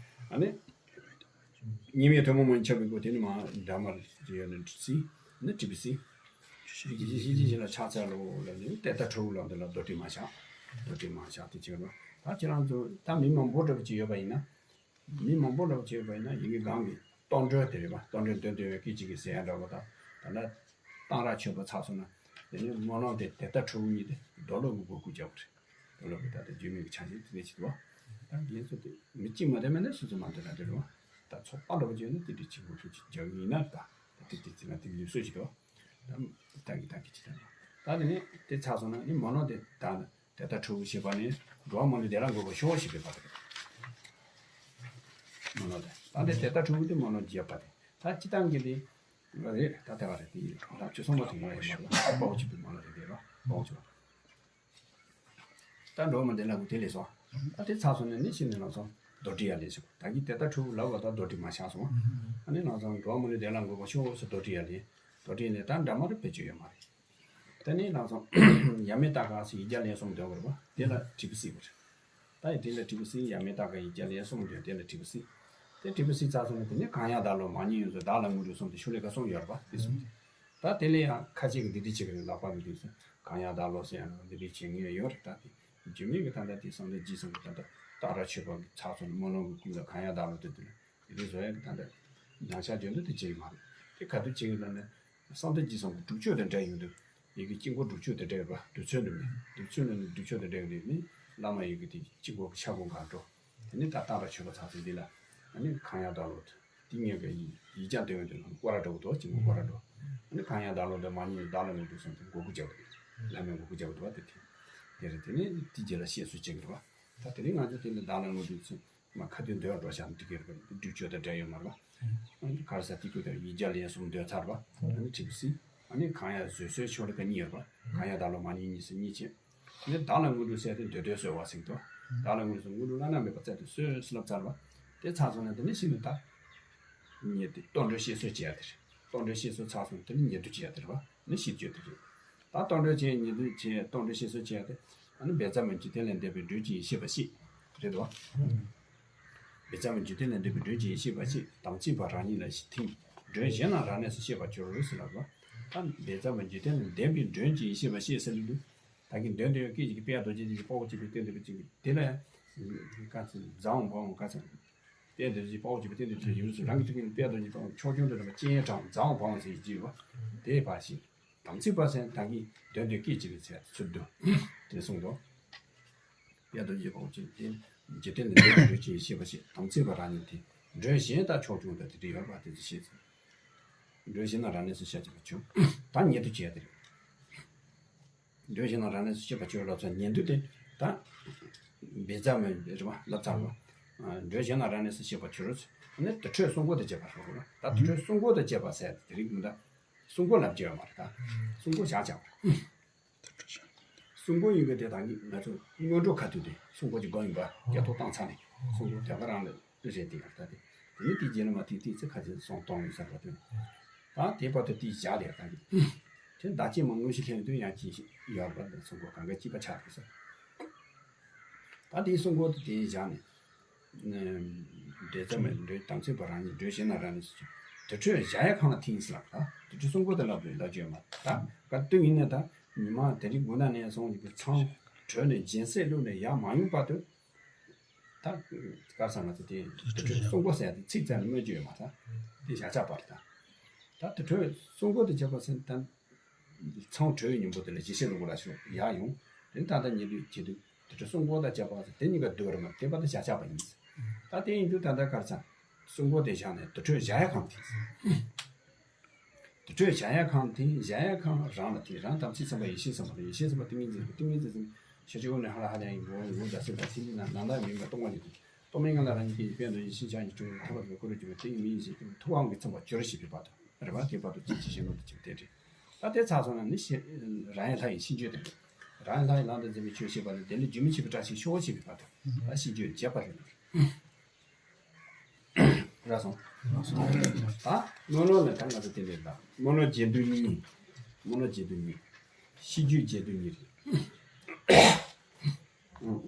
ཨ་ནི། ཉི་མའི་ཐུན་མོང་མ་ཡིན་ཁྱབ་པའི་སྒོ་དེ་ནི་མ་འདྲ་མར་ཡོད་ནི་སི་ནི་ཏྲི་པི་སི། ཤེས་ཀྱི་ཤེས་ཀྱི་ཤེས་ལ་ཕྱག་འཚལ་ལོ་ལ་ནི་དེ་ལྟར་ཁྲོ་བོ་ལ་འདི་ལ་རྡོ་ཏྲི་མ་བཞག་རྡོ་ཏྲི་མ་བཞག་དེ་བྱེད་རོགས། ད་ཁྱེད་རང་ཚོ་ད་མི་མང་པོ་འདྲ་པོ་ཅིག་ཡོད་པ་ཡིན་ན། མི་མང་པོ་འདྲ་པོ་ཅིག་ཡོད་པ་ཡིན་ན་ཡི་གེ་གང་གི་གཏོར་མགྲོན་དེ་རེད་པ། གཏོར་མགྲོན་འདོན་འདོན་བའི་སྐད་ཅིག་གི་ཟེར་ཡ་འདྲ་པོ་དང་ད་ལ་གཏང་རག་མཆོད་པ་ཚར་སོང་ན་དེ་ནི་སྨོན་ལམ་དེ་དེ་ལྟར་ཁྲོ་བོ་ཉིད་དེ་རྡོ་ལོ་གི་སྒོ་ཁུག་རྒྱག་པ་རེད། དོ་ལོ་གི་ད་ལྟ་རྒྱུད་སྨིན་གྱི་ཆ་ཤས་དེ་འདྲ་ཞིག་འདུག་ད་རྒན་ཚོ་དེ་མི་གཅིག་མ་དེ་མེད་ན་སུ་ཚོ་མ་འདོད་ན་འདོད་རུང་ད་ཚོགས་པ་འདྲ་པོ་བྱས་ན་དེ་འདྲ་གཅིག་པུ་ཚོ་གཅིག་རྒྱག་གི་ཡིན་ན་ད་ད་དེ་དེ་ཚེ་ན་དེ་ལུས་སྲོལ་ཞིག་འདུག་ད་ད་གི་ད་གི་ཅི་ད་ད་དེ་ནས་དེ་ཚར་སོང་ན་ནི་མ་ནོ་དེ་ད་དེ་ལྟར་ཁྲོ་བོ་ཞེས་པ་ནི་འགྲོ་བ་མ་ལུས་བདེ་ལ་འགོད་པར་ཤོག་ཞེས་པའི་བར་དེ་མ་ནོ་དེ་ད་དེ་དེ་ལྟར་ཁྲོ་བོ་དེ་མ་ནོ་རྒྱས་པ་དེ་ད་སྤྱི་བཏང་གི་དེ་རེད། ད་དེ་བ་རེད་དེ་ཡིན་ད་ཆོས་སོང་མ་ཐུབ་མ་ཡིན་པ་ལ་དཔའ་བོ་ཆེ་བའི་མ་ལ་རེད་དེ་རོ་དཔའ་བོ་ཆེ་བ། ད་འགྲོ་མ་བདེ་ལ་གུ་དེ་ལས་སོ། ད་དེ་ཚར་སོང་ནས་ནི་ཤི་ནས་ལ་སོ། རྡོ་དྲི་ཡ་ལས་སོ། ད་གི་དེ་ལྟ་ཁྲུ་ལབ་པ་ད་རྡོ་དྲི་མ་ཤ་སོང་། ཨ་ནི་ལ་སོ་འགྲོ་མ་ནི་བདེ་ལ་འགོད་པ་ཤོག་སོ། རྡོ་དྲི་ཡ་ལས། རྡོ་དྲི་ལས་ད་འདྲ་མ་རེད་པེ་ཅོ་ཡོད་མ་རེད། ད་ནི་ལ་སོ། ཡ་མེ་ད་ག་སི་ཡི་རྒྱ་ལས་སོང་དོན་གོ་རེད་པ་དེ་ལ་དྲི་བུ་སི་བ་རེད། ད་ཡི་དེ་ལ་དྲི་བུ་སི་ཡ་མེ་ད་ག་ཡི་རྒྱ་ལས་སོང་དོན་དེ་ལ་དྲི་བུ་སི། དེ་དྲི་བུ་སི་ཚར་སོང་ནས་དེ་ནི་གང་ཡང་བདག་ལོ་མ་ཉིད་ཡོད་ཚོ་བདག་ལ་དངོས་གྲུབ་སོང་དེ་ཤུ་ལས་ཀ་སོང་ཡོད་རེད་པ་དེ་སོང་དེ། ད་དེ་ལས་ཡང་ཁ་ཅིག་གི་འདི་འདྲ་བྱེད་ཀྱི་ལག་པ་གི་འདི་ཚོ་གང་ཡང་བདག་ལོ་ཟེར་ཡང་འདི་འདྲ་བྱེད་ངེས་ཡོད་རེད། ད་དེ་རྒྱུ་མེད་ཀྱི་ད་ལྟ་དེ་སངས་རྒྱས་རྗེས་སུ་ད་ལྟ་སྟག་ར་ཆོས་པ་གི་ཚགས་ཚུད་སྨོན་ལམ་གྱི་ཀུན་ལ་གང་ཡང་བདག་ལོ་དེ་དེ་ལ་དེ་འདྲ་བཟོ་ཡ་གི་ད་ལྟ་ཉང་ཤ་འཇོན་དུ་དེ་བྱེད་ཀྱི་མ་རེད། དེ་ག་དུས་བྱེད་ཀྱི་ལ་ནི་སངས་རྒྱས་རྗེས་སུ་གི་སྒྲུབ་མཆོད་དེ་འདྲ་ཡོང་དུས་ཡི་གེ་དཀྱིལ་འཁོར་སྒྲུབ་མཆོད་དེ་འདྲ་ཡོད་པ་རྡུལ་ཚོན་འདུག་ནི་རྡུལ་ཚོན་ལ་ནི་སྒྲུབ་མཆོད་དེ་འདྲ་ཡོད་རེད་ནི་བླ་མ་ཡི་གེ་དེ་དཀྱིལ་འཁོར་གྱི་ཆ་གོང་ག་འགྲོ། དེ་ནི་ད་ལྟ་ར་ཆོས་པ་ཚགས་ཚུད་འདི་ལ་ཨ་ནི་གང་ཡང་བདག་ལོ། དེ་ཉེ་གི་ཡིག་ཡིག་ཆ་འདོན་འདོན་ལ་སྐོར་ར་འགྲོ་གི་འདུག་ཅིང་སྐོར་ར་འགྲོ། ཨ་ནི་གང་ཡང་བདག་ལོ་འདི་མ་ཉིད་བདག་ལ་དངོས་གྲུབ་སོང་སྟེ་མགོ་སྐུ་རྒྱབ་འདུག་བླ་མའི་མགོ་སྐུ་རྒྱབ་འདུག་བ་དེ་དེ་དེ་རེད། དེ་ནི་དེ་རྗེས་ལ་བཤད་སྲོལ་བྱེད་ཀྱི་རེད་བ། ད་དེ་རིང་ང་ཚོ་དེ་ནི་བདག་ལ་དངོས་གྲུབ་སོང་མ་ཁ་ཐུན་འདོན་འགྲོ་བཞག་འདི་གི་རེད་བ་འདི་སྒྲུབ་མཆོད་དང་འབྲེལ་ཡོད་མ་རེད་བ། ཨ་ནི་གར་ས་དེ་ཀུ་དེ་ཡིག་བརྒྱ་ལན་གསུམ་འདོན་ཚར་བ་ཨ་ནི་ཁྲིག་སི། ཨ་ནི་གང་ཡང་བཟོད་གསོལ་ཆོག་ལེ་ཀ་གཉིས་ཡོད་རེད་བ། གང་ཡང་བདག་ལོ་མ་ཉིད་གཉིས་སུ་གཉིས་བྱེད། ནི་བདག་ལ་དངོས་གྲུབ་ཟེར་ཏེ་འདོད་དོན་གསོལ་བ་ཟེར་གྱི་འདུག་བདག་ལ་དངོས་གྲུབ་དངོས་གྲུབ་བླ་ན་མེད་པ་བསྩལ་ཏེ་གསོལ་ཟེར་ལབ་ཚར་བ། དེ་ཚར་སོང་ན་དེ་ནི་ཤིན་ཏུ་དག་ཉེ་དུ་གཏོར་མགྲོན་བཤད་སྲོལ་བྱེད་ཡ་དེ་རེད། གཏོར་མགྲོན་བཤད་སྲོལ་ཚར་སོང་དེ་ནི་ཉེ་དུ་བྱེད་ཡ་དེ་རེད་བ་ནི་ཤིད་བརྗོད་དེ་རེད། ད་གཏོར་མགྲོན་བྱེད་ཉེ་དུ་བྱེད་གཏོར་མགྲོན་བཤད་སྲོལ་བྱེད་ཡ་དེ་ཨ་ནི་འབེ་ཙམ་མ་འཇིག་རྟེན་ལས་འདས་པའི་མགྲོན་གྱི་ཡེ་ཤེས་པ་ཤེས་རེད་དོ། འབེ་ཙམ་མ་འཇིག་རྟེན་ལས་འདས་པའི་མགྲོན་གྱི་ཡེ་ཤེས་པ་ཤེས་དམ་ཚིག་པ་རང་ཉིད་ལ་ཐིམ། མགྲོན་གཞན་རྣམས་རང་གནས་སུ་ཤེས་པར་གྱུར་ཟེར་ལབ་པ། ད་འབེ་ཙམ་མ་འཇིག་རྟེན་ལས་འདས་པའི་མགྲོན་གྱི་ཡེ་ཤེས་པ་ཤེས་ཟེར་ལབ་དུས། ད་གིན་འདོན་འདོན་སྐད་ཅིག་གིས་དཔལ་རྡོ་རྗེ་འདི་ཅིག་དཔའ་བོ་གཅིག་པའི་སྟེང་དུ་བཅིངས་ཀྱི་དེ་ལ་ཡང་། ག་ཚོད་རྫ་འོང་བ་འོང་ག་ཚོད། དཔལ་རྡོ་རྗེ་དཔའ་བོ་གཅིག་པའི་སྟེང་དུ་བཅིངས་ཡིན་ཟེར་རང་གི་ཐུགས་ཀྱི་དཔལ་རྡོ་རྗེ་དཔའ་བོ་ཕྱོགས་སྐྱོང་དུ་འགྲོ་བ་སྤྱན་དྲངས་རྫ་འོང་བ་འོང་ཟེར་གྱི་ཡོད་པ། དེ་བ་ཞིག་དམ་ཚིག་པ་ཟེར་ད་གིན་འདོན་འདོན་སྐད་ཅིག་གིས་ཚད་ཚུལ་དུ། དེ་གསུངས་འདུག་དཔལ་རྡོ་རྗེ་དཔའ་བོ་གཅིག་དེ་འཇིག་རྟེན་ལས་འདས་པའི་མགྲོན་གྱི་ཡེ་ཤེས་པ་ཞིག་དམ་ཚིག་པ་རང་ཉིད་དེ་མགྲོན་གཞན་དག་ཕྱོགས་སྐྱོང་དུ་དེ་འདྲ་ཡོད་པ་དེ་ཚོ་ཤེས་ཚུལ། མགྲོན་གཞན་རྣམས་རང་གནས་སུ་ཤེས་བྱེད་པ་བྱུང་། ད་ཉེ་དུ་བྱས་དེ་རེད། མགྲོན་གཞན་རྣམས་རང་གནས་སུ་ཤེས་པར་གྱུར་ལབ་ཚར་ཉེ་དུ་དེ་ད། འབེ་ཙམ་མ་རེད་བ་ལབ་ཚར་བ། མགྲོན་གཞན་རྣམས་རང་གནས་སུ་ཤེས་པར་གྱུར། ནི་དུར་ཁྲོད་སྲུང་འཁོར་དུ་བཅས་པ་ཧྲོ་ཧྲོ་ལ་ད་དུར་ཁྲོད་སྲུང་འཁོར་དུ་བཅས་པ་ཟེར་དེ་རིགས་མི་འདྲ། སྲུང་འཁོར་ལབ་ཀྱི་ཡོད་མ་རེད་ད། སྲུང་འཁོར་བཞག་བྱ་བ་རེད། སྲུང་འཁོར་ཡིན་པའི་དེ་དང་གི་ང་ཚོ་སྔོན་འགྲོ་ཁ་ཐུག་དེ་སྲུང་འཁོར་གྱི་སྒོ་ཡིན་པ་རྒྱ་ཐོག་བཏང་ཚར་ནས་སྲུང་འཁོར་དེ་ག་རང་ལ་རེད་དེ་ཡང་ད་དེ་དེ་ནི་དེ་རྗེས་ལ་མ་དེ་དེ་ཚེ་ཁ་ཆེ་སོང་གཏོང་ཡིན་ཟེར་བ་དེ་ད་དེ་བར་དུ་དེ་བཞག་དེ་ཡང་ད་གི་དེ་ད་ཅི་མ་དངོས་གཞི་ལྷན་དུ་ཡང་ཅི་ཡོད་པ་སྲུང་འཁོར་གང་ག་སྐྱིད་པ་ཆགས་དེ་ཟེར། ད་དེའི་སྲུང་འཁོར་དེ་དེ་བཞག་ནས། འབྲེལ་ཚད་མེད་འབྲེལ་དམ་ཚིག་པ་རང་ཉིད་འབྲོས་གཞན་རྣམས་རང་ཉིད་སུ་དུར་ཁྲོད་བཞག་ཡས་ཁང་ལ་ཐིམ་ཟེར་ལབ་ད་དུར་ཁྲོད་སྲུང་འཁོར་དེ་ལབ་དུས་ལབ་ཀྱི་ཡོད་མ་ད་ག་དུས་ཡིན་ནས་ད་ཉི་མ་དེ་རིང་དགོང་ན་ནས་སོང་ཡི་གི་ཚང་གྲོལ་ནས་སྦྱིན་སྲེག་བླུགས་ནས་ཡར་མ་ཡོང་བར་དུ་ད་གར་ས་ང་ཚོ་དེ་དུར་ཁྲོད་སྲུང་འཁོར་ཟེར་ཡ་དེ་ཚིག་བཙལ་ནས་སྨོས་ཀྱི་ཡོད་མ་ད་དེ་བཞག་ཆགས་པ་རེད་ད་ད་དུར་ཁྲོད་སྲུང་འཁོར་དེ་བྱས་པ་ཟེར་ད། ཚང་གྲོལ་བའི་ཉིན་མོ་དེ་ལ་སྦྱིན་སྲེག་བླུག་པ་ལ་ཞུགས་ཡར་ཡོང་། དེ་ནས་ད་ལྟ་ཉེ་དུས་བྱེད་དུས་དུར་ཁྲོད་སྲུང་འཁོར་དང་བཅས་པ་དེ་གཉིས་ཀ་སྡུག་རུ་མ་དེ་བར་དུ་བཞག་བཞག་པ་ཡིན། ད་དེ་ཡིན་དུས་ད་ལྟ་གར་ཚང་སྲུང་འཁོར་དེ་བཞག་ནས་དུར་ཁྲོད་བཞག་ཡ་ཁང་དེ། དུར་ཁྲོད་བཞག་ཡ་ཁང་དེ་བཞག་ཡ་ཁང་རང་ལ་དེ་རང་དམ་ཚིག་ཚངས་པ་ཡེ་ཤེས་ཚངས་པ་དང་ཡེ་ཤེས་ཚངས་པ་ཏིང་ངེ་འཛིན་ཏིང་ངེ་འཛིན་ཚངས་ཤ་ཆུ་འོ་ནས་ཧ་ལ་ཧ་ལ་ཡིན་འོ་འོ་ད་སེམས་དང་ཚིག་འདི་ན་ནང་ལ་མིན་པ་སྟོང་པ་ཉིད་དུ། སྟོང་པའི་ངང་ལ་རང་ཉིད་ཀྱི་དཔལ་དུ་ཡེ་ཤེས་ཕྱག་གཉིས་སྤྲུལ་པའི་ཐུབ་པ་དང་ཀུ་རུ་སྒྱུ་མའི་ཏིང་ངེ་འཛིན་ཐུབ་དབང་གིས་མཚོན་པར་གྱུར་ཞེས་པའི་བར་དུ་རེད་པ། དེའི་བར་དུ་ཅི་ཞིག་བཞིན་ནོ་དེ་ཅིག་དེ་རེད། ད་དེ་ཚར་སོང་ན་ནི་ཤེས་རང་ཡན་ལྷ་ཡི་ཤེས་བརྗོད་དེ། རང་ཡན་ལྷ་ཡི་ལམ་དུ་འཛིན་པའི་ཆོས་བཤད་པ་ལས། དེ་ལས་རྒྱུན་མི་འཆད་པའི་བཀྲ་ཤིས་ཤོག་ཅེས་པའི་བར་དུ་ད་ཤེས་བརྗོད་རྒྱས་པ་རེད། ར་སོང་། ད་སྨོན་ལམ་ལ་ད་ང་ཚོ་དེ་འདྲའི་ལ་སྨོན་ལམ་རྒྱས་བསྡུས་གཉིས། སྨོན་ལམ་རྒྱས་བསྡུས་གཉིས། ཤེས་བརྗོད་རྒྱས་བསྡུས་གཉིས་རེད། ཨང་།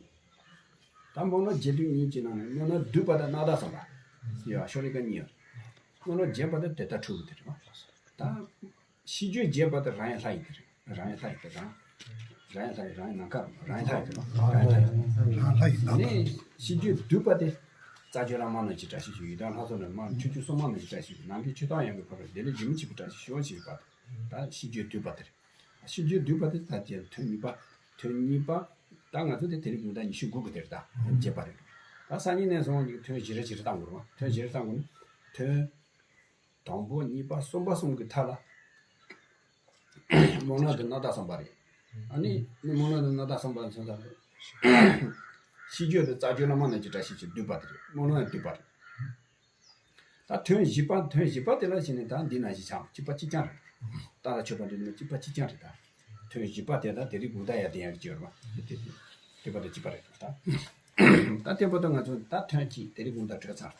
ད་སྨོན་ལམ་རྒྱས་བསྡུས་གཉིས་ཀྱི་ནང་ནས་སྨོན་ལམ་བསྡུས་པ་དང་རྣམ་དག་གསུམ་པ་ཡོད། ཤོ་ལོ་ཀ་གཉིས་ཡོད། སྨོན་ལམ་རྒྱས་པ་དེ་དེ་ལྟར་འཁྲུལ་བ་དེ་རེད་བ། ད་ཤེས་བརྗོད་རྒྱས་པ་དེ་རང་ཡན་ལྷ་ཡི་དེ་རེད། རང་ཡན་ལྷ་ཡི་དེ་རང་། རང་ཡན་ལྷ་ཡི་རང་ཡན་ནམ་མཁའ་རང་ཡན་ལྷ་ཡི་དེ་རང་། རང་ཡན་ལྷ་ཡི་རང་ཡན་ལྷ་ཡི་ནང་ནས་ཤེས་བརྗོད་བསྡུས་པ་དེ། རྩ་བརྒྱུད་བླ་མ་རྣམས་ཀྱི་བཀྲ་ཤིས་ཤོག་ཡི་དམ་ལྷ་ཚོགས་རྣམས་མ་ཆོས་སྐྱོང་སྲུང་མ་རྣམས་ཀྱི་བཀྲ་ཤིས་ཤོག་ནམ་མཁའི་ཆོས་དང་ཡང་གི་འཁོར་བའི་བདེ་ལེགས་རྒྱུན་མི་འཆད་པའི་བཀྲ་ཤིས་ཤོག་ཅེས་པ་དེ། ད་ཤེས་བརྗོད་བསྡུས་པ་དེ་རེད། ཤེས་བརྗོད་བསྡུས་པ་དེ་ད་དེ་དོན་གཉིས་པ། དོན་གཉིས་པ། ད་ང་ཚོ་དེ་དེ་རིང་གུང་ད་ཉི་ཤུ་དགུ་གི་དེར་ད་བརྗེད་པ་རེད། ད་སང་ཉིན་ནས་བཟུང་ངེད་ཀྱི་དོན་བཞི་རེ་བཞི་རེ་བཏང་དགོས་རེད་བ། དོན་བཞི་རེ་བཏང་དགོས་ན། དོན་དང་པོ་གཉིས་པ་གསུམ་པ་གསུམ་གྱི་མཐའ་ལ་སྨོན་ལམ་དེ་རྣམ་དག་གསུམ་པ་རེད། ཨ་ནི་སྨོན་ལམ་དེ་རྣམ་དག་གསུམ་པ་མཚོན་ས་རེད། ཤེས་བརྗོད་དེ་རྩ་བརྒྱུད་བླ་མ་རྣམས་ཀྱི་བཀྲ་ཤིས་ཤོག་བསྡུས་པ་དེ་རེད། སྨོན་ལམ་ཡང་བསྡུས་པ་རེད། ད་དོན་བཞི་པ། དོན་བཞི་པ་དེ་ལ་བྱས་ནས་ད་འདི་ནང་བཞིན་ཆགས་གཅིག་པ་གཅིག་རྐྱང་རེད། ཏཱ་ར་ཆོས་པ་འདི་ནི་གཅིག་པ་གཅིག་རྐྱང་རེད་ད། དོན་བཞི་པ་དེ་ད་དེ་རིང་གུང་ད་ཡར་བསྟན་ཡག་གི་ཡོད་རེད་བ། དེ་དེ་དེ་པ་དང་གཅིག་པ་རེད་ད། ད་དེ་པ་ད་ང་ཚོ་ད་དོན་གཅིག་དེ་རིང་གུང་ད་གྲོལ་ཚར་ད།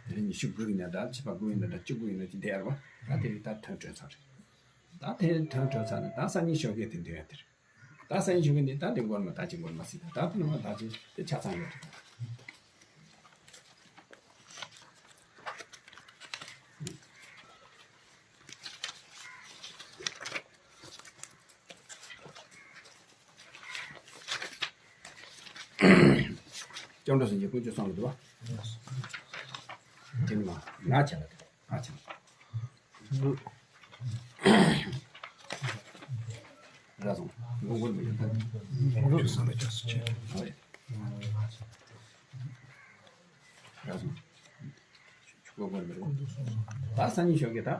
དེ་རིང་ཉི་ཤུ་དགུ་ཡིན་ན་ད་བཅུ་པ་དགུ་ཡིན་ན་ད་བཅུ་དགུ་ཡིན་ན་ཅི་བསྡད་ཡོད་རེད་བ། ད་དེ་རིང་ད་དོན་གྲོལ་ཚར་རེད། ད་དེ་དོན་གྲོལ་ཚར་ནས་ད་སང་ཉིན་ཞོགས་ཀས་དེ་འདོན་ཡག་དེ་རེད། ད་སང་ཉིན་ཞོགས་ཀས་འདི་ད་འདི་མགོ་ནས་མར་ད་ཅི་མགོ་ནས་མར་སྲིད་ད། ད་དེ་ནས་མར་ད་ཅི་དེ་ཆ་ཚང་ཡོད་རེད། སྐྱབས་འགྲོ་སེམས་བསྐྱེད་དཀོན་མཆོག་གསུམ་ལ་འདུ་བ། དེ་ནས་མར་ང་བྱས་ལ་དེ། ཨ་ཅག་ར་སོང་། མགོ་སྐོར་མི་ཡོད་ད། ར་སོང་། ཆུ་མགོ་སྐོར་མི་རེད། ད་སང་ཉིན་ཞོགས་ཀས་ད།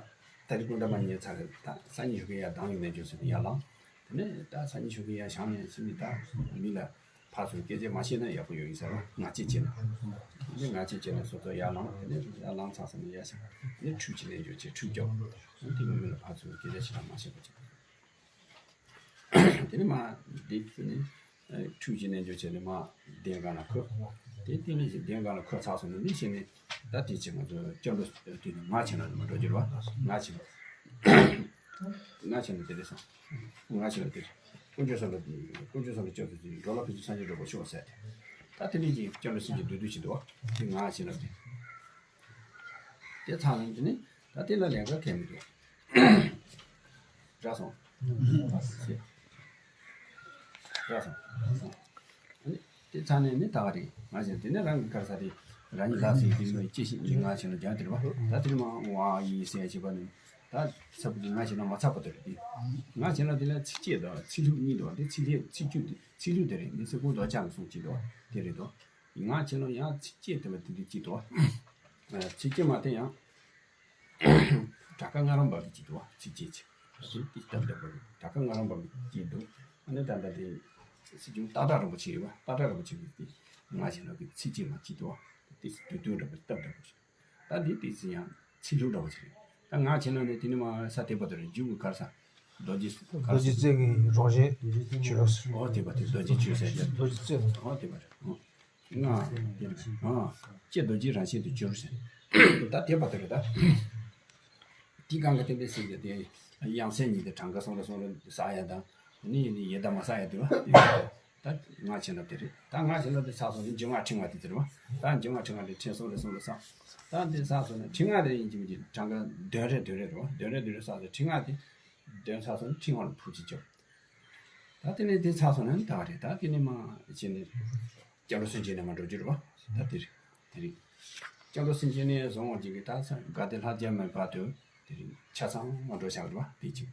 ད་རེས་སྐུ་འདྲ་མ་ཉལ་ཚར་རེད་ད། སང་ཉིན་ཞོགས་ཀས་ཡར་གདངས་ཡོང་ནས་འཇོག་ཟེར་ནས་ཡར་ལངས། དེ་ནས་ད་སང་ཉིན་ཞོགས་ཀས་ཡར་བཞེངས་ནས་ཕྱིན་ནས་ད་མི་ལ། ཕར་ཚུར་སྐད་ཆ་མ་བཤད་ན་ཡག་པོ་ཡོད་ཡིན་ཟེར་བ། ང་གཅིག་བྱས་ན། འདི་ང་གཅིག་བྱས་ན་སོ་སོ་ཡར་ལངས། དེ་ནས་ཡར་ལངས་ཚར་སོང་ན་ཡར་ཤག་ནས་ཁྲུས་བྱེད་ནས་འཇོག་བྱས་ཁྲུས་རྒྱོབ། དེ་ནས་མི་ལ་ཕར་ཚུར་སྐད་ཆ་བཤད་ན་མ་བཤད་པ་བྱས། དེ་ནས་མ་འདི་ཚོ་ནས་ཁྲུས་བྱེད་ནས་འཇོག་བྱས་ནས་མ་གདན་སྒང་ལ་འཁོད། དེ་དེ་ནས་གདན་སྒང་ལ་འཁོད་ཚར་སོང་ན་འདི་བྱས་ནས་ད་དེ་ཚེ་ང་ཚོ་སྐྱབས་འགྲོ་དེ་ནས་ང་བྱས་ན་མ་འགྲོ་རྒྱུ་རེད་བ། ང་བྱས་ན། ང་བྱས་ན་དེ་རེད་སོང་། ང་བྱས་ན་དེ་རེད། དཀོན་མཆོག་གསུམ་ལ། དཀོན་མཆོག་གསུམ་ལ་སྐྱབས་སུ་མཆི། འགྲོ་ལ་ཕན་ཕྱིར་སངས་རྒྱས་འགྲུབ་པར་ཤོག་ཟེར་ཏེ། ད་དེ་ནས་ཀྱི་སྐྱབས་འགྲོ་སེམས་བསྐྱེད་བསྡུས་བསྡུས་བྱེད་འདུག་བ། དེ་ང་བྱས་ན་དེ། དེ་ཚང་ནས་དེ་ནས་ད་དེ་ལ་ལས་ཀ་གལ་མི་འདུག་རག་སོང་། རག་སོང་། ཨ་ནི་དེ་ཚང་ནས་ནི་ད་ག་རེད། ང་བྱས་དེ་ནས་རང་གི་གར་ས་དེ་རང་ཉིད་ལ་སྲིད་དེ་མི་ཅི་ཞིག་ནི་ང་བྱས་ན་རྒྱང་དེ་རེད་བ། ད་དེ་ནས་མ་འོ་ཨ་ཡི་ཟེར་བྱས་པ་ནི། ད་ཚབ་ཀྱི་ང་བྱས་ན་མ་ཚབ་པ་དེ་རེད་དེ། ང་བྱས་ན་དེ་ལ་ཚིགས་བཅད་དང་ཚིག་ལྷུག་གཉིས་འདུག་བ། དེ་ཚིག་ལྷུག་ཚིག་བཅད་དེ་ཚིག་ལྷུག་དེ་རེད། འདི་སེ་ཀུང་རྡོ་རྐྱང་གི་གསུང་གཅིག་འདུག་བ། དེ་རེད་དོ། ང་བྱས་ན་ཡང་ཚིགས་བཅད་དེ་ལ་དེ་འདྲ་གཅིག་འདུག་བ། ཚིགས་བཅད་མ་དེ་ཡང་། སྒྲ་སྐད་ལྔ་རིམ་པ་གི་གཅིག་འདུག་བ། ཚིགས་བཅད་གཅིག་དེ་དེ་སྟབས་བདེ་པོ་རེད། སྒྲ་སྐད་ལྔ་རིམ་པ་གི་གཅིག་འདུག་ཨ་ནི་ད་ལྟ་དེ་སྲིད་སྐྱོང་སྟག་བྲག་རིན་པོ་ཆེ་ཡོད་བ། སྟག་བྲག་རིན་པོ་ཆེ་གི་དེ་ང་བྱས་ན་གི་ཚིགས་བཅད་མ་གཅིག་འདུག་བ། དེ་དུས་སྟོན་འདྲ་པོ་སྟབས་བདེ་པོ་རེད། ད་འདི་དེ་ཚིག་ཡང་ཚིག་ལྷུག་འདྲ་པོ་ཅིག་རེད། ད་ང་བྱས་ན་ནི་དེ་ནི་མ་ས་དེ་པ་དེ་རེད། མཇུག་གི་གར་ས་རྡོ་རྗེ་གར་རྡོ་རྗེ་ས་རྩེ་གི་རང་བཞིན་ཆོས། ཨོ་དེ་པ་དེ་རྡོ་རྗེ་ཆོས་ཟེར་རྒྱུ། རྡོ་རྗེ་རྩེ་ནི། ཨོ་དེ་པ་རེད། ང་དེ་རེད། ཨ་ལྕེ་རྡོ་རྗེ་རང་བཞིན་དུ་གྱུར་ཟེར། ད་དེ་པ་དེ་རེད་ད། དེ་གང་གི་སྟེང་དེ་ཟེར་རྒྱུ་དེ་དབྱངས་གསལ་ཉིད་དེ་གྲངས་ཀ་སོང་རེ་སོང་རེ་ཟ་ཡ་དང་། ནི་ནི་ཡེ་ད་མ་ས་ཡ་དེ་བ། ད་ང་བྱས་ན་དེ་རེད། ད་ང་བྱས་ན་དེ་ཚར་སོང་ནི་འབྱུང་བ་ཕྲེང་བ་དེ་དེ་རེད་བ། ད་འབྱུང་བ་ཕྲེང་བ་དེ་ཕྲེང་སོང་རེ་སོང་རེ་སོང་། ད་དེ་ཚར་སོང་ན་ཕྲེང་བ་དེ་ཡིན་གྱི་མི་གྱི་གྲངས་ཀ་བདུན་རེ་བདུན་རེ་རེད་བ། བདུན་རེ་བདུན་རེ་ཚར་སོང་ཕྲེང་བ་དེ་བདུན་ཚར་སོང་ནི་ཕྲེང་བ་ལ་ཕུར་གཅིག་བཅོ། ད་དེ་ནས་དེ་ཚར་སོང་ན་ནི་ད་རེད། ད་དེ་ནས་མ་བྱས་ནས་སྐྱབས་འགྲོ་སེམས་བསྐྱེད་ནས་མ་འགྲོ་རྒྱུ་རེད་བ། ད་དེ་རེད། དེ་རེད། སྐྱབས་འགྲོ་སེམས་བསྐྱེད་ནས་བཟུང་བ་ཅིག་གི་ད་ས་དགའ་བདེ་ལྷ་རྒྱལ་མའི་བར་དུ། དེ་རིང་ཆ་ཚང་མ་འགྲོ་བཞག་རེད་བ། དེ་གཅིག་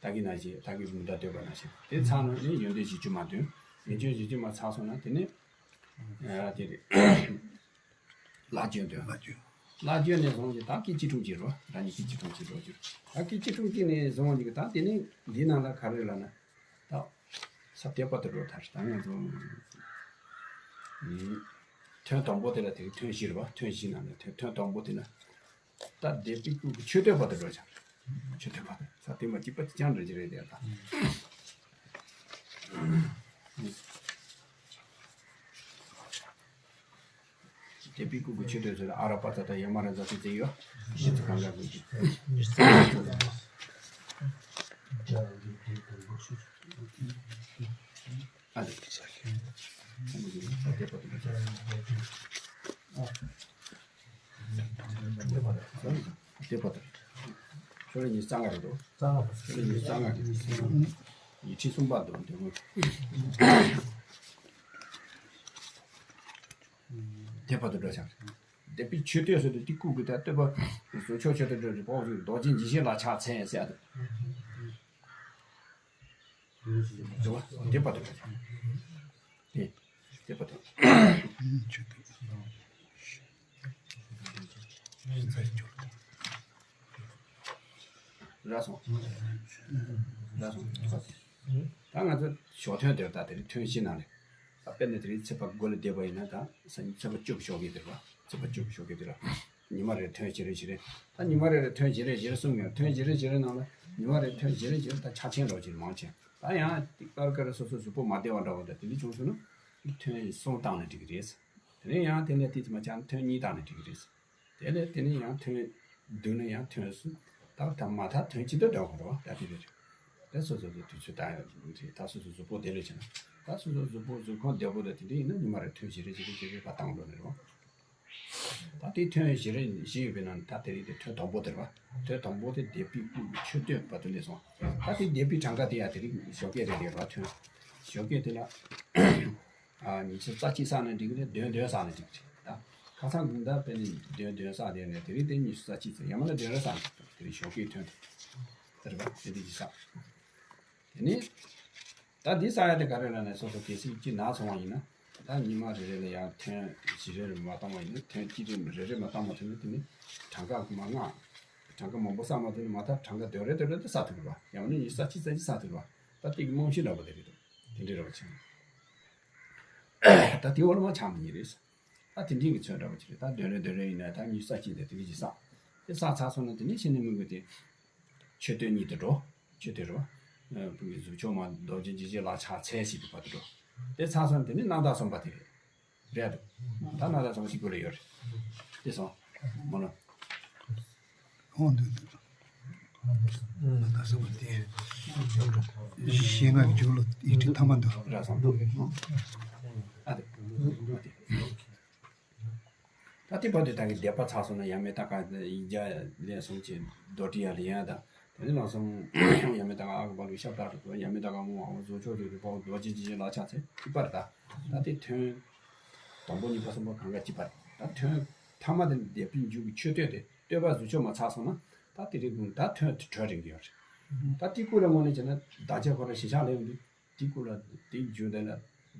ད་གིན་ནང་བཞིན་ད་གིན་མུ་མཐའ་སྡོད་པ་ནང་བཞིན་དེ་ཚང་ནས་ནི་ཡོན་ཏན་བཞི་བཅུ་མ་འདོན། ཡོན་ཏན་བཞི་བཅུ་མ་ཚར་སོང་ན་དེ་ནས་ཨ་དེ་རེད། ལྷ་བསྐྱོན་འདོན། ལྷ་བསྐྱོན། ལྷ་བསྐྱོན་ནས་བཟུང་ཞིང་ད་སྐད་ཅིག་ཁྲུམས་ཅིག་རེད་བ། རང་ཉིད་སྐད་ཅིག་ཁྲུམས་ཅིག་རེད་བ། ད་སྐད་ཅིག་ཁྲུམས་ཅིག་ནས་བཟུང་ཞིང་ད་དེ་ནས་འདི་ནང་ལ་ག་རེ་ལབ་ན། ད་ས་དེ་པ་དེ་འགྲོ་ཐར་ད་ང་ཚོ་ནི། ཐོན་དང་པོ་དེ་ལ་དེ་ཐོན་བཞི་རེད་པ། ཐོན་བཞི་ནང་ནས་ཐོན་ཐོན་དང་པོ་དེ་ལ། ད་སྡེ་པའི་སྐུ་གི་མཆོད་བསྟོད་བར་དུ་འགྲོ་བྱ། མཆོད་བསྟོད་བར་དུ་ས་སྟེང་མ་གཅིག་པ་གཅིག་རྐྱང་འདྲ་ཅིག་རེད་དེ་ད། སྡེ་པའི་སྐུ་གི་མཆོད་བསྟོད་ཟེར་ཨ་ར་པ་ཙ་ད་ཡ་མ་ར་ཛ་ཏི་ཙི་ཡོ། ཤི་ཙི་གང་ག་གི་ཨ་ལེ། ཨ་དེ་པ་དེ་པ་དེ་པ་དེ། ཤོ་ལེ་ཉི་ཤུ་རྩ་ལྔ་རེད་དོ། རྩ་ལྔ། ཤོ་ལེ་ཉི་ཤུ་རྩ་ལྔ་རེད། ཡིག་ཁྲི་གསུམ་པ་དོ་དེ་མོ། དེ་པ་དེ་འགྲོ་ཤག་སྡེ་པའི་མཆོད་བསྟོད་ཟེར་དུས་དེ་སྐུ་གི་ད་བསྟོད་པ་བཟོ་ཆོག་ཆོག་ཏུ་འགྲོ་རེད་པ། རྡོ་རྗེ་འཇིགས་བྱེད་ལ་ཕྱག་འཚལ་ཟེར་ཡ་དེ། དེ་བ་དེ་པ་དེ་དེ་དེ་པ་དེ། ར་སོང་། ར་སོང་། ད་ང་ཚོ་ཞོགས་ཐོན་དེར་ད་དེ་རིང་ཐོན་ཤི་ན་རེད། ད་དཔེར་ན་དེ་རིང་ཚེས་པ་དགུ་ལ་བསྡད་པ་ཡིན་ན་ད་སང་ཉིན་ཚེས་པ་བཅུ་ཞོགས་ཀྱི་དེར་བ། ཚེས་པ་བཅུ་ཞོགས་ཀྱི་དེར་བ། ཉི་མ་རེར་ཐོན་བྱེད་རེ་བྱེད་རེ། ད་ཉི་མ་རེ་རེ་ཐོན་བྱེད་རེ་བྱེད་རེ་གསུང་ངེར་ཐོན་བྱེད་རེ་བྱེད་རེ་ནང་ལ་ཉི་མ་རེ་ཐོན་བྱེད་རེ་བྱེད་རེ་ད་ཆ་ཆེན་རོགས་ཀྱི་མང་ཆེ། ད་ཡང་ཏིག་ཀར་ཀར་སོ་སོ་གཟུགས་པོ་མ་བདེ་བ་འདྲ་བོ་ད་དེ་འདྲ་བྱུང་སོང་ན་ཐོན་གསུང་བཏང་ནས་འགྲིག་གི་རེད། དེ་ནས་ཡང་དེ་ནས་ཏིག་ཙམ་མ་ཆགས་ན་ཐོན་གཉིས་བཏང་ནས་འགྲིག་གི་རེད། དེ་ནས་དེ་ནས་ཡང་ཐོན་བདུན་ནས་ཡང་ཐོན་གསུམ་ད་ད་མ་ཐག་ཐོན་གཅིག་ཏུ་འགྲོ་དགོས་རེད་བ། ད་དེ་རེད། དེ་སོ་སོ་སོ་དུས་ཚོད་བཏང་ཡོད་རེད། ད་སོ་སོ་གཟུགས་པོ་བདེ་ལེ་བྱས་ན་ད་སོ་སོ་གཟུགས་པོ་གཟུགས་ཁམས་བདེ་པོ་དང་དེ་འདྲ་ཡིན་ན་ཉི་མ་རེ་ཐོན་བཞི་རེ་བཞི་རེ་བཞི་རེ་བ་བཏང་འགྲོ་ནི་རེད་བ། ད་དེ་ཐོན་བཞི་རེ་བཞི་ཡོད་པའི་ནང་ད་དེ་རིང་དེ་ཐོན་དང་པོ་དེ་རེད་བ། ཐོན་དང་པོ་དེ་སྡེ་པའི་སྐུ་གི་མཆོད་བསྟོད་བར་དུ་སླེབས་སོང་། ད་དེ་སྡེ་པའི་གྲངས་ཀ་དེ་ཡང་དེ་རིང་ཞོགས་ཀས་རེ་རེ་ར་ཐོན། ཞོགས་ཀས་དེ་ལ་ཨ་ཉི་ཤུ་རྩ་གཅིག་བསགས་ན་འགྲིག་གི་རེད། བདུན་བདུན་བསགས་ན་འགྲིག་གི་རེད། ད་ཁ་སང་དགུན་ཟླ་དཔེར་ན་བདུན་བདུན་བསགས་དེ་ནས་དེ་རིང་དེ་ཉི་ཤུ་རྩ་གཅིག་ཙམ་ཡང་མིན་ན་བདུན་རེ་བསགས་ན་འགྲིག་དེ་རིང་ཞོགས་ཀས་ཐོན། དེ་རེད་བ། དེ་འདྲ་ཅིག་བསགས། དེ་ནས་ད་འདི་བསགས་ཡ་དེ་ག་རེ་ལབ་ན་སོ་སོ་གལ་སྲིད་ཅིག་ན་སོང་བ་ཡིན་ན་ད་ཉི་མ་རེ་རེ་ལ་ཡང་ཐོན་བཞི་རེ་རེ་མ་བཏང་བ་ཡིན་ན་ཐོན་གཅིག་རེ་རེ་རེ་མ་བཏང་བ་ཐོན་ན་དེ་ནི་གྲངས་ཀ་མ་ལྔ། གྲངས་ཀ་མང་པོ་བསགས་མ་ཐུབ་ན་མ་ཐག་གྲངས་ཀ་བདུན་རེ་བདུན་རེ་དེ་བསགས་ཐུབ་རེད་བ། ཡང་ན་ཉི་ཤུ་རྩ་གཅིག་རྩ་གཅིག་བསགས་ཐུབ་རེད་བ། ད་དེ་གི་རྨང་གཞི་འདྲ་པོ་དེ་རེད་འདུག་དེ་འདྲའི་རེ་བ་བྱས། ད་དེ་འོག་ལ་མ་ཆགས་མི་ཉན་རེད། ད་དེ་འདྲའི་གི་ཚོད་འདྲ་པོ་ཅིག་རེད། ད་བདུན་རེ་བདུན་རེ་ཡིན་ན་ད་ཉི་ཤུ་རྩ་གཅིག་དེ་དེ་འདྲའི་ཅིག་བསགས། དེ་བསགས་ཚར་སོང་ན་དེ་ནས་ཕྱི་ནས་མི་དགོས་ཏེ། མཆོད་བསྟོད་གཉིས་དེ་འགྲོ། མཆོད་བསྟོད་རེད་བ། བུ་གི་གཟུགས་མཆོག་མ་རྡོ་རྗེ་འཇིགས་བྱེད་ལ་ཕྱག་འཚལ་ཞེས་པའི་བར་དུ་འགྲོ། དེ་ཚར་སོང་ན་དེ་ནས་རྣམ་དག་གསུམ་པ་དེ་རེད། རེད་འདུག་ད་རྣམ་དག་གསུམ་པ་ཞིག་དགོས་ལ་ཡོད་རེད། དེ་སོང་། མོ་ནོ། ཨོ་འདུག་འདུག་ད་སོང་བ་དེ། ཞེ་ལྔ་གི་མཇུག་ལ་ཡིག་ཕྲེང་ཐ་མ་འདུག་ར་སོང་། ཨ་དེ། ཨ་དེ། ད་དེ་བར་དུ་ད་གི་སྡེ་པ་ཚགས་སོང་ན་ཡ་མེ་ད་ག་ཡིག་བརྒྱ་ལས་སོང་ཅི་རྡོ་ཏི་ཡ་ལི་ཡ་ད། དེ་ནས་ལང་སོང་ཡ་མེ་ད་ག་ཨ་ག་བ་ལུ་ཤབ་ད་དུ་ཡ་མེ་ད་ག་མོ་ཨ་བ་བཟོ་ཆོག་དེ་དུ་པའོ་རྡོ་རྗེ་འཇིགས་བྱེད་ལ་ཕྱག་འཚལ་གཅིག་པར་ད། ད་དེ་ཐོན། དང་པོ་གཉིས་པ་གསུམ་པ་གང་ག་གཅིག་པར་ད་ཐོན། ཐ་མ་དེ་སྡེ་པའི་མཇུག་གི་མཆོད་བསྟོད་དེ་བསྟོད་པ་བཟོ་ཆོག་མ་ཚགས་སོང་ན་ད་དེ་རིང་ཀུན་ད་ཐོན་དེ་གྲོལ་རིང་གི་ཡོད་རེད། ད་དེ་ཀུན་ལ་དངོས་གནས་བྱས་ན་བདག་ཅག་ཁོ་ར་ཞེ་ཆགས་ལས་ཡོང་དུས་དེ་ཀུན་ལ་དེ་མཇུག་དེ་ལ་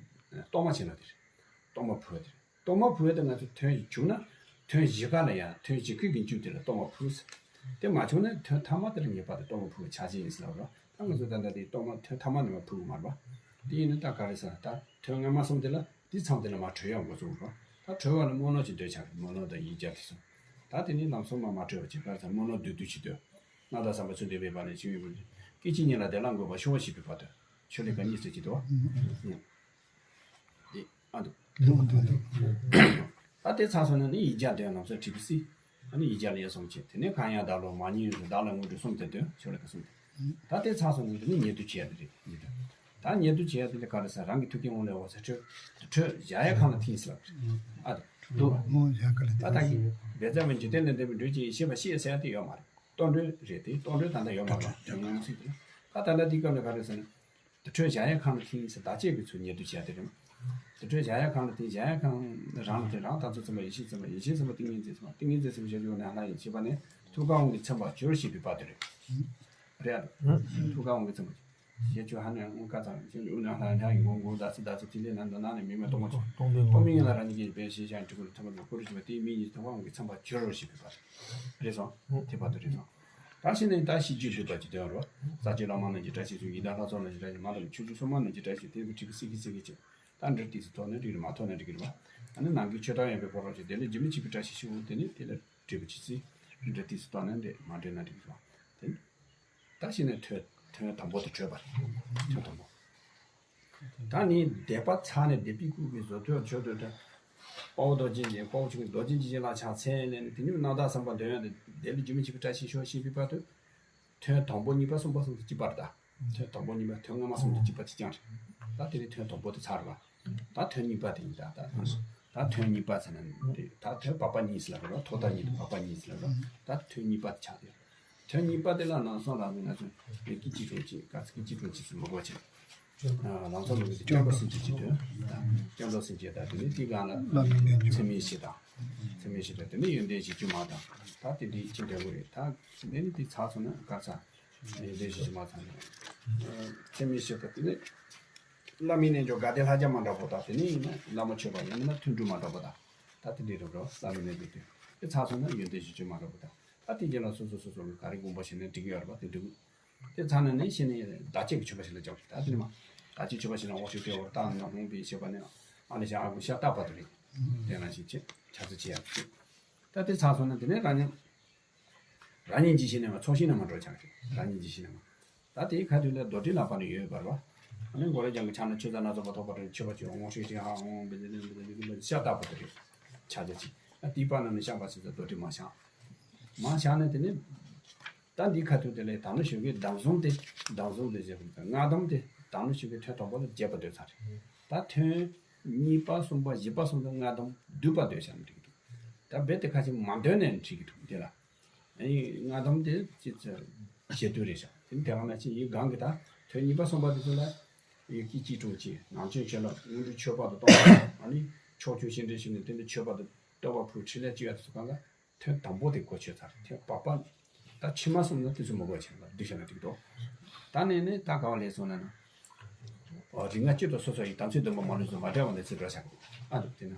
གཏོར་མ་བྱེད་ན་དེ་རེད། གཏོར་མ་ཕུལ་དེ་རེད། གཏོར་མ་ཕུལ་བ་དེ་ང་ཚོ་ཐོན་བྱུང་ན་ཐོན་བཞི་ཀ་ལ་ཡང་ཐོན་བཞི་ཀའི་གི་མཇུག་དེ་ལ་གཏོར་མ་ཕུལ་ཟེར། དེ་མ་བྱུང་ན་ཐོན་ཐ་མ་དེ་ལ་ངེས་པར་དུ་གཏོར་མ་ཕུལ་བ་ཆ་ཅན་ཡིན་ཟེར་ལབ་རོགས། ད་ང་ཚོ་ད་ལྟ་དེ་གཏོར་མ་ཐོན་ཐ་མ་ནས་མ་ཕུལ་གི་མ་རེད་པ། དེ་ཡིན་ན་ད་ག་རེ་ཟེར་ན་ད་ཐོན་སྔ་མ་གསུམ་དེ་ལ་དེ་མཚམས་དེ་ལ་མ་གྲོལ་ཡག་འགོ་ཚུགས་རོགས། ད་གྲོལ་བ་ལ་རྨོ་ནོ་ཅིག་འདོད་ཆགས་རེད། རྨོ་ནོ་དང་ཡིག་བརྒྱ་དེ་ཚོ། ད་དེ་ནི་ལམ་སང་མ་མ་གྲོལ་བ་ཅིག་ག་རེ་ཟེར་རྨོ་ནོ་བདུད་བདུད་ཅིག་འདོད། ནང་དང་བསམ་པ་ཚུལ་འདུས་པའི་བར་ནས་ཆུ་ཡི་བུ། སྐད་ཅིག་ཉིད་ལ་བདེ་བླག་འགོད་པ་ཤོར་བ་ཞིག་པའི་བར་དུ། ཆོས་ལས་ཀ་གཉིས་སུ་ཅི་དོ། འདི་ཨ་འདུག་འདུག་འདུག་འདུག་ད་དེ་ཚར་སོང་ན་ནི་ཡིག་བརྒྱ་འདོན་ལམ་སང་ཁྲིད་པའི་སྲིད། ཨ་ནི་ཡིག་བརྒྱ་ལ་ཡ་སོང་ཆེ། དེ་ནས་གང་ཡང་བདག་བློ་མ་ཉིད་ཡོངས་སུ་བདག་ལ་དངོས་གྲུབ་གསུམ་དེ་འདོན་ཆོས་ལས་ཀ་གསུམ་དེ། ད་དེ་ཚར་སོང་ན་དེ་ནི་ཉེ་དུ་བྱས་དེ་རེད་ཉེ་དུ། ད་ཉེ་དུ་བྱས་དེ་ལས་ག་རེ་ཟེར་རང་གི་ཐུགས་ཀའི་དབང་ལས་འོད་ཟེར་འཕྲོས། དེ་འཕྲོས་གཞལ་ཡས་ཁང་ལ་ཐིམ་ཟེར་ལབ་རེད། ཨ་དེ། འདུག་འོ་གཞལ་ཁང་ལ་ད་ད་ཐིམ་གི་ཟེར། བེ་ཙ་བའི་འཇིག་རྟེན་ལས་འདས་པའི་འགྲོས་ཀྱི་ཡེ་ཤེས་པ་ཤེས་ཟེར་ཡ་དེ་ཡོད་མ་རེད། གཏོར་འགྲོས་རེད་དེ་གཏོར་འགྲོས་ད་ལྟ་ཡོད་མ་རེད་དོན་ངོ་མ་ཚིག་དེ། ད་ད་ལྟ་འདི་སྐབས་ལ་ག་རེ་ཟེར་ན། དེ་འཕྲོས་གཞལ་ཡས་ཁང་ལ་ཐིམ་ཟེར་བདག་གཅེས་ཀྱི་ཚུལ་ཉེ་དུ་བྱས་དེ་རེད། དེ་འཕྲོས་གཞལ་ཡས་ཁང་ལ་ཐིམ་གཞལ་ཡས་ཁང་རང་ལ་ཐིམ་རང་དང་ཚུལ་ཚིམ་པ་ཡེ་ཤེས་ཚིམ་པ་ཡེ་ཤེས་ཚིམ་པ་ཏིང་ངེ་འཛིན་ཚིམ་པ་ཏིང་ངེ་འཛིན་ཚིམ་པ་ཞེས་བརྗོད་ནས་ལྷ་ཡི་བྱེད་པ་ནི་ཐུགས་ཀའི་དབང་གིས་ཚིམ་པར་གྱུར་ཞེས་པའི་བར་དུ་རེད། རེད་ཨ། ཐུགས་ཀའི་དབང་གིས་ཚིམ་པ། ཞེས་བརྗོད་ཧ་ནས་དངོས་ཁ་ཚང་ཞེས་བརྗོད་ནས་ལྷ་ལྷ་ཡི་ངོ་ངོ་ཟླ་ཚེ་ཟླ་ཚེ་ཐིག་ལེ་ནང་དུ་ནང་ནས་མི་མེད་སྟོང་པ་ཆོས་སྟོང་པའི་ངོ་སྟོང་པའི་ངང་ལ་རང་ཉིད་ཀྱི་བེད་ཤེས་ཤར་འཁྲུལ་པ་ལ་ཐིམ་པ་དང་ཁོ་རུ་བྱེད་པ་དེའི་མིང་ཉིད་ཐུགས་ཀའི་དབང་གིས་ཚིམ་པར་གྱུར་ཞེས་པའི་བར་དུ་རེད་སོང་། དེ་བར་དུ་རེད་སོང་། ད་ཕྱི་ནས་ད་ཤེས་རྒྱུད་སྡུད་པ་ཅིག་དོན་རོ། ས་བཅུ་བླ་མ་རྣམས་ཀྱི་བཀྲ་ཤིས་སུ་ཡི་དྭགས་ལྷ་ཚོགས་རྣམས་ཀྱི་བཀྲ་ཤིས་མ་དང་ཆོས་སྐྱོང་སྲུང་མ་རྣམས་ཀྱི་བཀྲ་ཤིས་དེ་ཚོ་ཁྲིད་པའི་སྲིད་ཀྱི་སྲིད་ཀྱི་ཅིག་ད་འབྲས་ཏིས་སུ་ཐོགས་ནས་འགྲིག་རེད། མ་ཐོགས་ན་འགྲིག་གི་རེད་པ། ཨ་ནི་ནང་གི་ཆོས་བདག་ཡོན་ཏན་སྤོང་རོགས་བྱེད། དེ་ལས་རྒྱུ་མེད་བྱས་པའི་བཀྲ་ཤིས་ཤོག་དེ་ནི་དེ་ལས་འབྲས་བུ་ཅི་སྲིད་འབྲས་ཏིས་སུ་ཐོགས་ནས་འདི་མ་འབྲས་ན་འགྲིག་གི་རེད་པ། དེ་ནི། ད་ཤེས་ནས་ཐོན་ཐོན་དང་པོ་དེ་འཕྲོད་པ་རེད། ཐོན་དང་པོ། ད་ནི་སྡེ་པ་ཚར་ནས་སྡེ་པའི་སྐུ་གི་བཟོ་ཐོས་ཆོས་ཐོས་དེ། དཔའ་བོ་རྡོ་རྗེ་འཆང་། དཔའ་བོ་ཆོས་ཀྱི་རྡོ་རྗེ་འཆང་ལ་ཕྱག་འཚལ་ནས་དེ་ནི་རྣམ་དག་བསམ་པ་འདོན་ཡག་དེ་དེ་ལས་རྒྱུ་མེད་བྱས་པའི་བཀྲ་ཤིས་ཤོག་ཞེས་པའི་བར་དུ། ཐོན་དང་པོ་གཉིས་པ་གསུམ་པ་གསུམ་དུ་གཅིག་པ་རེད་ད། ཐོན་དང་པོ་གཉིས་པ་ཐོན་སྔ་མ་གསུམ་དུ་གཅིག་པ་གཅིག་རྐྱང་རེད། ད་དེ་ནི་ཐོན་དང་པོ་དེ་ཚར་བ། ད་ཐོན་གཉིས་པ་དེ་ཡིན་ད་ད། ད་ཐོན་གཉིས་པ་ཟེར་ན་དེ་ད་ཐོན་བར་པ་གཉིས་ཟེར་ལ་རོ། ཐོག་མཐའ་གཉིས་དང་བར་པ་གཉིས་ཟེར་ལ་རོ། ད་ཐོན་གཉིས་པ་དེ་ཆགས་ཏེ། ཐོན་གཉིས་པ་དེ་ལ་ནང་སོང་ལ་ང་ཚོ་སྐད་ཅིག་གྲོང་ཁྱེར་ག་ཚོད་སྐད་ཅིག་གྲོང་ཁྱེར་ཟེར་མི་དགོས་ཆེ། ལམ་སང་ལུགས་ཀྱི་སྐྱབས་འགྲོ་སེམས་བསྐྱེད་ཀྱི་དོན། སྐྱབས་འགྲོ་སེམས་བསྐྱེད་དང་དེ་ནི་དེའི་སྒང་ལ་ཚད་མེད་བཞི་དང་། ཚད་མེད་བཞི་དང་དེ་ནི་ཡོན་ཏན་བཞི་བཅུ་མ་དང་། ད་དེ་འདྲའི་ཅི་འདྲ་བོ་རེད། ད་དེ་ནི་དེ་ཚར་སོང་ན་ག་ཚ། ཡོན་ཏན་བཞི་བཅུ་མ་ཚང་ནས། ཚད་མེད་བཞི་དང་དེ་ནི། བླ་མའི་རྣལ་འབྱོར་དགའ་ལྡན་ལྷ་བརྒྱ་མ་འདྲ་པོ་དང་དེ་ནས་ཡིན་ན་བླ་མ་མཆོད་པ་ཡང་མིན་ན་ཐུན་དྲུག་མ་འདྲ་པོ་དང་། ད་དེ་འདྲའི་རབ་རབ་བླ་མའི་རྣལ་འབྱོར་དེ། དེ་ཚར་སོང་ན་ཡོན་ཏན་བཞི་བཅུ་མ་འདྲ་པོ་དང་། ད་དེ་རྗེས་ལ་སོ་སོ་སོ་སོ་གི་ག་རེ་དགོངས་པ་བཞེས་ན་འགྲིག་གི་ཡོད་རེད་པ། དེ་འགྲིག་དེ་ཚར་ན་ནས་ཤེས་ནས་བདག་བསྐྱེད་ཀྱི་མཆོད་པ་ཞིག་ལ་སྦྱང་དགོས། ད་དེ་ནི་མ། བདག་བསྐྱེད་མཆོད་པ་ཞིག་ལ་འོ་ཤོད་དེ་འོར་བཏང་ན་ལྷུང་བའི་ཤེས་པ་ནི། ཨ་ནི་ཤ་ཨ་ཁུ་ཤ་སྟག་པ་དེ་རེད། དེ་ན་ཞིག་ཆེ་ཆ་ཚུལ་ཆེ་ཡག་ཅིག་ད་དེ་ཚར་སོང་ན་དེ་ནས་རང་ཉིད། རང་ཉིད་ཀྱི་ཤེས་ནས་མ་ཚོགས་ཤེས་ནས་མ་འགྲོ་ཆགས་ཀྱི། རང་ཉིད་ཀྱི་ཤེས་ནས་མ། ད་དེའི་ཁ་ཐུག་ལ་རྡོར་དྲིལ་ལག་པ་ནས་ཡོད་པར་བ། ཨ་ནི་མགོ་ལ་རྒྱང་གི་ཕྱག་ན་ཆུ་རྩ་སྣ་ཚོགས་པ་ཐོགས་པ་རེད། མཆོད་པ་ཅིག་འོང་ཤོས་ཅིག་ཧ་འོང་བེ་ལེ་ལེ་ལེ་ལེ་ཤ་སྟག་པོ་དེ་རེད། ཆ་རྒྱ་ཅིག་ཨ་དེའི་པ་ན་ནི་ཤ་པ་ཞིག་ད་རྡོར་དྲིལ་མ་བཞག་མ་བཞག་ནས་དེ་ནི། ད་འདིའི་ཁ་ཐུག་དེ་ལས་ད་ནི་ཞོལ་གྱི་གདམས་གསུམ་དེ། གདམས་གསུམ་དེ་བྱས་པ་ལྔ་སྡོམ་དེ་ད་ནི་ཞོལ་གྱི་ཐོན་དང་པོ་ལ་རྒྱས་པ་འདོད་ཚར་རེད། ད་ཐོན་གཉིས་པ་གསུམ་པ་བཞི་པ་གསུམ་དུ་ལྔ་སྡོམ་བསྡུས་པ་འདོད་བྱ་ནི་འགྲིག་འདུག་ད་རྦད་དེ་ཁ་ཅིག་མ་འདོད་ནས་འགྲིག་གི་འདུག་དེ་ལ། ཨ་ནི་ལྔ་སྡོམ་དེ་ཅི་ཚེ་བྱེད་དུས་རེད་ཤག་དེ་ནི་དེ་ག་ན་ཅི་ཡི་གང་གི་ད་ཐོན་གཉིས་པ་གསུམ་པ་དེ་ཚོ་ལ། ཡི་སྐྱིད་ཀྱི་དྲུང་ཆེ་ནང་ཆོས་ཆོས་ལ་དངོས་གྲུབ་ཆོས་འཕགས་དང་སྟོང་པ། ཨ་ནི་ཕྱོགས་བཅུའི་སེམས་ཅན་ཞིག་ནས་དེ་འདྲ་ཆོས་འཕགས་དང་སྟོང་པ་ཕུར་ཕྲིན་ལས་ཅི་ཡོད་དེ་ཚོ་གང་ག་ཐོན་དང་པོ་དེ་གོ་ཆོད་ཚར། ཐོན་བར་པ། ད་ཕྱི་མ་གསུམ་ན་དེ་ཚོ་མི་དགོས་ཆེ་ལ་བསྡུས་བྱས་ན་འགྲིག་འདུག་ད་ནས་ནས་ད་ག་བ་ལས་སོང་ན་ན། ཨོ་རིགས་ལྔ་སྤྱི་དང་སོ་སོ་ཡི་དམ་ཚིག་སྡོམ་པ་མ་ལུས་སུ་མ་བྲལ་བ་ལས་ཚེ་འགྲོ་བྱ་དགོས། ཨ་འདུག་དེ་ན།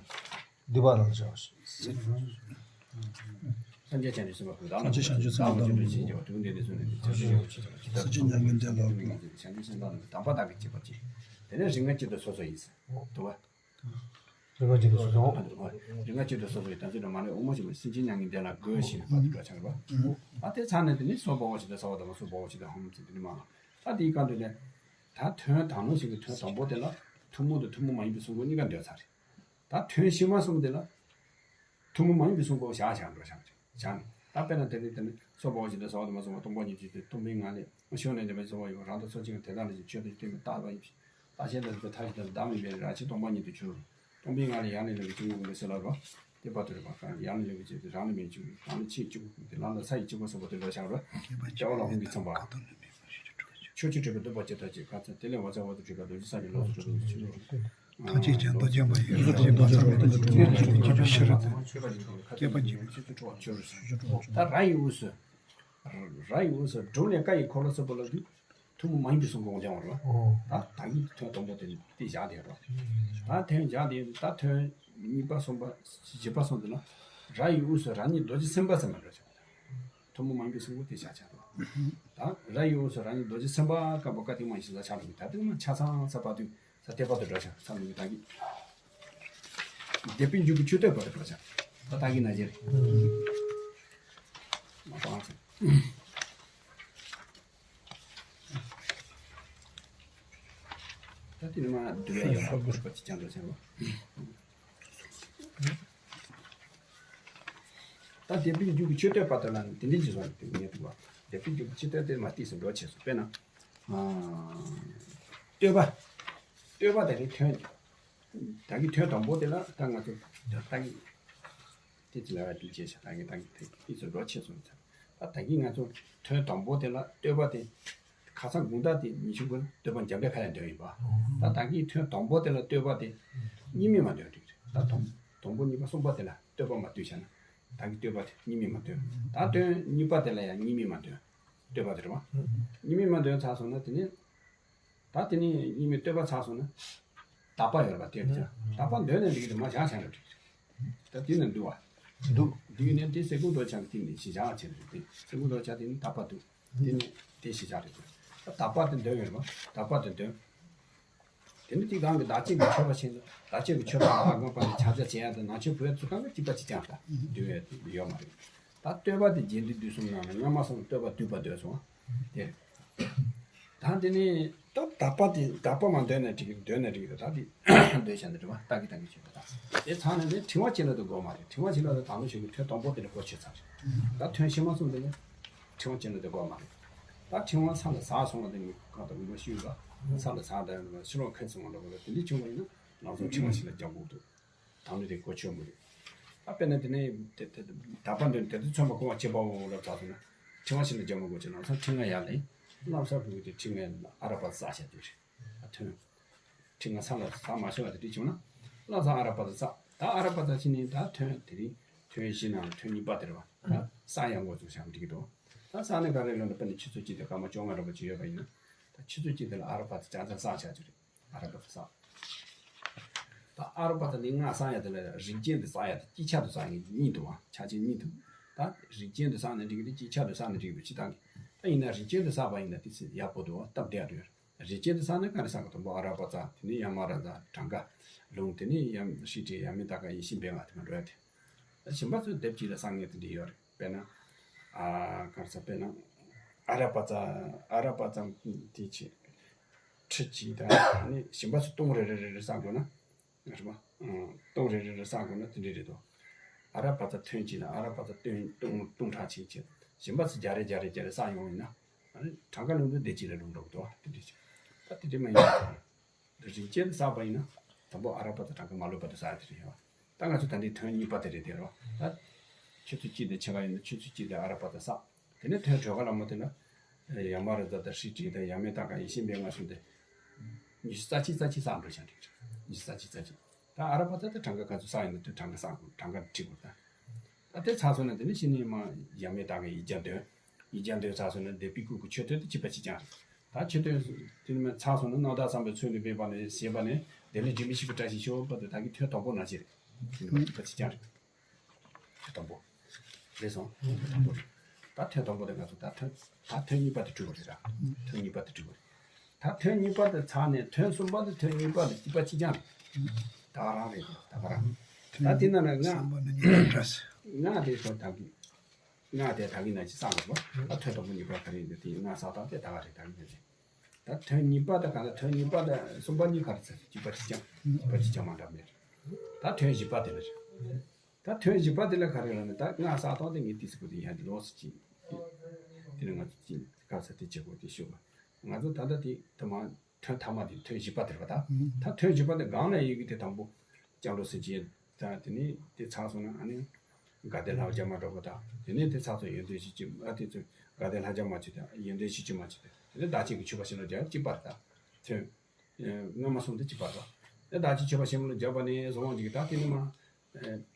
འདུས་པ་ལ་བྱ་བ་ཞིག་སངས་རྒྱས་བྱང་ཆུབ་སེམས་དཔའ་ཕུད་དང་། སངས་རྒྱས་བྱང་ཆུབ་སེམས་དཔའ་དང་། ཐུགས་འདི་ནས་གསུངས་ནས་བྱང་ཆུབ་ཡོད་ཅེས་བྱ་བ་ཇི་ལྟར། སངས་རྒྱས་མྱ་ངན་འདས་ལ་འགོད། བྱང་ཆུབ་སེམས་དཔའ་ལ་དམ་པ་དག་གིས་བྱེད་པར་བྱེད། དེ་ནས་རིགས་ལྔ་སྤྱི་དང་སོ་སོ་ཡིན་ཟེར། འདུག་བ། རིགས་ལྔ་སྤྱི་དང་སོ་སོ། རིགས་ལྔ་སྤྱི་དང་སོ་སོ་ཡི་དམ་ཚིག་དང་མ་ལུས་དབུ་མ་ཆེན་པོ་སེམས་ཅན་མྱ་ངན་འདས་ལ་འགོད་ཞེས་པ་དེ་འགྲོ་ཆགས་པ། ཨ་དེ་ཚར་ནས་དེ་ནི་སོ་སྦ་བ་ཞིག་དང་ས་བ་དང་སོ་སྦ་བ་ཞིག་དང་ཧོམ་ཚིག་དེ་ནི་མ། ཨ་དེའི་སྐབས་དུ་ནས། ད་ཐོན་དང་ནང་བཞིན་གྱི་ཐོན་དང་པོ་དེ་ལ་ཐུན་མོང་དང་ཐུན་མོང་མ་ཡིན་པའི་གསུང་འགོ་གཉིས་ཀ་འདོད་ཚར་རེད། ད་ཐོན་ཕྱི་མ་གསུམ་དེ་ལ། ཐུན་མོང་མ་ཡིན་པའི་གསུང་འགོ་བཞག་བཞག་འགྲོ་བཞག་བཞག་ནས། ད་དཔེར་ན་དེ་རིང་དེ་ནི་སོ་སྦ་བ་ཞིག་དང་ས་བ་དང་མ་སོ་སྦ་སྟོང་པ་ཉིད་ཀྱི་སྟོང་པའི་ངང་ལས་ཤོར་ནས་འདས་པའི་སོ་སྦ་ཡོད་རང་དང་སོ་གཅིག་དེ་དག་ལ་ཞིག་ཆོས་དང་ཆོས་མེད་བརྟགས་པ་ཡིན། བརྟགས་ཤིང་བརྟགས་པའི་མཐའ་ཞིག་དང་བདག་མེད་པའི་རང་ཆས་སྟོང་པ་ཉིད་དུ་གྱུར། སྟོང་པའི་ངང་ལས་ཡར་ལས་ལེགས་པའི་གཅིག་མངོན་པའི་སེམས་ལ་རོ། དེ་བར་དུ་རེ་བ་གང་ཡར་ལས་ལེགས་པའི་ཆེད་དུ་རང་ལས་མེད་གཅིག་རང་ལས་ཆེས་གཅིག་པུ་དེ་ལམ་ལ་ས་ཡི་གཅིག་པུ་སོགས་པ་དེ་འགྲོ་བཞག་རོ། སྐྱེ་བ་ལ་ཧོན་གྱི་ཚོམ་པ། ཆོས་ཀྱི་སྤྲོས་པའི་བསྟོད་པ་ཅི་ལྟར་བྱེད། ཁ་ཚ་དེ་ལས་ངོ་ཚ་བ་དང་བྲལ་བའི་རྡོ་རྗེ་ས་ཀྱི་ལོགས་སུ་གྲོལ་བའི་ཕྱིར་རོ། ཐམས་ཅད་ཀྱང་མདོ་རྒྱན་པ་ཡི། རང་བཞིན་མ་ཚང་བའི་དོན་དུ་གྲོལ་བའི་ཕྱིར་རོ། སྐྱེས་པ་ཉིད་མ་ཤེས་ཚུལ་འཕྲོ་བར་གྱུར། ད་ར་ཡི་དབུས་སུ། ར་ཡི་དབུས་སུ་སྒྲུབ་ནས་ཀ་ཡི་འཁོར་ལོ་སྲིན་པོ་ལ་དུས། ཐུན་མོང་མ་ཡིན་པའི་གསུང་འགོ་སྦྱང་བར་བ། ད་ད་གིན་ཐོན་དང་པོ་དེ་དེ་བཞག་དེ་རོ། ད་ཐོན་བཞག་དེ་ད་ཐོན་གཉིས་པ་གསུམ་པ་བཞི་པ་གསུམ་དེ་ལ། ར་ཡི་དབུས་སུ་རང་ཉིད་རྡོ་རྗེ་སེམས་དཔའ་ཟེར་མ་འགྲོ་ཆགས། ཐུན་མོང་མ་ཡིན་པའི་གསུང་འགོ་དེ་བཞག་ཆགས་རོ། ད་ར་ཡི་དབུས་སུ་རང་ཉིད་རྡོ་རྗེ་སེམས་དཔའ་བཀའ་པོད་བཀའ་ཐིག་མ་ཡིན་ཞེས་ཆགས་འགྲོ་གི། ད་དེ་མ་ཆ་ཚང་ས་པ་དུས་ས་དེ་བར་དུ་འགྲོ་ཆགས་ས་མི་གི་ད་གིན། སྡེ་པའི་མཇུག་གི་མཆུ་སྟོད་བར་དུ་འགྲོ་ཆགས། ད་ད་གིན་ན་རྗེ་རེད། མ་པང་ཚོ། ད་དེ་ནི་མ་བསྡུ་ཡ་ཡོད་པ་གོ་སྐབས་ཅིག་ཀྱང་འགྲོ་ཆགས་རོ། ད་སྡེ་པའི་མཇུག་གི་མཆུ་སྟོད་བར་དུ་ལ་ནི་དེ་འདྲའི་ཅི་བཟོ་ནི་དེ་ངེས་འདུག་བ། སྡེ་པའི་མཇུག་གི་མཆུ་སྟོད་དེ་མ་ཏིས་སུ་འགྲོ་ཆེ་སུ་དཔེར་ན། ཨ། བསྟོད་པ། བསྟོད་པ་དེ་ནི་ཐོན། ད་གི་ཐོན་དང་པོ་དེ་ལ་ད་ང་ཚོ་ད་གི་དེ་ཅི་ལ་བ་དེ་བྱས་ཤག་ད་གི་ད་གི་དེ་ཚོ་འགྲོ་ཆེ་སོང་ཚར། ད་ད་གི་ང་ཚོ་ཐོན་དང་པོ་དེ་ལ་བསྟོད་པ་དེ་ཁ་སང་དགོང་དག་དེ་ཉི་ཤུ་དགུ་བསྟོད་པ་འཇམ་དཔལ་ཁ་ཡ་འདོན་ཡིན་པ། ད་ད་གི་ཐོན་དང་པོ་དེ་ལ་བསྟོད་པ་དེ་གཉིས་མེད་མ་འདོན་འགྲིག་རེད། ད་དང་དང་པོ་གཉིས་པ་གསུམ་པ་དེ་ལ་བསྟོད་པ་མ་བསྟོད་བྱས་ན་ད་གི་བསྟོད་པ་དེ་གཉིས་མེད་མ་འདོན། ད་ཐོན་གཉིས་པ་དེ་ལ་ཡང་གཉིས་མེད་མ་འདོན། བསྟོད་པ་དེ་རེད་བ། གཉིས་མེད་མ་འདོན་ཚར་སོང་ན་དེ་ནི། ད་དེ་ནས་གཉིས་མེད་བསྟོད་པ་ཚར་སོང་ན། དག་པ་ཡོད་རེད་པ་དེ་རེད། དག་པ་འདོན་ནས་འགྲིག་གི་རེད། མ་བཞག་བྱས་ན་འགྲིག་གི་རེད། ད་དེ་ནས་འདུག་བ། འདུག་འདུག་ནས་དེ་སེ་ཀུན་རྡོ་རྗེ་འཆང་གི་དེ་ནས་གཞི་བཞག་བྱས་རེད། དེ་སེ་ཀུན་རྡོ་རྗེ་འཆང་དེ་ནི་དག་པ་འདུག་དེ་ནས་དེ་གཞི་བཞག་རེད། ད་དག་པ་དེ་འདོན་ཡོད་རེད་པ། དག་པ་དེ་འདོན། དེ་ནི་དེ་གང་གི་བདག་བསྐྱེད་ཀྱི་མཆོད་པ་ཆེན་པོ། བདག་བསྐྱེད་ཀྱི་མཆོད་པ་དང་ཨ་དགོན་པ་ནས་ཕྱག་རྒྱ་བྱེད་ཡ་དང་ནང་ཆོས་བོད་ཚུལ་གང་གི་གཅིག་པ་གཅིག་རྐྱང་རེད། འདུས་པའི་ཡོད་མ་རེད། ད་བསྟོད་པ་དེ་རྒྱས་འདུས་བསྡུས་གསུམ་ནང་ནས་སྔ་མ་སོང་བསྟོད་པ་བསྡུས་པ་འདོན་སོང་། དེ་རེད། ད་དེ་ནས་ད་དག་པ་དེ་དག་པ་མ་འདོན་ན་འགྲིག་གི། འདོན་ན་འགྲིག་གི་རེད། ད་དེ་འདོན་བྱས་ནས་རེད་བ། ལྟ་གི་ལྟ་གི་བྱེད་པ་དང་། དེ་ཚང་ནས་དེ་ཕྲེང་བ་ཅན་ལ་དེ་དགོས་མ་རེད། ཕྲེང་བ་ཅན་ལ་དེ་དང་པོ་ཞུགས་ཀྱི་ཐོན་དང་པོ་དེ་ལ་གོ་ཆོད་ཚར་རེད། ད་ཐོན་ཕྱི་མ་གསུམ་དེ་ལ་ཕྲེང་བ་ཅན་ལ་དེ་དགོས་མ་རེད། ད་ཕྲེང་བ་ས་ལ་ཟག་སོང་བ་དེ་ནི་གང་ལྟར་མི་འདུག་ཤེས་ཡོད་པ། ས་ལ་ཟག་དང་ཕྱི་ལོགས་ཁེལ་སོང་བ་འདྲ་བོ་ལ་དེ་འདྲ་བྱུང་བ་ཡིན་ན་ལམ་སང་ཕྲེང་བ་ཞིག་ལ་རྒྱག་དགོས་འདུག་དང་པོ་དེ་གོ་ཆོད་མི་རེད། ད་དཔེར་ན་དེ་ནས་དེ་དེ་དག་པ་འདོན་དེ་དུས་མཚོན་པ་གོ་བ་བྱེད་པའོ་ལབ་ཚར་སོང་ན། ཕྲེང་བ་ཞིག་ལ་རྒྱག་མི་དགོས་ཆེ་ན་ཚོ་ཕྲེང་ང་ཡར་ལེན། ལམ་སང་བུ་དེ་ཕྲེང་ང་ཨ་ར་པ་ས་བྱ་རྒྱུ་རེད། ད་ཐོན། ཕྲེང་ང་ས་ལ་ས་མ་ཤོར་བ་དེ་འདྲ་བྱུང་ན། ལམ་སང་ཨ་ར་པ་ས། ད་ཨ་ར་པ་ས་ཕྱིན་ནས་ད་ཐོན་དེ་རིང་ཐོན་བཞི་ནང་ཐོན་གཉིས་པ་དེ་རེད་བ། ད་ས་ཡང་འགོ་ཚུགས་བྱ་འགྲིག་གི་འདུག་ད་ས་ནས་ག་རེ་ལོན་ན་དཔེར་ན་ཆུ་ཚོད་གཅིག་དང་སྐར་མ་བཅོ་ལྔ་རེ་བ་ཅིག་ཡོད་པ་ཡིན་ན། ད་ཆུ་ཚོད་གཅིག་དེ་ལ་ཨ་ར་པ་ས་ཅང་ཅང་ས་བྱ་རྒྱུ་རེད། ཨ་ར་པ་ཏ་ས། ད་ཨ་ར་པ་ཏ་ནི་སྔགས་བསགས་ཡ་དེ་ལ་རིགས་ཅན་དུ་བསགས་ཡ་དེ་དཀྱིལ་ཆ་དུ་བསགས་ཡ་གཉིས་འདུག་བ། ཆ་ཆེན་གཉིས་འདུག་ད་རིགས་ཅན་དུ་བསགས་ན་འགྲིག་གི་རེད། དཀྱིལ་ཆ་དུ་བསགས་ན་འགྲིག་གི་རེད། སྤྱིར་བཏང་གི་ད་ཡིན་ན་རིགས་ཅན་དུ་བསགས་པ་ཡིན་ན་དེ་ཚེ་ཡག་པོ་འདུག་བ། སྟབས་བདེ་ཡ་འདུག་རིགས་ཅན་དུ་བསགས་ན་ག་རེ་བསགས་གི་འདུག་བ། ཨ་ར་པ་ཏ། དེ་ནས་ཡ་མ་ར་ཛ། གྲངས་ཀ་ལུང་། དེ་ནས་ཡ་ཧྲི་ཏྲི་ཡ་མེ་ཏ་ཀ་ཡེ་ཤེས་པད་མ་དེ་མ་འགྲོ་ཡ་དེ། ད་གཞན་པ་ཚོས་སྡེབ་གཅིག་ལ་བསགས་མཁན་དེ་འདྲ་ཡོད་རེད། དཔེར་ན། ཨ་ག་རེ་ཟེར། དཔེར་ན། ཨ་ར་པ་ཙ། ཨ་ར་པ་ཙ་དེ་བྱས། ཁྲི་གཅིག་དང་ནི་གཞན་པ་ཚོ་སྟོང་རེ་རེ་རེ་རེ་བསགས་དགོས་ན། རེད་པ། ཨང་། སྟོང་རེ་རེ་རེ་བསགས་དགོས་ན་དེ་འདྲ་རེད་དོ། ཨ་ར་པ་ཙ་ཐོན་གཅིག་དང་ཨ་ར་པ་ཙ་སྟོང་སྟོང་སྟོང་ཕྲག་གཅིག་བྱས། གཞན་པ་ཚོ་བརྒྱ་རེ་བརྒྱ་རེ་བརྒྱ་རེ་བསགས་ཡོང་ཡིན་ན། ཨ་ནི་གྲངས་ཀ་ལོན་དུས་དེ་གཅིག་ལ་ལོན་འགྲོ་གི་འདུག་དེ་འདྲ་བྱས། ད་དེ་འདྲ་མ་ཡིན་པ། རིགས་ཅན་དུ་བསགས་པ་ཡིན་ན། དང་པོ་ཨ་ར་པ་ཙ་གྲངས་ཀ་མ་ལོན་པ་དུ་བསགས་དེ་རེད་ཡ། ད་ང་ཚོ་ད་འདི་ཐོན་གཉིས་པ་དེ་རེད་དེ་རོ། ད་ཆུ་ཚོད་གཅིག་དེ་ཕྱེད་ཀ་ཡིན་ན་ཆུ་ཚོད་གཅིག་དེ་ཨ་ར་པ་ཙ་བསགས། དེ་ནས་ཐོན་གྲོད་ཁོག་ལ་མོ་དེ་ན། ཡ་མ་ར་ཛ་དང་ཧྲི་ཏྲི་དང་ཡ་མེ་ཏ་ཀ་ཡེ་ཤེས་པད་མ་གསུམ་དེ། ཉི་ཤུ་རྩ་གཅིག་རྩ་གཅིག་བསགས་འགྲོ་བྱ་འགྲིག་རེད། ཉི་ཤུ་རྩ་གཅིག་རྩ་གཅིག་ད་ཨ་ར་པ་ཙ་དེ་གྲངས་ཀ་ག་ཚོད་བསགས་ཡིན་ན་དེ་གྲངས་ཀ་བསགས་དགོས། གྲངས་ཀ་བྲིས་དགོས་ད། ད་དེ་ཚར་སོང་ན་དེ་ནས་གཞི་ནས་མ་ཡ་མེ་ཏ་ཀ་ཡིག་བརྒྱ་འདོན། ཡིག་བརྒྱ་འདོན་ཚར་སོང་ན་དེ་པི་ཀུ་གི་མཆོད་བསྟོད་དེ་གཅིག་པ་གཅིག་རྐྱང་རེད། ད་མཆོད་བསྟོད་དེ་ནས་མ་ཚར་སོང་ན་རྣམ་དག་བསམ་པའི་ཚུལ་དུ་འབད་པ་ནས་ཞེས་པ་ནས་དེ་ལས་འབྲིང་པོ་ཞིག་གི་བཀྲ་ཤིས་ཤོག་པ་དེ་ད་གི་ཐོན་དང་པོ་ནང་བཞིན་རེད། དེ་ནས་མ་གཅིག་པ་གཅིག་རྐྱང་རེད། ཐོན་དང་པོ། རེད་སོང་། ཐོན་དང་པོ་རེད། ད་ཐོན་དང་པོ་དེ་ང་ཚོ་ད་ཐོན། ད་ཐོན་གཉིས་པ་དེ་བྲིས་པ་རེད་ད། ཐོན་གཉིས་པ་དེ་བྲིས་པ་རེད། ད་ཐོན་གཉིས་པ་དེ་ཚར་ནས་ཐོན་གསུམ་པ་དེ་ཐོན་གཉིས་པ་དེ་གཅིག་པ་གཅིག་རྐྱང་རེད། ད་ག་རང་རེད་དེ་ད་ག་རང་། ད་དེ་ན་ན་ང་། གསུམ་པ་ནི་གཉིས་པ་འདྲ་ཟེར། ང་དེ་ཚོ་ད་གི། ང་དེ་ད་གི་ན་ཅི་བསགས་དགོས་པ། ད་ཐོན་དང་པོ་གཉིས་པ་ག་རེ་ཡིན་དེ་ང་བསགས་སྟངས་དེ་ད་ག་རེད། ད་གི་ན་ཅི། ད་ཐོན་གཉིས་པ་དེ་ག་ན་ཐོན་གཉིས་པ་དེ་གསུམ་པ་གཉིས་ག་རེ་ཟེར། གཅིག་པ་གཅིག་རྐྱང་། གཅིག་པ་གཅིག་རྐྱང་མ་འདྲ་མེད། ད་ཐོན་བཞི་པ་དེ་ལ་རེད། ད་ཐོན་བཞི་པ་དེ་ལ་ག་རེ་ལབ་ན་ད་ང་བསགས་སྟངས་དེ་ངས་དེ་ཟེར་དགོས་དེ་ཡང་ལོགས་སུ་ཅིག་དེ་ནས་ང་ཚོ་ཅིག་ག་ས་དེ་བྱེད་དགོས་དེ་ཤོད་པ། ང་ཚོ་ད་ལྟ་དེ་དེ་མ་ཐོན་ཐ་མ་དེ་ཐོན་བཞི་པ་དེ་རེད་པ། ད་ད་ཐོན་བཞི་པ་དེ་སྒང་ལ་ཡོད་གི་དེ་དང་པོ་སྐྱབས་འགྲོ་སེམས་བསྐྱེད་དང་། དེ་ནས་དེ་ཚར་སོང་ན་ཨ་ནི་དགའ་ལྡན་ལྷ་བརྒྱ་མ་འགྲོ་པ་དང་། དེ་ནས་དེ་ཚར་སོང་ཡོན་ཏན་ཞིག་ཅིག་ཨ་དེ་ཚོ་དགའ་ལྡན་ལྷ་བརྒྱ་མ་ཅིག་དང་ཡོན་ཏན་ཞིག་ཅིག་མ་ཅིག་དང་། དེ་ནས་བདག་བསྐྱེད་ཀྱི་མཆོད་པ་ཞིག་ལ་རྒྱབ་གཅིག་པ་རེད་ད། ཐོན། སྔ་མ་གསུམ་དེ་གཅིག་པ་རེད། དེ་བདག་བསྐྱེད་མཆོད་པ་ཆེན་མོ་ལ་བརྒྱབ་པ་ནས་བཟུང་བ་འཇིག་ད་དེ་ནི་མ།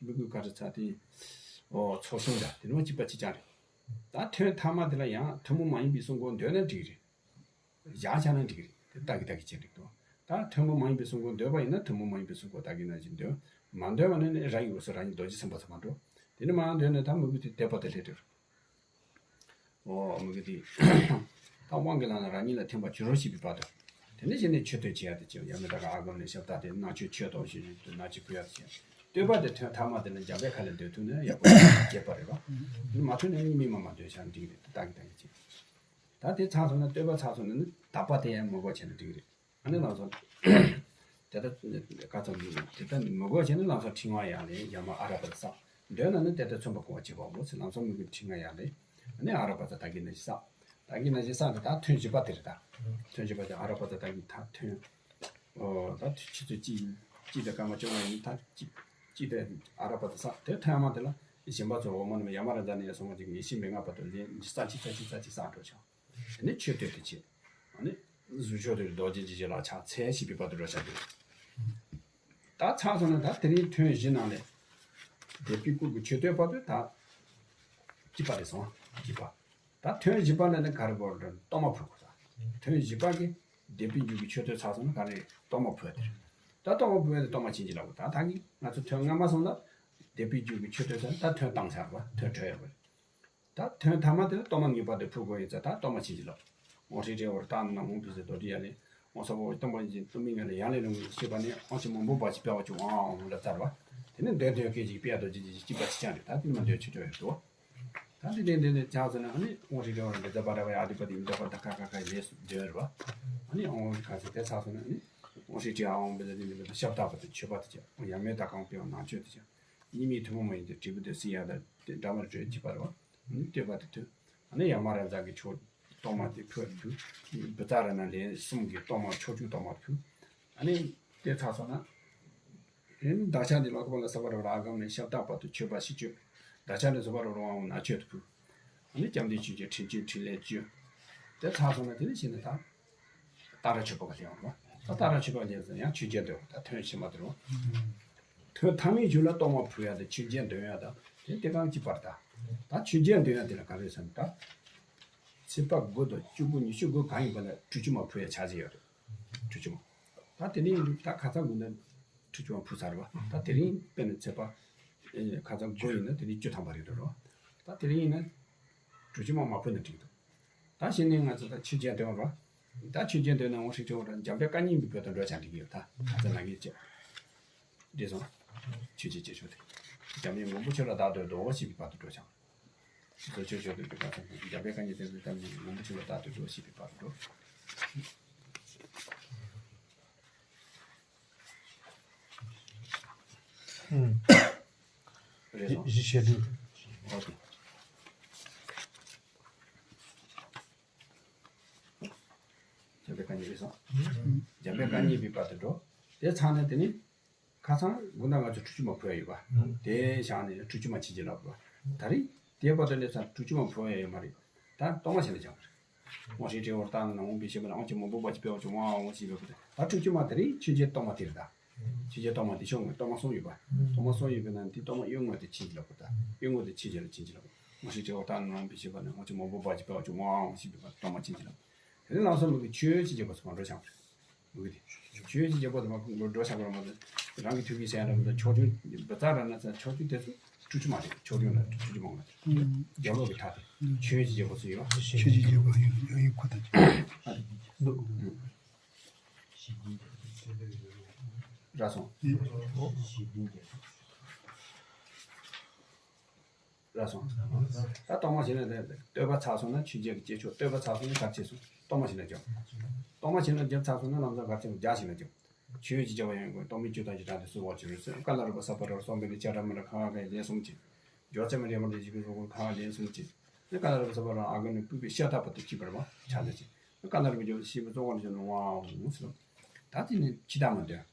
མི་དགོས་ག་རེ་ཚ་དེ། ཨོ་ཚོགས་ཞིང་འདྲ་དེ་ནི་མ་གཅིག་པ་གཅིག་རྐྱང་རེད། ད་ཐོན་ཐ་མ་དེ་ལ་ཡང་ཐུན་མོང་མ་ཡིན་པའི་གསུང་འགོ་འདོན་ན་འགྲིག་རེད། བཞག་བྱ་ན་འགྲིག་རེད། དེ་ལྟ་གི་ལྟ་གི་བྱེད་འགྲིག་འདུག་ད་ཐུན་མོང་མ་ཡིན་པའི་གསུང་འགོ་འདོན་པ་ཡིན་ན་ཐུན་མོང་མ་ཡིན་པའི་གསུང་འགོ་ལྟ་གི་ན་ཅིག་འདོན། མ་འདོན་པ་ནི་རང་གི་འོས་སུ་རང་ཉིད་རྡོ་རྗེ་སེམས་དཔའ་ཚང་མ་འགྲོ། དེ་ནི་མ་འདོན་ན་ད་མི་དགོས་དེ་དད་པ་དེ་ལྷད་འགྲོ། ཨོ་མི་གི་དེ། ད་དབང་གི་ལམ་ལ་རང་ཉིད་ལ་ཐིམ་པར་གྱུར་རོ་ཞེས་པའི་བར་དུ། དེ་ནས་གཞི་ནས་མཆོད་བསྟོད་བྱེད་ཡ་དེ་བྱེད། ཡ་མེ་ད་ག་ཨ་སྒོར་ནས་ཞབས་བཏགས་ཏེ་ནང་མཆོད་མཆོད་དོ་ཞེས་ཞུས་ཏེ་ནང་མཆོད་ཕུལ་ཡ་དེ་བྱེད། བསྟོད་པ་དེ་ཐོན་ཐ་མ་དེ་ལ་འཇམ་པའི་ཁ་ལས་འདོན་ཐུབ་ན་ཡག་པོ་རྒྱས་པ་རེད་བ། མ་ཐུབ་ན་གཉིས་མི་མ་མ་འདོན་བྱ་འགྲིག་རེད། ད་གི་ད་གི་བྱེད། ད་དེ་ཚར་སོང་ན་བསྟོད་པ་ཚར་སོང་ན་ནི་དག་པ་དེ་ཡང་མི་དགོས་བྱས་ན་འགྲིག་རེད། ཨ་ནི་ལམ་སང་། དེ་ལྟར་ག་ཙམ་དེ་ལྟར་མི་དགོས་བྱས་ན་ལམ་སང་ཕྲེང་བ་ཡར་ལེན། ཡ་མ་ཨ་ར་པ་ཙ་བསགས། འདོན་ན་ནི་དེ་ལྟར་མཚོན་པ་གོ་བ་བྱེད་པའོ་ཟེར། ལམ་སང་མི་དགོས་ཕྲེང་བ་ཡར་ལེན། ཨ་ནི་ཨ་ར་པ་ཙ་ད་གི་ན་ཅི་བསགས། ད་གི་ན་ཅི་བསགས་ནས་ད་ཐོན་བཞི་པ་དེ་རེད་ད། ཐོན་བཞི་པ་དེ་ཨ་ར་པ་ཙ་ད་གི་ད་ཐོན། ཨོ་ད་ཆུ་ཚོད་གཅིག་གཅིག་དང་སྐར་མ་བཅོ་ལྔ་ཡིན་ད་གཅིག་གཅིག་དེ་ཨ་ར་པ་ཙ་བསགས། དེ་ཐོན་མ་དེ་ལ་གཞན་པ་ཚོ་འོ་མ་ནི་ཡ་མ་ར་ཛ་ནས་སོང་བ་ཅིག་ཡེ་ཤེས་མའི་ལྔ་བར་དུ་ལེན། རྩ་གཅིག་རྩ་གཅིག་རྩ་གཅིག་བསགས་འགྲོ་བྱ། དེ་ནས་མཆོད་བསྟོད་དེ་བྱེད། ཨ་ནི། གཟུགས་མཆོག་ཏུ་རྡོ་རྗེ་འཇིགས་བྱེད་ལ་ཕྱག་འཚལ་ཞེས་པའི་བར་དུ་འགྲོ་བྱ་དགོས། ད་ཚར་སོང་ན་ད་དེ་རིང་ཐོན་བཞི་ནང་ལས། དེ་པི་ཀུ་གི་མཆོད་བསྟོད་བར་དུ་ད། གཅིག་པ་རེད་སོང་། གཅིག་པ། ད་ཐོན་བཞི་པ་ལ་ནི་ག་རེ་དགོས་རེད། གཏོར་མ་ཕུལ་དགོས་ད། ཐོན་བཞི་པ་གི་དེ་པི་རྒྱུད་ཀྱི་མཆོད་བསྟོད་ཚར་སོང་ན་ག་རེ་གཏོར་མ་ཕུལ་དེ་རེད། ད་གཏོར་མ་ཕུལ་དེ་གཏོར་མ་ཕྱིན་གྱི་ལབ་དགོས། ད་ད་གི་ང་ཚོ་ཐོན་སྔ་མ་སོང་ལ། དེ་པི་རྒྱུད་ཀྱི་མཆོད་བསྟོད་ཚར་ད་ཐོན་བཏང་ཚར་བ་ཐོན་གྲོལ་ཡོད་པ་རེད། ད་ཐོན་ཐ་མ་དེ་ལ་གཏོར་མ་ངེས་པར་དུ་ཕུལ་དགོས་ཡིན་ཙང་ད་གཏོར་མ་ཕྱིན་གྱི་ལོ། འོ་ཧྲི་ཏྲི་འོ་ར་ཏ་ན་ཧོང་ཕི་ཟེར་རྡོ་རྗེ་ཡ་ལེ། ཨོ་ས་བོ་སྟོན་པ་ཡིན་གྱི་སྟོན་པའི་ངང་ལས་ཡང་ལས་རང་གི་ཤེས་པ་ནི་ཨོ་ཆེ་མང་པོ་བ་ཅི་པའོ་ཅུ་ཨང་ཨང་ལ་ཚར་བ། དེ་ནི་འདོད་དོན་སྐད་ཅིག་པའི་ཨ་དོ་ཅི་ཅི་ཅི་པ་ཅི་ཅང་རེད། ད་དེ་མ་འདོད་ཆུ་ཆོ་ཡོད་དོ། ད་དེ་དེ་དེ་དེ་ཆགས་སོང་ན་ཨ་ནི་ཨོ་ཤི་ཀེ་བ་འདི་ཚ་པ་ར་བའི་ཨ་དི་པ་དེ་མི་ཚ་པ་ད་ཁ་ཁ་ཁ་ལས་སུ་འདོད་རེད་བ། ཨ་ནི་ཨོ་ཤི་ཁ་སི་དེ་ཆགས་སོང་ན་ཨ་ནི་ཨོ་ཤི་ཀྲི་ཨ་ཨོ་བེ་ད་དེ་མི་ད་ཤབ་ད་པ་དེ་ཆོས་པ་དེ་ཅི་ཨོ་ཡ་མེ་ད་གང་པའི་ནང་ཆོས་དེ་ཅི། གཉིས་མེད་ཐུན་མོང་མ་ཡིན་ཏེ་དྲིལ་བུ་དེ་སྲིད་ཡ་དང་དེ་འདྲ་མར་བརྗོད་ཅི་པར་བ། ཨ་ནི་བསྟོད་པ་དེ་ཐོས། ཨ་ནི་ཡ་མ་ར་ཛ་གི་ཆོས་གཏོར་མ་དེ་ཕུལ་དུས། བུ་ཙ་ར་ན་ལན་གསུམ་གྱི་གཏོར་མ་ཕྱོགས་བཅུའི་གཏོར་མ་ཕུལ། ཨ་ནི་དེ་ཚར་སོང་ན། ཨེ་ནི་བདག་ཅག་འདི་ལ་ཀུ་པ་ལ་ས་པ་ར་བ་ར་ཨ་གམ་ནས་ཤབ་ཏ་པ་ཏུ་མཆོད་པ་ཞིག་བཅོས། བདག་ཅག་འདི་ས་པ་ར་བ་ར་ཨང་ན་མཆོད་དུ་ཕུལ། ཨ་ནི་སྐྱབས་འདི་ཆོས་ཀྱི་དྲིན་ཆེན་དྲིན་ལས་བཅོས། དེ་ཚར་སོང་ན་དེ་ནི་ཤེས་ནས་ད། སྟག་ར་ཆོས་པ་ག་ལེན་འོང་། ད་སྟག་ར་ཆོས་པ་ལེན་ཟེར་ཡང་ཆོས་རྒྱལ་འདོན་ད་ཐོན་ཤེས་མ་དེ་རུང་། ཐོན་ཐ་མའི་རྒྱུ་ལ་གཏོར་མ་ཕུལ་ཡ་དང་ཆོས་རྒྱལ་འདོན་ཡ་དང་དེ་དེ་གང་གཅིག་པར་ད། ད་ཆོས་རྒྱལ་འདོན་ཡ་དེ་ལ་ག་རེ་ཟེར་ན་ད། ཚེས་པ་དགུ་དང་བཅུ་དགུ་ཉི་ཤུ་དགུ་གང་ཡིན་པ་ལ་ཁྲུས་ཆུ་མ་ཕུལ་ཡ་ཆ་ཟིག་ཡོད་རེད། ཁྲུས་ཆུ་མ། ད་དེ་ནས་ད་ཁ་ཚ་དགུ་ན་ཁྲུས་ཆུ་མ་ཕུལ་ཚར་བ། ད་དེ་རིང་དཔེར་ན་ཚེས་པ། ཨེ་ཁ་ཚ་དགུ་ཡིན་ན་དེ་རིང་བཅུ་ཐམ་པ་རེད་འགྲོ་རོགས། ད་དེ་རིང་ཡིན་ན། ཁྲུས་ཆུ་མ་མ་ཕུལ་ན་འགྲིག་འདུག་ད་གཞི་ནས་ང་ཚོ་ད་ཆོས་རྒྱལ་འདོན་རོགས། ད་ཆོས་རྒྱལ་འདོན་ན་འོང་ཧྲིག་ཆོག་ར་འཇམ་དཔལ་བཀའ་རྙིང་པའི་བོད་དུ་འགྲོ་བྱ་འགྲིག་ཡོད་ད། ད་ཚ་ན་ངེས་ཅེས། འདི་སོང་། ཆོས་ཀྱི་སྐྱེ་མཆོག་དེ། འཇམ་དབྱངས་མགོན་པོ་ཁྱོད་ལ་བདག་ཏུ་འགྲོ་ཞེས་པའི་བར་དུ་འགྲོ་བྱ། ཆོས་ཆོས་ཆོས་དུ་འགྲོ་བ་དང་འཇམ་དཔལ་བཀའ་རྙིང་བསྟན་པའི་བསྟན་པའི་མགོན་པོ་ཁྱོད་ལ་བདག་ཏུ་འགྲོ་ཞེས་པའི་བར་དུ་འགྲོ། རེད་སོང་། གཞི་བྱེད་དུས། ཨོ་ཀེ། འཇམ་དཔལ་བཀའ་རྙིང་རེད་སོང་། འཇམ་དཔལ་བཀའ་རྙིང་པའི་བར་དུ་འགྲོ། དེ་ཚང་ནས་དེ་ནི། ཁ་སང་དགུན་ད་ང་ཚོ་ཁྲུས་ཆུ་མ་ཕུལ་ཡ་ཡོད་པ། དེ་བཞག་ནས་ཁྲུས་ཆུ་མ་ཕྱིན་ཅི་ལབ་པ། ད་རེས་དེའི་བར་དུ་ལས་ཚར་ཁྲུས་ཆུ་མ་ཕུལ་ཡ་ཡོད་མ་རེད། ད་གཏོར་མ་བྱས་ནས་སྦྱང་བ་རེད། དབང་ཤེས་དྲི་བར་བཏང་ནས་འོང་པའི་ཤེས་པ་ནི་དབང་ཆེན་མང་པོ་པ་ཅི་སྤེལ་བ་ཅི་དབང་དབང་ཞེས་པའི་སྐོར་དེ་ད་ཁྲུས་ཆུ་མ་དེ་རིང་ཆོས་རྒྱལ་གཏོར་མ་དེ་རེད་ད། ཆོས་རྒྱལ་གཏོར་མ་དེ་ཤོག་ངོས་གཏོར་མ་གསུམ་ཡོད་པ། གཏོར་མ་གསུམ་ཡོད་པའི་ནང་དེ་གཏོར་མ་གཡོན་ངོས་དེ་ཕྱིན་ཅི་ལབ་པ་ད་གཡོན་ངོས་དེ་ཕྱིན་ཅི་ལ་ཕྱིན་ཅི་ལབ་པ། དབང་ཤེས་དྲི་བར་བཏང་ནས་འོང་པའི་ཤེས་པ་ནི་དབང་ཆེན་མང་པོ་པ་ཅི་སྤེལ་བ་ཅི་དབང་དབང་ཞེས་པའི་སྐོར་གཏོར་མ་ཕྱིན་ཅི་ལབ། དེ་ནས་ལམ་སང་མི་གི་ཆོས་ཀྱི་རྒྱལ་པོ་ཚོ་མ་འགྲོ་བྱང་བ་རེད། མི་གི་དེ། ཆོས་ཀྱི་རྒྱལ་པོ་ཚོ་མ་འགྲོ་བྱང་བ་རེད་མ་གཏོགས། རང་གི་ཐུགས་ཀྱི་སེམས་རབ་ཏུ་ཕྱོགས་སྐྱོང་བུ་ཚ་ར་ན་ཚ་ཕྱོགས་སྐྱོང་དེ་ཚོ་ཁྲུས་ཆུ་མ་རེད། ཕྱོགས་སྐྱོང་ལ་ཁྲུས་ཆུ་མང་བ་རེད། རྒྱལ་པོ་གི་མཐའ་དེ། ཆོས་ཀྱི་རྒྱལ་པོ་ཚོ་ཡོད། ཆོས་ཀྱི་རྒྱལ་པོ་ཡོད་ཡོད་ཡོད་ཁོ་ཐག་ཆོད། ར་སོང་། ར་སོང་། ད་གཏོར་མ་བྱས་ན་དེ་བསྟོད་པ་ཚར་སོང་ན་ཆོས་རྒྱལ་གྱི་སྐྱེས་མཆོག་བསྟོད་པ་ཚར་སོང་ན་གར་བྱས་སོང་། གཏོར་མ་བྱས་ན་རྒྱབ། གཏོར་མ་བྱས་ན་རྒྱབ་ཚར་སོང་ན་ལམ་སང་གར་བྱས་སོང་རྒྱ་བྱས་ན་རྒྱབ། ཆོས་ཀྱི་རྒྱལ་པོ་ཡང་དགོས་གཏོར་མའི་བཅུད་དང་ཇི་ལྟར་དེ་གསོལ་བ་བྱོན་རོལ་སོན་ཀ་ལ་རུ་པ་ས་པ་ར་སོང་པའི་ནི་ཅ་ཏྲ་མ་ར་ཁ་བ་ཀའི་ལན་གསུམ་གྱིས། སྦྱོར་ཚད་མ་རེ་མ་རེ་བཞི་པའི་རོ་ཀོན་ཁ་བ་ལན་གསུམ་གྱིས། ནི་ཀ་ལ་རུ་པ་ས་པ་ར་ཨ་ག་ནི་སྤུས་པའི་ཤ་ཐག་པ་དེ་གཅིག་པར་མ་ཆ་ལ་གཅིག། ནི་ཀ་ལ་རུ་པ་རྒྱལ་པོ་ཤེས་པའི་གཙོ་བོ་ནི་ཅི་ནི་ཝང་ཟེར། ད་དེ་ནི་ཕྱི་ཐག་མ་འདོན།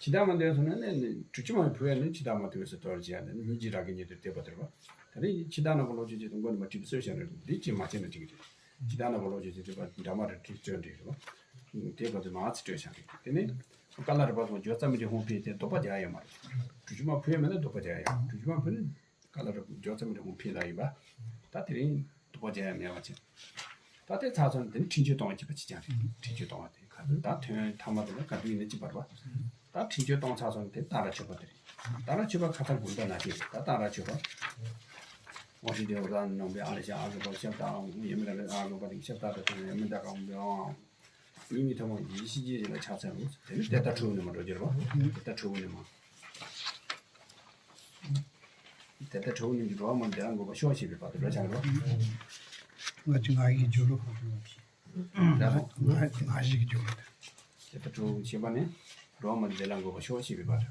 ཕྱི་ཐག་མ་འདོན་སོང་ན་ནི་ནི་ཁྲུས་ཆུ་མ་ཕུལ་ཡ་ནི་ཕྱི་ཐག་མ་འདོན་ཟེར་དོར་བྱས་ནི་སྙིང་རྗེ་རང་གི་ཉིད་དུ་དེ་པ་དེར་བ། ད་རེས་ཕྱི་ཐག་ནག་པོ་ལོ་ཆུ་ཆུ་དང་མགོ་ནི་མ་བྲིས་པ་སོས་བྱ་རེད་འདི་ཅི་མ་བྱས་ན་འགྲིག་གི་རེད། ཕྱི་ཐག་ནག་པོ་ལོ་ཆུ་ཆུ་དེ་པ་འདྲ་མ་རེད་བྲིས་སོས་འགྲིག་རེད་བ། དེ་པ་དེ་མ་ཚི་སྤྲོད་བྱ་རེད་དེ་ནི། ཀ་ལ་རི་པ་སོང་འཇོག་རྩ་མི་དེ་ཧོང་ཕེ་དེ་དོགས་པ་རྒྱག་ཡོད་མ་རེད། ཁྲུས་ཆུ་མ་ཕུལ་ཡ་མེད་ན་དོགས་པ་རྒྱག་ཡ་ཡོད། ཁྲུས་ཆུ་མ་ཕུལ་ན། ཀ་ལ་རི་འཇོག་ཚད་མི་འདྲ་ཁོང་ཕིན་ལ་ཡིན་པ། ད་དེ་རིང་དུ་པ་རྒྱ་ཡ་མེད་པ་ཅིག་ད་དེ་ཚར་སོང་དེ་ནི་འཕྲིན་བཅོལ་གཏོང་བ་གཅིག་པ་གཅིག་ཀྱང་རེད། འཕྲིན་བཅོལ་གཏོང་བ་དེ་ག་ཚོད་ད་ཐོན་ཐ་མ་དེ་ལ་ག་དུས་ཡིན་ན་གཅིག་པར་བ། ད་འཕྲིན་བཅོལ་གཏོང་ཚར་སོང་དེ་སྟག་ར་ཆོས་པ་དེ་རེད། སྟག་ར་ཆོས་པ་ཁ་ཚ་དགུང་ཟླ་ན་གཅིག་རེད། ད་སྟག་ར་ཆོས་པ། དབང་ཤེས་དེ་འོ་ད་ནང་པའི་ཨ་ལ་ཤ་ཨ་གོ་པ་ཤ་སྟག་ཡ་མི་ལ་ཨ་གོ་པ་དེ་ཤ་སྟག་དེ་ཡ་མི་ད་གང་བའི་ཨང་། གཉིས་མི་ཐོག་མ་ཡིད་ཤེས་ཀྱི་ལ་ཆགས་ཚར་རུ། དེ་ནི་དེ་ལྟར་འཁྲུལ་ནས་མ་འགྲོ་རྒྱུ་རེད་བ། དེ་ལྟར་འཁྲུལ་ནས་མ། དེ་ལྟར་འཁྲུལ་ནས་འགྲོ་བ་མ་འདི་ལ་འགོད་པ་ཤོག་ཞེས་པའི་བར་དུ་འགྲོ་བྱ་རེད་བ། ང་ཅི་ང་ཡི་རྒྱུ་ལོ། ད་རུང་། ང་ང་ཞིག་རྒྱུ་ལོ། དེ་ལྟར་འཁྲུལ་ཞེས་པ་ནི་འགྲོ་བ་མ་འདི་ལ་འགོད་པ་ཤོག་ཞེས་པའི་བར་དུ།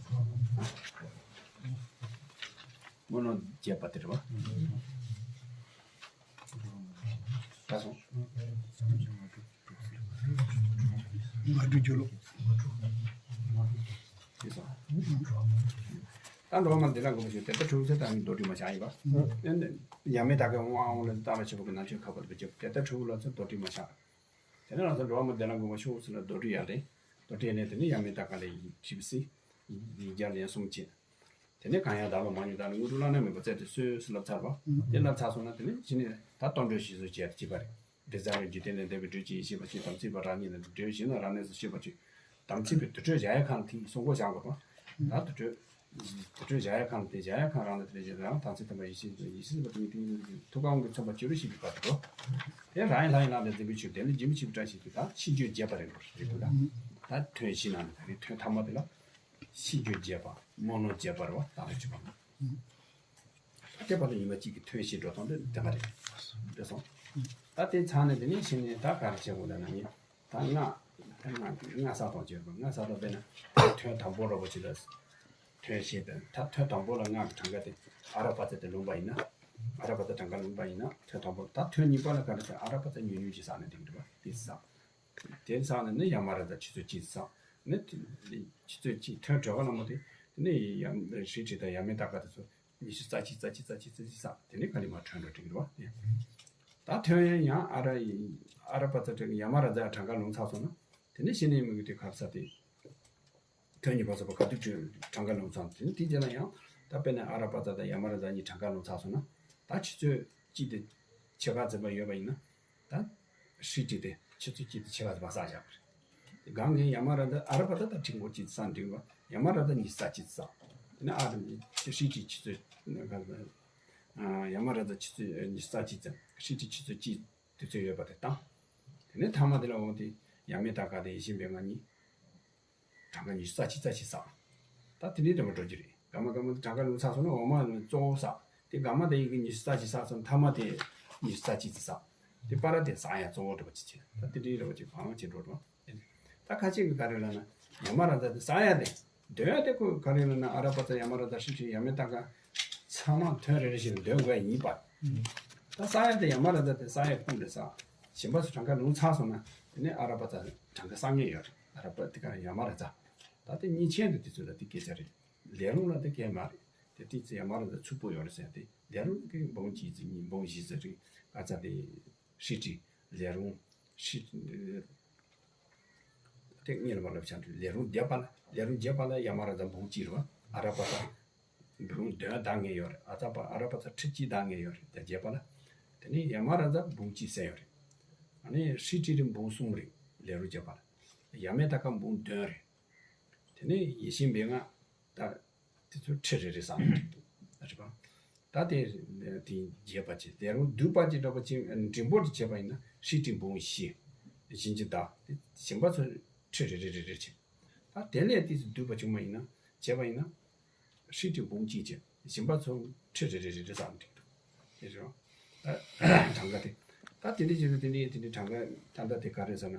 མོ་ནོ་བརྒྱད་པ་དེ་རེད་བ། ད་སོང་། ང་འགྲོ་རྒྱུ་ལོ། ཅི་སོང་། ད་འགྲོ་བ་མ་འདི་ལ་འགོད་པ་ཤོག་དེ་ལྟར་འཁྲུལ་ཚེ་ད་ནི་རྡོ་རིང་མ་བཞག་ཡིན་པ། ཡ་མེད་ད་གའི་དབང་དབང་ལ་ད་ལ་ཆེ་བ་གི་ནང་ཆོས་ཁ་པར་བེད་སྤྱོད་དེ་ལྟར་འཁྲུལ་ལ་ཚེ་རྡོ་རིང་མ་བཞག་དེ་ནས་ང་ཚོ་འགྲོ་བ་མ་འདི་ལ་འགོད་པ་ཤོག་ཟེར་ན་རྡོ་རིང་ཡ་ལེ། རྡོ་རིང་ཡ་ལེ་དེ་ནི་ཡ་མེད་ད་ག་ལེ་ཡིན་ཅི་བ་སི། ཡིན་རྒྱ་ལེན་གསུམ་བྱེད། དེ་ནས་གང་ཡང་བདག་ལ་མ་ཉོན་བདག་ནི་དངོས་གྲུབ་བླ་ན་མེད་པ་བཙལ་ཏེ་གསོལ་ཟེར་ལབ་ཚར་བ། དེ་ལབ་ཚར་སོང་ན་དེ་ནས་གཞི་ནས་ད་གཏོར་མགྲོན་ཞིག་གསོ་བྱས་ཏེ་བྱེད་པ་རེད། འབྲས་རྩ་བའི་འཇིག་རྟེན་ལས་འདས་པའི་འགྲོས་ཀྱི་ཡེ་ཤེས་པ་ཞིག་དམ་ཚིག་པ་རང་ཉིད་ལ་འགྲོས་ཞེ་ན་རང་གནས་སུ་ཤེས་པ་ཅིག་དམ་ཚིག་པའི་དུར་ཁྲོད་གཞལ་ཡས་ཁང་དེ་གསུང་སྐོར་བཞག་དགོས་པ། ད་དུར་ཁྲོད། དུར་ཁྲོད་གཞལ་ཡས་ཁང་དེ་གཞལ་ཡས་ཁང་རང་ལ་དེ་ལས་བཞེངས་རང་དམ་ཚིག་དམ་པ་ཡེ་ཤེས་ཡེ་ཤེས་པ་དེ་ཉིད་དེ་ཉིད་ཀྱི་ཐུགས་ཀའང་གི་མཚོན་པ་ཅི་རུ་ཤེས་པའི་བར་དུ། དེ་རང་ཡིན་ལྷ་ཡིན་ལ་ལས་འཛིན་པའི་ཆོས་དེ་ལ་འཇིགས་མེད་ཆོས་ཀྱི་བཀྲ་ཤིས་ཀྱི་ད་ཤིས་བརྗོད་རྒྱས་པ་རེད་རེད་འདུག་ད། ད་ཐོན་ཤིང་ནང་ནས་ད་རེས་ཐོན་ཐ་མ་དེ་ལ་ཤིས་བརྗོད་རྒྱས་པ་རྨོངས་གློང་རྒྱས་པ་རེད་བ། ད་རེས་ཆོས་པ་ན་ད་དེ་བར་དུ་ཉི་མ་གཅིག་གི་ཐོན་ཤིང་འགྲོ་སྟངས་དེ་དེ་མ་རེད། འགྲོ་སོང་། ད་དེ་ཚང་ནས་དེ་ནས་ཤིང་ནས་ད་ག་རེ་བྱེད་དགོས་ལ་ན་ངས་ད་ང་ང་ང་ས་དང་བྱེད་དགོས། ང་ས་དང་དཔེར་ན་ཐོན་དང་པོ་རོ་པོ་ཆེ་ལ། ཐོན་ཤེས་དང་ད་ཐོན་དང་པོ་ལ་ང་གི་གྲངས་ཀ་དེ་ཨ་ར་པ་ཙ་དེ་ལོན་པ་ཡིན་ན། ཨ་ར་པ་ཙ་གྲངས་ཀ་ལོན་པ་ཡིན་ན་ཐོན་དང་པོ་ད་ཐོན་གཉིས་པ་ལ་ག་རེ་ཟེར་ཨ་ར་པ་ཙ་ཉུང་ཉུང་ཅིག་བསགས་ནས་དེ་འགྲོ་བ་དེ་བསགས། དེ་བསགས་ནས་ནི་ཡ་མ་ར་ཙ་ཆུ་ཚོད་གཅིག་བསགས་ནི་ཆུ་ཚོད་གཅིག་ཐོན་དྲོད་ཁ་ལ་མོ་དེ་དེ་ནི་ཡ་ཧྲི་ཁྲི་དང་ཡ་མེ་ད་ཀ་དེ་ཚོ་ཉི་ཤུ་རྩ་གཅིག་རྩ་གཅིག་རྩ་གཅིག་རྩ་གཅིག་བསགས་དེ་ནི་ག་ལི་མ་ཐོན་འགྲོ་དེ་འགྲོ་བ་དེ། ད་ཐོན་ཡང་ཨ་ར་ཨ་ར་པ་ཙ་ཡ་མ་ར་ཙ་གྲངས་ཀ་ལོན་ཚར་སོང་ན་དེ་ནི་ཤི་ནི་མི་གི་དེ་ག་རེ་ཟེར་དེ། ཐོན་གཉིས་པ་ཚོ་བ་ག་དུས་གྲངས་ཀ་ལོན་ཚར་དེ་ནི་དེ་རྗེས་ལ་ཡང་ད་དཔེར་ན་ཨ་ར་པ་ཙ་དང་ཡ་མ་ར་ཙ་གཉིས་གྲངས་ཀ་ལོན་ཚར་སོང་ན་ད་ཆུ་ཚོད་གཅིག་དེ་ཕྱེད་ཀ་འཛིན་པ་ཡོད་པ་ཡིན་ན་ད་ཧྲི་ཁྲི་དེ་ཆུ་ཚོད་གཅིག་དེ་ཕྱེད་ཀ་འཛིན་པ་བསགས་བཞག་པ་རེད། སྒང་གི་ཡ་མ་ར་ཙ་ཨ་ར་པ་ཙ་ད་ཁྲི་འགོ་གཅིག་བསགས་འགྲིག་པ་ཡ་མ་ར་ཙ་ཉི་ཤུ་རྩ་གཅིག་བསགས་དེ་ནི་ཨ་ར་ཧྲི་ཁྲི་ཆུ་ཚོད་ཡ་མ་ར་ཙ་ཆུ་ཚོད་ཉི་ཤུ་རྩ་གཅིག་ཙམ་ཧྲི་ཁྲི་ཆུ་ཚོད་གཅིག་དུས་ཚོད་ཡོད་པ་དེ་བཏང་། དེ་ནས་ཐ་མ་དེ་ལ་འོང་དེ་ཡ་མེ་ད་ཀ་དེ་ཡེ་ཤེས་པའི་ང་གཉིས། གྲངས་ཀ་ཉི་ཤུ་རྩ་གཅིག་རྩ་གཅིག་བསགས། ད་དེ་འདྲའི་འདྲ་མ་འགྲོ་རྒྱུ་རེད། ག་མ་ག་མ་དེ་གྲངས་ཀ་ལོན་ཚར་སོང་ན་འོ་མ་གཙོ་བོ་བསགས། དེ་ག་མ་དེ་ཡི་གེ་ཉི་ཤུ་རྩ་གཅིག་བསགས་སོང་ཐ་མ་དེ་ཉི་ཤུ་རྩ་གཅིག་ཙམ་བསགས། དེ་པ་ར་དེ་བསགས་ཡ་གཙོ་བོ་འདྲ་པོ་ཅིག་བྱས། ད་དེ་འདྲའི་འདྲ་པོ་ཅིག་བང་བང་ཅིག་འགྲོ་འགྲོ། ད་ཁ་ཅིག་གི་ག་རེ་ལབ་ན་ཡ་མ་ར་ཙ་དེ་བསགས་ཡ་དེ། འདོན་ཡ་དེ་ཁོ་ག་རེ་ལབ་ན་ཨ་ར་པ་ཙ་ཡ་མ་ར་ཙ་ཧྲི་ཁྲི་ཡ་མེ་ད་ཀ་ཚང་མ་དོན་རེ་རེ་བཞིན་འདོན་དགོས་ཡ་ཡིན་པ། ད་བསགས་ཡ་དེ་ཡ་མ་ར་ཙ་དེ་བསགས་ཡ་ཀུན་ལས་བསགས། གཞན་པ་ཚོ་གྲངས་ཀ་ལོན་ཚར་སོང་ན་དེ་ནས་ཨ་ར་པ་ཙ་གྲངས་ཀ་བསགས་ངེས་ཡོད་རེད། ཨ་ར་པ་དེ་ག་ཡ་མ་ར་ཙ། ད་དེ་གཉིས་ཆེན་དུ་དེ་ཚོ་ལ་དེ་སྐད་ཆ་རེད། ལས་རུང་ལ་དེ་སྐད་མ་རེད། དེ་དེ་ཚོ་ཡ་མ་ར་ཙ་ཚུགས་པོ་ཡོད་རེད་ཟེར་ཏེ་ལས་རུང་གི་འབུམ་གཅིག་ཙམ་གཉིས་འབུམ་བཞི་ཙམ་རེད། ཨ་ཙ་དེ་ཧྲི་ཁྲི་ལས་རུང་ཧྲི་དེ་གཉིས་ལ་མ་ལབ་ཆ་འདུག་ལས་རུང་བརྒྱད་པ་ལ་ལས་རུང་བརྒྱད་པ་ལ་ཡ་མ་ར་ཙ་འབུམ་གཅིག་རེད་བ། ཨ་ར་པ་ཙ་འབུམ་བདུན་བདག་ངེས་ཡོད་རེད། ཨ་ཙ་པ་ཨ་ར་པ་ཙ་ཁྲི་གཅིག་བདག་ངེས་ཡོད་རེད། དེ་བརྒྱད་པ་ལ། དེ་ནས་ཡ་མ་ར་ཙ་འབུམ་གཅིག་གསན་ཡོད་རེད། ཨ་ནི་ཧྲི་ཁྲི་རི་འབུམ་གསུམ་རེད་ལས་རུང་བརྒྱད་པ་ལ། ཡ་མེ་ད་ཀ་འབུམ་བདུན་རེད། དེ་ནས་ཡེ་ཤེས་པའི་ང་ད། དེ་ཚོ་ཁྲི་རེ་རེ་བསགས་ནས་འགྲིག་འདུག་རེད་པ། ད་དེ་དེ་རྒྱས་པ་ཅིག་ལས་རུང་བསྡུས་པ་ཅིག་འདྲ་པོ་ཅིག་འབྲིང་པོ་ཅིག་བྱས་པ་ཡིན་ན་ཧྲི་ཁྲི་འབུམ་བཞི། བཞི་འཇིག་བདག་དེ་གཞན་པ་ཚོ་ཁྲི་རེ་རེ་རེ་རེ་བྱས། ད་དེ་ལས་དེ་ཚོ་བསྡུས་པ་བྱུང་བ་ཡིན་ན་བྱས་པ་ཡིན་ན་ཧྲི་ཁྲི་འབུམ་གཅིག་བྱས་གཞན་པ་ཚོ་ཁྲི་རེ་རེ་རེ་རེ་བསགས་ནས་འགྲིག་འདུག་དེ་རེད་པ། ད་གྲངས་ཀ་དེ་ད་དེ་འདྲ་བྱས་ན་དེ་འདྲའི་དེ་འདྲའི་གྲངས་ཀ་ད་ལྟ་དེ་ག་རེ་ཟེར་ན་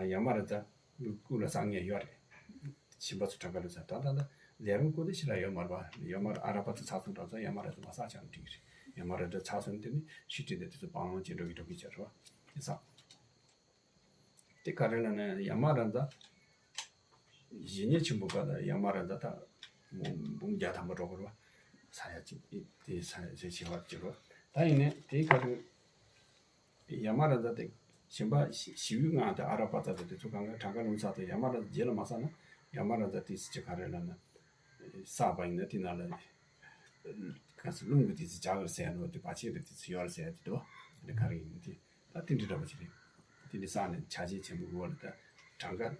ཡ་མ་ར་ཙ་ཀུན་ལ་བསགས་ངེས་ཡོད་རེད། གཞན་པ་ཚོ་གྲངས་ཀ་ལོན་ཚར། ད་ད་ད་ལས་རུང་ཀུན་དེ་ཕྱི་ལ་ཡོད་མ་རེད་པ། ཡོད་མ་རེད། ཨ་ར་པ་ཚོ་ཚར་སོང་གྲངས་ཚོ་ཡ་མ་ར་ཙ་མ་བསགས་ཆ་ནས་འགྲིག་གི་རེད། ཡ་མ་ར་ཙ་ཚར་སོང་དེ་ནི་ཧྲི་ཁྲི་དེ་དེ་ཚོ་སྤང་བླང་བྱེད་འགྲོ་གི་འགྲོ་གི་བྱ་རེད་པ། དེ་བསགས། དེ་ག་རེ་ལབ་ན་ཡ་མ་ར་ཙ་ཞི་གནས་ཆེན་པོ་ག་ད་ཡ་མ་ར་ཙ་ད་འབུམ་བརྒྱ་ཐམ་པ་འགྲོ་གི་རེད་པ། ས་ཡ་གཅིག་དེ་ས་ཡ་ཆེ་བ་གཅིག་རེད། ད་ཡིན་ནའི་དེ་ག་རེ། ཡ་མ་ར་ཙ་དེ་གཞན་པ་ཞི་ཞི་བའི་ངང་དེ་ཨ་ར་པ་ཙ་དེ་དེ་ཚོ་གང་ག་གྲངས་ཀ་ལོན་ཚར་དེ་ཡ་མ་ར་ཙ་རྗེས་ལ་མ་བསགས་ན་ཡ་མ་ར་ཙ་དེ་ཚོ་ཅི་ག་རེ་ལབ་ན་བསགས་པ་ཡིན་ན་དེ་ནང་ལ་ག་ཚོད་རླུང་གི་དེ་ཚོ་འཇག་གི་ཟེར་ནོ་དེ་བ་ཆེ་དེ་དེ་ཚོ་ཡོད་རེད་ཟེར་དེ་དོ་དེ་ག་རེ་ཡིན་དེ་ད་དེ་འདྲ་འདྲ་པོ་ཅིག་རེད། དེ་འདྲ་བསགས་ནས་ཆ་ཤས་ཆེན་པོ་གོ་བ་ལ་ད་གྲངས་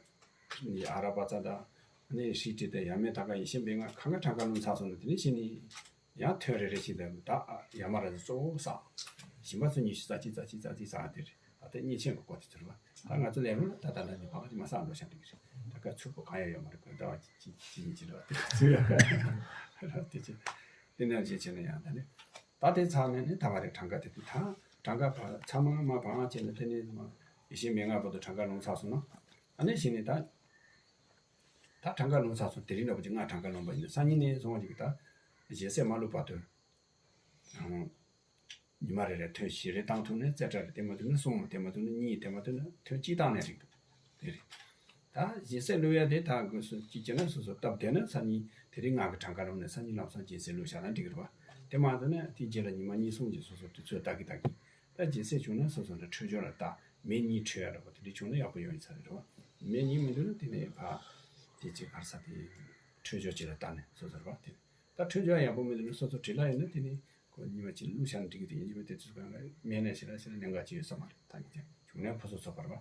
ཀ་ཨ་ར་པ་ཙ་དང་ཨ་ནི་ཧྲི་ཁྲི་དེ་ཡ་མེ་ད་ཀ་ཡེ་ཤེས་པའི་ངང་གང་ག་གྲངས་ཀ་ལོན་ཚར་སོང་ན་དེ་ནས་གཞི་ནས། ཡང་ཐོན་རེ་རེ་བཞིན་དུ་ད་ཡ་མ་ར་ཙ་གཙོ་བོ་བསགས། གཞན་པ་ཚོ་ཉི་ཤུ་རྩ་གཅིག་རྩ་གཅིག་རྩ་གཅིག་བསགས་དེ་རེད། ད་ལྟ་གཉིས་ཆེན་གྱི་སྐོར་དེ་ཚོ་རེད་པ། ད་ང་ཚོ་ལས་རུང་ལ་ད་ལྟ་ལ་ནི་བག་ཅིག་མ་བསགས་འགྲོ་ཤག་འགྲིག་གི་རེད། ད་ཀ་ཚུགས་པོ་གང་ཡང་ཡོད་མ་རེད། ད་བ་ཅིག་ཅིག་ཅིག་ཉིན་གཅིག་རེད་པ། དེ་ཚོ་ཡོད་ག་རེད་དེ་ཚོ་དེ་ནས་ཅིག་བྱས་ན་ཡང་ད་ནི་ད་དེ་ཚང་ནས་ནི་ད་བ་རེད། གྲངས་ཀ་དེ་དུས་ད་གྲངས་ཀ་བ་ཚང་མ་མ་བག་བྱས་ན་དེ་ནི་ཡེ་ཤེས་མའི་ངང་བར་དུ་གྲངས་ཀ་ལོན་ཚར་སོང་ན་ཨ་ནི་གཞི་ནས་ད། ད་གྲངས་ཀ་ལོན་ཚར་སོང་། དེ་རིང་འདྲ་པོ་ཅིག་ང་གྲངས་ཀ་ལོན་པ་ཡིན་ན་སང་ཉིན་ནས་བཟུང་བ་ཅིག་ད་ཞལ་ཟས་མ་བླུགས་བར་དུ་ཨང་ཉི་མ་རེ་རེ་ཐོན་བཞི་རེ་བཏང་ཐུབ་ན་རྩེ་གྲ་རེ། དེ་མ་ཐུབ་ན་གསུམ། དེ་མ་ཐུབ་ན་གཉིས། དེ་མ་ཐུབ་ན་ཐོན་གཅིག་བཏང་ནས་འགྲིག་འདུག་དེ་རེད། ད་ཞལ་ཟས་བླུགས་ཡ་དེ་ད་དགོས་སུ་ཅིག་བྱས་ན་སོ་སོ་སྟབས་བདེ་ན་སང་ཉིན་དེ་རིང་ང་གི་གྲངས་ཀ་ལོན་ནས་སང་ཉིན་ལམ་སང་ཞལ་ཟས་བླུགས་བཞག་ན་འགྲིག་གི་རེད་པ། དེ་མ་ཐུབ་ན་དེའི་རྗེས་ལ་ཉི་མ་གཉིས་གསུམ་གྱི་སོ་སོ་དུས་ཚོད་ལྟ་གི་ལྟ་གི་ད་རྗེས་ཟས་བྱུང་ན་སོ་སོ་འདྲ་འཕྲོད་སྦྱོར་ལ་ལྟ། མེ་གཉིས་འཕྲོད་ཡ་འདྲ་པོ་དེ་འདྲ་བྱུང་ན་ཡག་པོ་ཡོང་ཡིན་ས་རེད་རེད་བ། མེ་གཉིས་མི་འདུག་ན་དེ་ནས་ཕ། དེ་ཅིག་ག་རེ་ཟ་དེ། འཕྲོད་སྦྱོར་ཅིག་ལ་ལྟ་ནས་སོ་སོ་རེད་བ་དེ། ད་འཕྲོད་སྦྱོར་ཡག་པོ་མི་འདུག་ན་སོ་སོ་བྲེལ་ལ་ཡོད་ན་དེ་ནས་ཁོ་ཉི་མ་གཅིག་བླུགས་བཞག་ན་འགྲིག་གི་དེ་ཡིན་གཅིག་མིན་དེ་དུས་སུ་གང་ལ་མེད་ན་ཞེ་ལ་ཞེ་ལ་གནད་འགག་ཅིག་ཡོད་ས་མ་རེད། ད་ཡིན་ཀྱང་བྱུང་ན་ཕོ་སོ་སོ་བར་བ།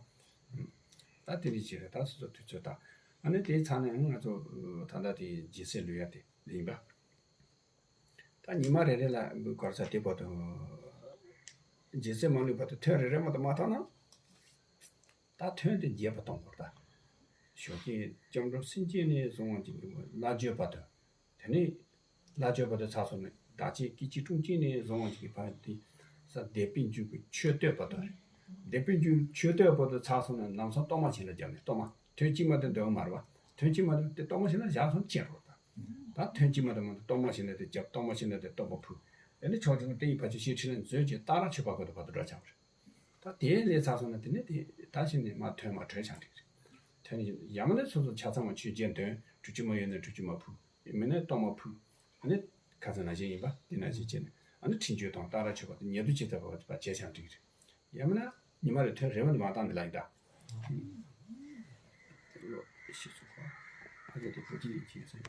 ད་དེ་འདྲ་ཅིག་རེད། ད་སོ་སོ་དུས་ཚོད་ལྟ། ཨ་ནི་དེའི་ཚང་ནས་ང་ཚོ་ད་ལྟ་དེ་ཞལ་ཟས་བླུགས་ཡ་དེ་ཡིན་པ། ད་ཉི་མ་རེ་རེ་ལ་གོར་ས་དེ་བར་དུ་ རྗེས་སུ་མ་ལུས་བར་དུ་ཐོན་རེ་རེ་མ་གཏོགས་མ་བཏང་ན། ད་ཐོན་དེ་རྒྱས་པ་གཏོང་དགོས་ད། ཞོགས་ཀས་སྐྱབས་འགྲོ་སེམས་བསྐྱེད་ནས་བཟུང་བ་ཅིག་ལ་བརྗོད་པ་དང་། དེ་ནས་ལ་བརྗོད་པ་དང་ཚར་སོང་ནས་བདག་བསྐྱེད་སྐད་ཅིག་དྲུག་ཅུ་ནས་བཟུང་བ་ཅིག་གི་བར་དེ་ས་བཟླས་པའི་མཇུག་གི་མཆོད་བསྟོད་པ་དང་། བཟླས་པའི་མཇུག་མཆོད་བསྟོད་པ་དང་ཚར་སོང་ནས་ལམ་སང་གཏོར་མ་བྱིན་རླབས་བརྒྱབ་ནས། གཏོར་མ་ཐོན་གཅིག་མ་གཏོགས་འདོན་མ་རེད་བ། ཐོན་གཅིག་མ་གཏོགས་དེ་གཏོར་མ་བྱིན་རླབས་བཞག་སོང་ཆད་རོགས་ད། ད་ཐོན་གཅིག་མ་གཏོགས་མ་གཏོགས་གཏོར་མ་བྱིན་རླབས་དེ་བརྒྱབ། གཏོར་མ་བྱིན་རླབས་དེ་གཏོར་མ་ཕུལ། དེ་ནས་ཆོག་ཆོག་དེ་ཡི་བར་ཆད་ཞི་ཁྲིད་ལ་མཛོད་ཅིག་སྟག་རལ་མཆོད་པ་གོ་ཏོ་བར་དུ་འགྲོ་ཆོག་རེད། ད་དེ་ལས་ཚར་སོང་ན་དེ་ནས་དེ་ད་ཕྱིན་ནས་མ་ཐོན་མ་གྲོལ་ཆོག་འགྲིག་རེད། ཐོན་ཡང་མིན་ན་སོ་སོ་ཆ་ཚང་བ་མཆོད་བརྒྱད་འདོན། གྲུབ་ཆུ་མ་ཡོད་ན་གྲུབ་ཆུ་མ་ཕུལ། ཡང་མིན་ན་གཏོར་མ་ཕུལ། ཨ་ནི་ཁ་ཚ་ན་བཞིན་ཡིན་པ་དེ་ན་བཞིན་བྱས་ནས་ཨ་ནི་འཕྲིན་བཅོལ་དང་སྟག་རལ་མཆོད་པ་དེ་ཉེ་དུ་ཇི་ལྟ་བ་བྱས་ཆོག་འགྲིག་རེད། ཡང་མིན་ན་ཉི་མ་རེ་ཐོན་རེ་བ་ནི་མ་བཏང་འདི་ལ་ཡིན་ད། ཤེས་སོང་ཁོ། ཨ་ཅག་དེ་བུ་ཅི་ཡིན་ཅེས་ཟེར།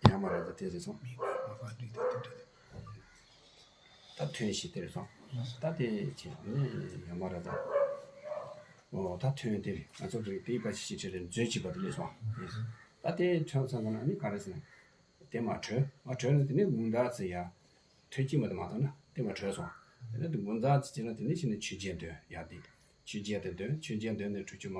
ཡ་མ་ར་ད་དེ་རེད་སོང་། ད་ཐོན་ཞིག་དེ་རེད་སོང་། ད་དེ་བྱས་ནས་ཡ་མ་ར་ད། འོ་ད་ཐོན་དེ་རེད། ང་ཚོ་རེད་དེའི་བར་ཞིག་ཞིག་ཁྲིད་རེད་མཛོད་ཅིག་བར་དུ་སླེབས་སོང་། ད་དེ་ཐོན་ཚར་ན་ནི་ག་རེ་ཟེར་ན། དེ་མ་གྲོལ་མ་གྲོལ་ནས་དེ་ནས་དགུང་ཟླ་ཚེས་ཡ། ཐོན་སྐྱེད་མ་དེ་མ་བཏང་ན་དེ་མ་གྲོལ་སོང་། དེ་ནས་དགུང་ཟླ་ཚེས་ན་དེ་ནས་ཕྱིན་ནས་ཆོས་རྒྱལ་འདོན་ཡ་དེ། ཆོས་རྒྱལ་དེ་འདོན། ཆོས་རྒྱལ་འདོན་ནས་གྲུབ་ཆུ་མ་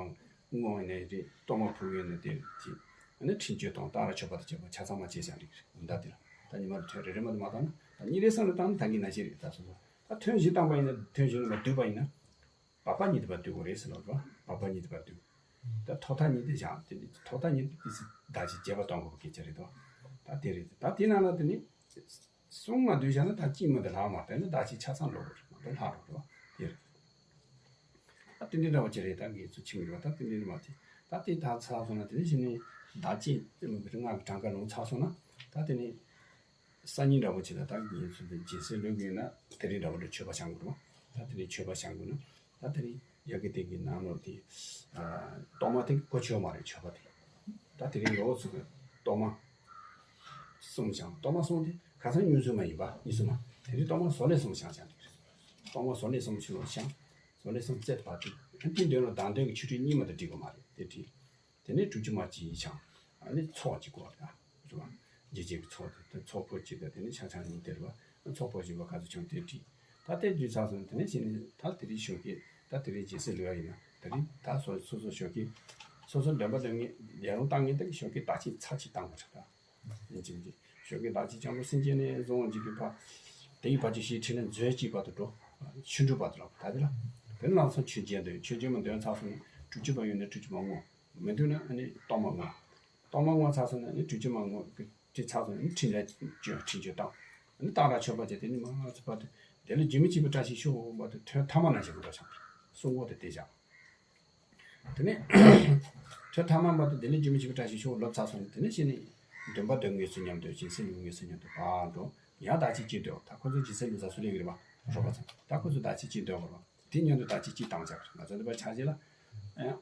བསྔོ་ཡིན་ནའི་རེད། གཏོར་མ་ཕུལ་ཡིན་ནའི་དེ་རེད་དེ། ཨ་ནི་འཕྲིན་བཅོལ་དང་སྟག་རལ་མཆོད་པ་དང་བཅས་པ་ཆ་ཚང་མ་བྱས་བཞག་འགྲིག་རེད། དགུང་ཟླ་དེ་ལ་ད་ཉི་མ་རེ་ཐོན་རེ་རེ་མ་དེ་མ་བཏང་ན་ད་གཉིས་རེ་གསུམ་རེ་བཏང་ན་ད་གིན་ན་ཤེས་རེད། ད་སོ་སོ་ད་ཐོན་བཞི་བཏང་པ་ཡིན་ན་ཐོན་བཞི་ལ་བསྡུས་པ་ཡིན་ན། བར་པ་གཉིས་དེ་བར་བསྡུ་དགོས་རེད་ཟེར་ལབ་རོ། བར་པ་གཉིས་དེ་བར་བསྡུ། ད་ཐོག་མཐའ་གཉིས་དེ་བཞག་དེ་ནི་ཐོག་མཐའ་གཉིས་དེ་དེ་སྲིད་ཟླ་གཅིག་རྒྱས་པ་གཏོང་དགོས་པའི་སྐད་ཆ་རེད་དོ། ད་དེ་རེད། ད་དེ་ནང་ལ་དེ་ནི་གསུམ་མ་བསྡུས་བཞག་ན་ད་གཅིག་མ་དེ་ལྷག་མ་རེད། ད་ཟླ་གཅིག་ཆ་ཚང་ལོག་དགོས་རེད། མ་དེ་ལྷག་རོགས་རོ། དེ་རེད། ད་དེ་འདྲའི་འདྲ་བ་ཅི་རེད། ད་ངས་ཚུལ་ཁྲིམས་རེད་བ། ད་དེ་འདྲའི་འདྲ་བ་དེ་ད་དེ་ད་ཚར་སོང་ན་དེ་ནི་གཞི་ནས་ཟླ་གཅིག་ལྔ་གི་གྲངས་ཀ་ལོངས་ཚར་སོང་ན་ད་དེ་ནི། སང་ཉིན་འདྲ་པོ་ཅིག་ལ་ད་ངེད་ཚོ་དེ་རྗེས་སུ་ལུས་ཀྱི་ཡོད་ན་དེ་རིང་འདྲ་པོ་འདྲ་མཆོད་པ་བཤམས་དགོས་རེད་བ། ད་དེ་རིང་མཆོད་པ་བཤམས་དགོས་ན་ད་དེ་རིང་ཡ་གི་དེ་གི་ནང་ལོགས་དེ་གཏོར་མ་དེ་གོ་ཆོད་མ་རེད། མཆོད་པ་དེ་ད་དེ་རིང་ལོགས་སུ་གི་གཏོར་མ་གསུམ་བཤམས། གཏོར་མ་གསུམ་དེ་ཁ་སང་ཉུང་སུ་མ་ཡིན་པ་ཉུང་སུ་མ་དེ་རིང་གཏོར་མ་བཟོ་ལས་གསུམ་བཤམས་བཤམས་དེ་རེད། གཏོར་མ་བཟོ་ལས་གསུམ་ཕྱི་ལོགས་བཤམས། བཟོ་ལས་གསུམ་རྩེ་བ་དེ་དེ་འདོན་ལ་བདག་འདོན་གྱི་ཆོ་འཕྲུལ་གཉིས་མ་དེ་འགྲིག་གི་མ་རེད། དེ་འགྲིག་དེ་ནས་གྲུབ་ཆུ་མ་གཅིག་ཡིན་ཆང་། ཨ་ནི་ཚོགས་གཅིག་དགོས་རེད། རེད་བ། རྗེས་བྱེད་ཀྱི་ཚོགས་དེ་དེ་ཚོགས་ཕོ་གཅིག་དང་དེ་ནས་ཆང་ཆང་གཉིས་དེ་རེད་བ། ཚོགས་ཕོ་གཅིག་པ་ག་ཚོད་བྱུང་དེ་བྲིས། ད་དེ་བརྒྱུད་ཚར་སོང་། དེ་ནས་གཞི་ནས་ད་དེ་རིང་ཞོགས་ཀས་ད་དེ་རིང་རྗེས་སུ་ལུས་པ་ཡིན་ན་དེ་རིང་ད་སོ་སོ་སོ་ཞོགས་ཀས་སོ་སོ་འདོན་པ་འདོན་ངེས་ལས་རུང་བཏང་ངེས་དེ་ཞོགས་ཀས་ད་ཅིག་ཚར་གཅིག་བཏང་དགོས་རེད་ད། ཡིན་གཅིག་མིན་གཅིག་ཞོགས་ཀས་ད་ཅིག་སྐྱབས་འགྲོ་སེམས་བསྐྱེད་ནས་བཟུང་བ་ཅིག་གི་བར། དེ་ཡི་བར་གྱི་ཞེས་ཁྲིད་ནས་མཛོད་གཅིག་བར་དུ་འགྲོ། ཆུ་འགྲོ་བར་དུ་ལ་ད་དེ་ལ། དེ་ནས་ལམ་སང་ཆོས་རྒྱལ་འདོན། ཆོས་རྒྱལ་མ་འདོན་ཚར་སོང་ན་གྲུབ་ཆུ་མ་ཡོད་ན་གྲུབ་ཆུ་མ་བསྔོ། མི་འདུག་ན་ཨ་ནི་གཏོར་མ་བསྔོ། གཏོར་མ་བསྔོ་ཚར་སོང་ན་ཨ་ནི་གྲུབ་ཆུ་མ་བསྔོ་གི་ཁྲིད་ཚར་སོང་ན་ཨ་ནི་ཕྲིན་ལས་བཅོལ་ཕྲིན་བཅོལ་བཏང་། ཨ་ནི་སྟག་རལ་མཆོད་པ་བྱས། དེ་ནི་མ་ཚོ་བར་དུ་དེ་ལ་རྒྱུན་མི་འཆད་པའི་བཀྲ་ཤིས་ཤོག་བར་དུ་ཐོན་ཐ་མ་ན་བཞིན་དུ་འགྲོ་བྱུང་། གསུང་འོ་དེ་དེ་བཞག་དེ་ནས་ཐོས་ཐ་མ་བར་དུ་དེ་ལས་རྒྱུན་མི་འཆད་པའི་བཀྲ་ཤིས་ཤོག་ལབ་ཚར་སོང་ནས་དེ་ནས་གཞི་ནས་འདོན་པ་འདོན་དངོས་སུ་མཉམ་དུ་སྦྱིན་སྲེག་ལུས་དངོས་སུ་མཉམ་དུ་ཕར་འགྲོ། ཡང་ཟླ་གཅིག་གཅིག་འདོན། ད་ཁོ་ཚོ་སྦྱིན་སྲེག་ལུས་ཚར་སུ་ལས་ཀྱི་རེད་པ། རོགས་པ་ཚོ་ད་ཁོ་ཚོ་ཟླ་གཅིག་གཅིག་འདོན་དགོས་རེད་པ། དེ་མཉམ་དུ་ཟླ་གཅིག་གཅིག་བཏང་བྱ་གི་རེད། ང་ཚོ་འདི་པ་ཆ་གཅིག་ལ་ཡང་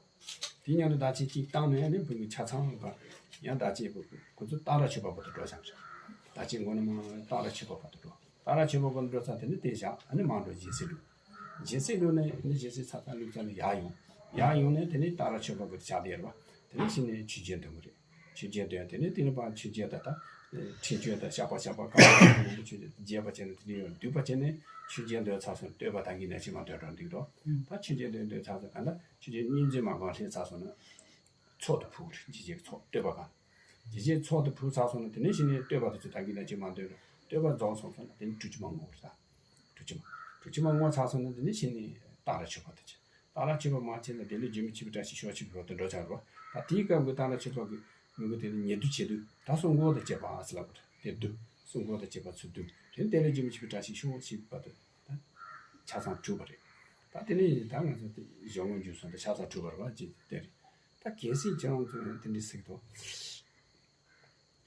དེ་མཉམ་དུ་ཟླ་གཅིག་གཅིག་བཏང་ནས་ནི་བུ་གི་ཆ་ཚང་ལ་ཡང་ཟླ་གཅིག་བུ་ཁོ་ཚོ་སྟག་རལ་མཆོད་པ་བར་དུ་འགྲོ་བྱ་གི་རེད། ཟླ་གཅིག་འགོ་ནས་མ་སྟག་རལ་མཆོད་པ་བར་དུ་འགྲོ། སྟག་རལ་མཆོད་པ་བར་དུ་འགྲོ་ཚར་དེ་ནས་དེ་བཞག་ཨ་ནི་མ་འགྲོ་སྦྱིན་སྲེག་ལུས། སྦྱིན་སྲེག་ལུས་ནས་ནི་སྦྱིན་སྲེག་ཚར་ཚར་ལུས་ཚར་ནས་ཡར་ཡོང་། ཡར་ཡོང་ནས་དེ་ནས་སྟག་རལ་མཆོད་པ་བར་དུ་བྱ་དེ་ཡར་བ། དེ་ནས་གཞི་ནས་ཆོས་རྒྱལ་འདོན་གི་རེད། ཆོས་རྒྱལ་འདོན། དེ་ནས་དེ་ནས་ཕར་ཆོས་རྒྱལ་ད་ལྟ་ཁྲིད་ཆོས་དང་བཤགས་པ་བཤགས་པ་གང་གང་ཆོས་རྒྱལ་བྱས་ནས་དེ་ནས་ཡང་འདུས་པ་བྱས་ནས་ཆོས་རྒྱལ་འདོན་ཚར་སོང་། བསྟོད་པ་ད་གིན་ནས་ཕྱི་མ་འདོན་གྲོགས་འདུག་རོགས། ད་ཆོས་རྒྱལ་འདོན་འདོན་ཚར་སོང་། གང་ལྟར་ཆོས་རྒྱལ་གཉིས་འཛིན་མ་གང་སླེབས་ཚར་སོང་ན་ཚོགས་དེ་ཕུལ་གི་རེད། རྗེས་བྱེད་ཀྱི་ཚོགས་བསྟོད་པ་གང་། རྗེས་བྱེད་ཚོགས་དེ་ཕུལ་ཚར་སོང་ན་དེ་ནས་གཞི་ནས་བསྟོད་པ་དེ་ཚོ་ད་གིན་ནས་ཕྱི་མ་འདོན་རོགས། བསྟོད་པ་རྫོགས་སོང་སོང་ན་དེ་ནས་གྲུབ་ཆུ་མ་བསྔོ་རེད་ད། གྲུབ་ཆུ་མ། གྲུབ་ཆུ་མ་བསྔོ་ཚར་སོང་ན་དེ་ནས་གཞི་ནས་སྟག་རལ་མཆོད་པ་དེ་བྱེད། སྟག་རལ་མཆོད་པ་མ་བྱས་ན་དེ་ལས་རྒྱུན་མི་འཆད་པའི་བཀྲ་ཤིས་ཤོག་ཅིག་བར་དུ་འགྲོ་བྱ་རོགས། ད་དེའི་སྐབས་ཀྱི་སྟག་རལ་མཆོད་པ་གི་མི་གུ་དེ་ནི་ཉེ་དུ་བྱེད་དུས་ད་གསུང་འགོ་དང་བཅས་པ་ཨ་སི་ལ་གུ་དེ་བསྡུ། གསུང་འགོ་དང་བཅས་པ་ཚུར་བསྡུ། དེ་ནི་དེ་ལས་རྒྱུན་མི་འཆད་པའི་བཀྲ་ཤིས་ཤོག་ཅིག་བར་དུ་ད་ཆ་ཚང་གྲུབ་པ་རེད། ད་དེ་ནས་ད་ང་ཚོ་དེ་གཞུང་ངོ་འཇུག་སོང་ད་ཆ་ཚང་གྲུབ་པ་རེད་བ་ཅེས་དེ་རེད། ད་གལ་སྲིད་ཁྱེད་རང་ཚོ་ཡང་དེ་འདྲ་ཟེར་གི་འདུག་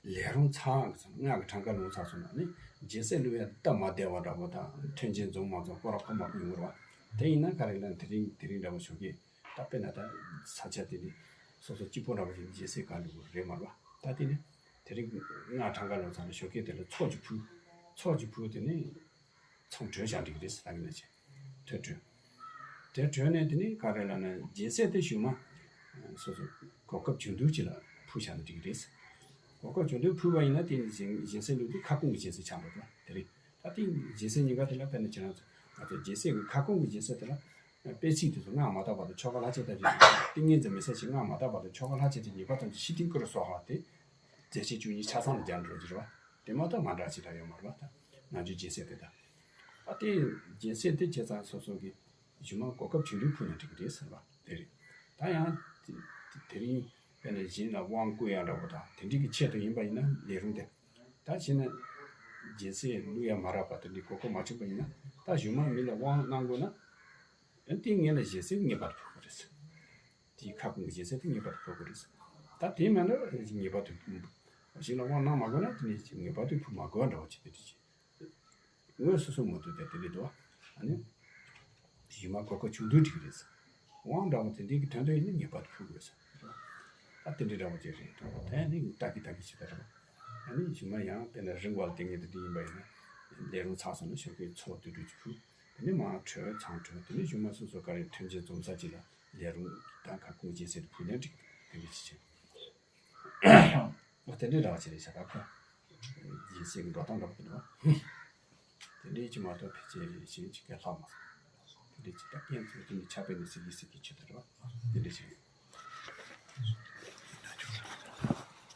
ལས་རུང་ཚང་གི་སོང་ལྔ་གི་གྲངས་ཀ་ལོངས་ཚར་སོང་ན་ནི་སྦྱིན་སྲེག་ལུས་ཡ་སྟབས་མ་བདེ་བ་འདྲ་པོ་དང་ཐོན་སྐྱེད་འཛོམས་མ་འཛོམས་སྐོར་ར་ཁོ་མ་ཡོང་གི་རེད་བ། དེ་ཡིན་ན་ག་རེ་ལ་དེ་རིང་དེ་རིང་འདྲ་པོ་ཞོགས་ཀས་ད་དཔེར་ན་ད་ས་ཆ་དེ་ནི་སོ་སོ་གཅིག་པོ་འདྲ་པོ་ཞིག་སྦྱིན་སྲེག་ག་ལུས་རེད་མ་རེད་བ། ད་དེ་ནི་དེ་རིང་ལྔ་གྲངས་ཀ་ལོངས་ཚར་ན་ཞོགས་ཀས་དེ་ལ་ཚོགས་ཀྱི་ཕུལ། ཚོགས་ཀྱི་ཕུལ་དེ་ནི་ ཚོང་གྲོན་བཞག་འགྲིག་གི་རེད་ཟེར་ལབ་ཀྱི་ན་ཆེ། ཐོས་གྲོན། དེ་གྲོན་ནས་དེ་ནས་ག་རེ་ལབ་ན་སྦྱིན་སྲེག་དེ་གཞུག་མ་སོ་སོ་གོ་སྐབས་བྱུང་དུས་ཅིག་ལ་ཕུལ་བཞག་ན་འགྲིག་གི་རེད། གོ་སྐབས་བྱུང་དུས་ཕུལ་བ་ཡིན་ན་དེ་ནི་སྦྱིན་སྦྱིན་སྲེག་ལུགས་དེ་ཁ་སྐོང་གི་སྦྱིན་སྲེག་ཆགས་འགྲོ་འགྲོ་དེ་རེད། ད་དེ་སྦྱིན་སྲེག་གཉིས་ཀ་དེ་ལ་དཔེར་ན་ཁྱེད་རང་ཚོ་ང་ཚོ་སྦྱིན་སྲེག་གི་ཁ་སྐོང་གི་སྦྱིན་སྲེག་དེ་ལ་དཔེ་ཚིག་དེ་ཚོ་སྔགས་མ་དག་པ་དང་ཆོ་ག་ལྷག་བཅས་དང་ཏིང་ངེ་འཛིན་མི་ཟད་ཅིང་སྔགས་མ་དག་པ་དང་ཆོ་ག་ལྷག་བཅས་ཀྱི་ཉེས་པ་ཐམས་ཅད་ཞི་སྟེ་བསྐུལ་སོགས་ལ་དེ། རྫས་ཆས་བཅུ་གཉིས་ཆ་ཚང་ལ་སྦྱར་འགྲོ་རྒྱུ་རེད་བ། དེ་མ་གཏོགས་མ་འདྲ་ཅི་ལ་ཡོད་མ་རེད་བ། ད་ནང་རྒྱུ་སྦྱིན་སྲེག་དེ་ད། ཨ་དེ་སྦྱིན་སྲེག་དེ་བྱས་ཙང་སོ་སོ་གི་གཞུག་མ་གོ་སྐབས་བྱུང་དུས་ཕུལ་ན་འགྲིག་གི་རེད་ཟེར་བ་དེ་རེད། ད་ཡང་དེ་དེ་རིང་དཔེར་ན་གཞན་ལ་དབང་བསྐུར་ཡ་འདྲ་བོ་དང་དེ་འདྲའི་གི་ཆེད་དུ་ཡིན་པ་ཡིན་ན་ལས་རུང་དེ། ད་བྱས་ན་སྦྱིན་སྲེག་བླུག་ཡ་མ་རག་པ་དེ་འདྲའི་གོ་སྐབས་མ་བྱུང་པ་ཡིན་ན་ད་གཞུག་མ་མི་ལ་དབང་གནང་དགོས་ན། ཨ་དེ་ངེད་ལ་སྦྱིན་སྲེག་ངེས་པར་དུ་ཕུལ་དགོས་རེད། དེའི་ཁ་སྐོང་གི་སྦྱིན་སྲེག་དེ་ངེས་པར་དུ་ཕུལ་དགོས་རེད། ད་དེ་མིན་ན་ངེས་པར་དུ་ཕུལ། གཞན་ལ་དབང་གནང་མ་དགོས་ན་དེ་ནི་ངེས་པར་དུ་ཕུལ་མ་དགོས་འདྲ་བོ་ཅིག་དེ་འདྲ་ཅིག་ངོས་སོ་སོ་མ་ཐུབ་དེ་དེ་རེད་དོ། ཨ་ནི། གཞུག་མ་གོ་སྐབས་བྱུང་དུས་འགྲིག་རེད། དབང་འདྲ་བོ་དེ་འདྲའི་གི་དོན་དུ་ཡིན་ན་ངེས་པར་དུ་ཕུལ་དགོས། ད་དེ་འདྲའི་འདྲ་བོ་ཅིག་རེད་དོ། ད་ནི་ལྟ་གི་ལྟ་གི་ཅིག་ད་རེད། ཨ་ནི་གཞུག་མ་ཡང་དེ་ན་རིང་བ་ལ་དེ་ངེས་དེ་འདྲ་ཡིན་པ་ཡིན་ན། ལས་རུང་ཚར་སོང་ན་ཞོགས་ཀས་ཚོགས་དུས་དྲུག་ཅིག་ཕུལ། དེ་ནས་མར་གྲོལ་ཚང་གྲོལ་དེ་ནས་གཞུག་མ་སོ་སོ་ག་རེ་ཐོན་རྗེས་འཛོམས་ས་ཅིག་ལ་ལས་རུང་དང་ཁ་སྐོང་སྦྱིན་སྲེག་དེ་ཕུལ་ནས་འགྲིག་དེ་འདྲ་ཅིག་བྱེད། འོ་དེ་འདྲའི་ར་བ་ཅིག་རེད་ཤག་ད་ཁོ། སྦྱིན་སྲེག་གི་འགྲོ་སྟངས་འདྲ་པོ་དེ་འདྲ་བ། དེ་འདྲའི་ཅིག་མ་གཏོགས་ཕལ་ཆེར་གཞན་ཅིག་ག་ལྷག་མ་སོང་། དེ་འདྲའི་ཅིག་ད་རྐྱེན་ཚོ་དེ་ནི་ཆགས་པའི་ནི་སྲིད་ཀྱི་སྲིད་ཀྱི་ཆེད་དུ་རེད་བ། དེ་འདྲའི་ཅིག་རེད།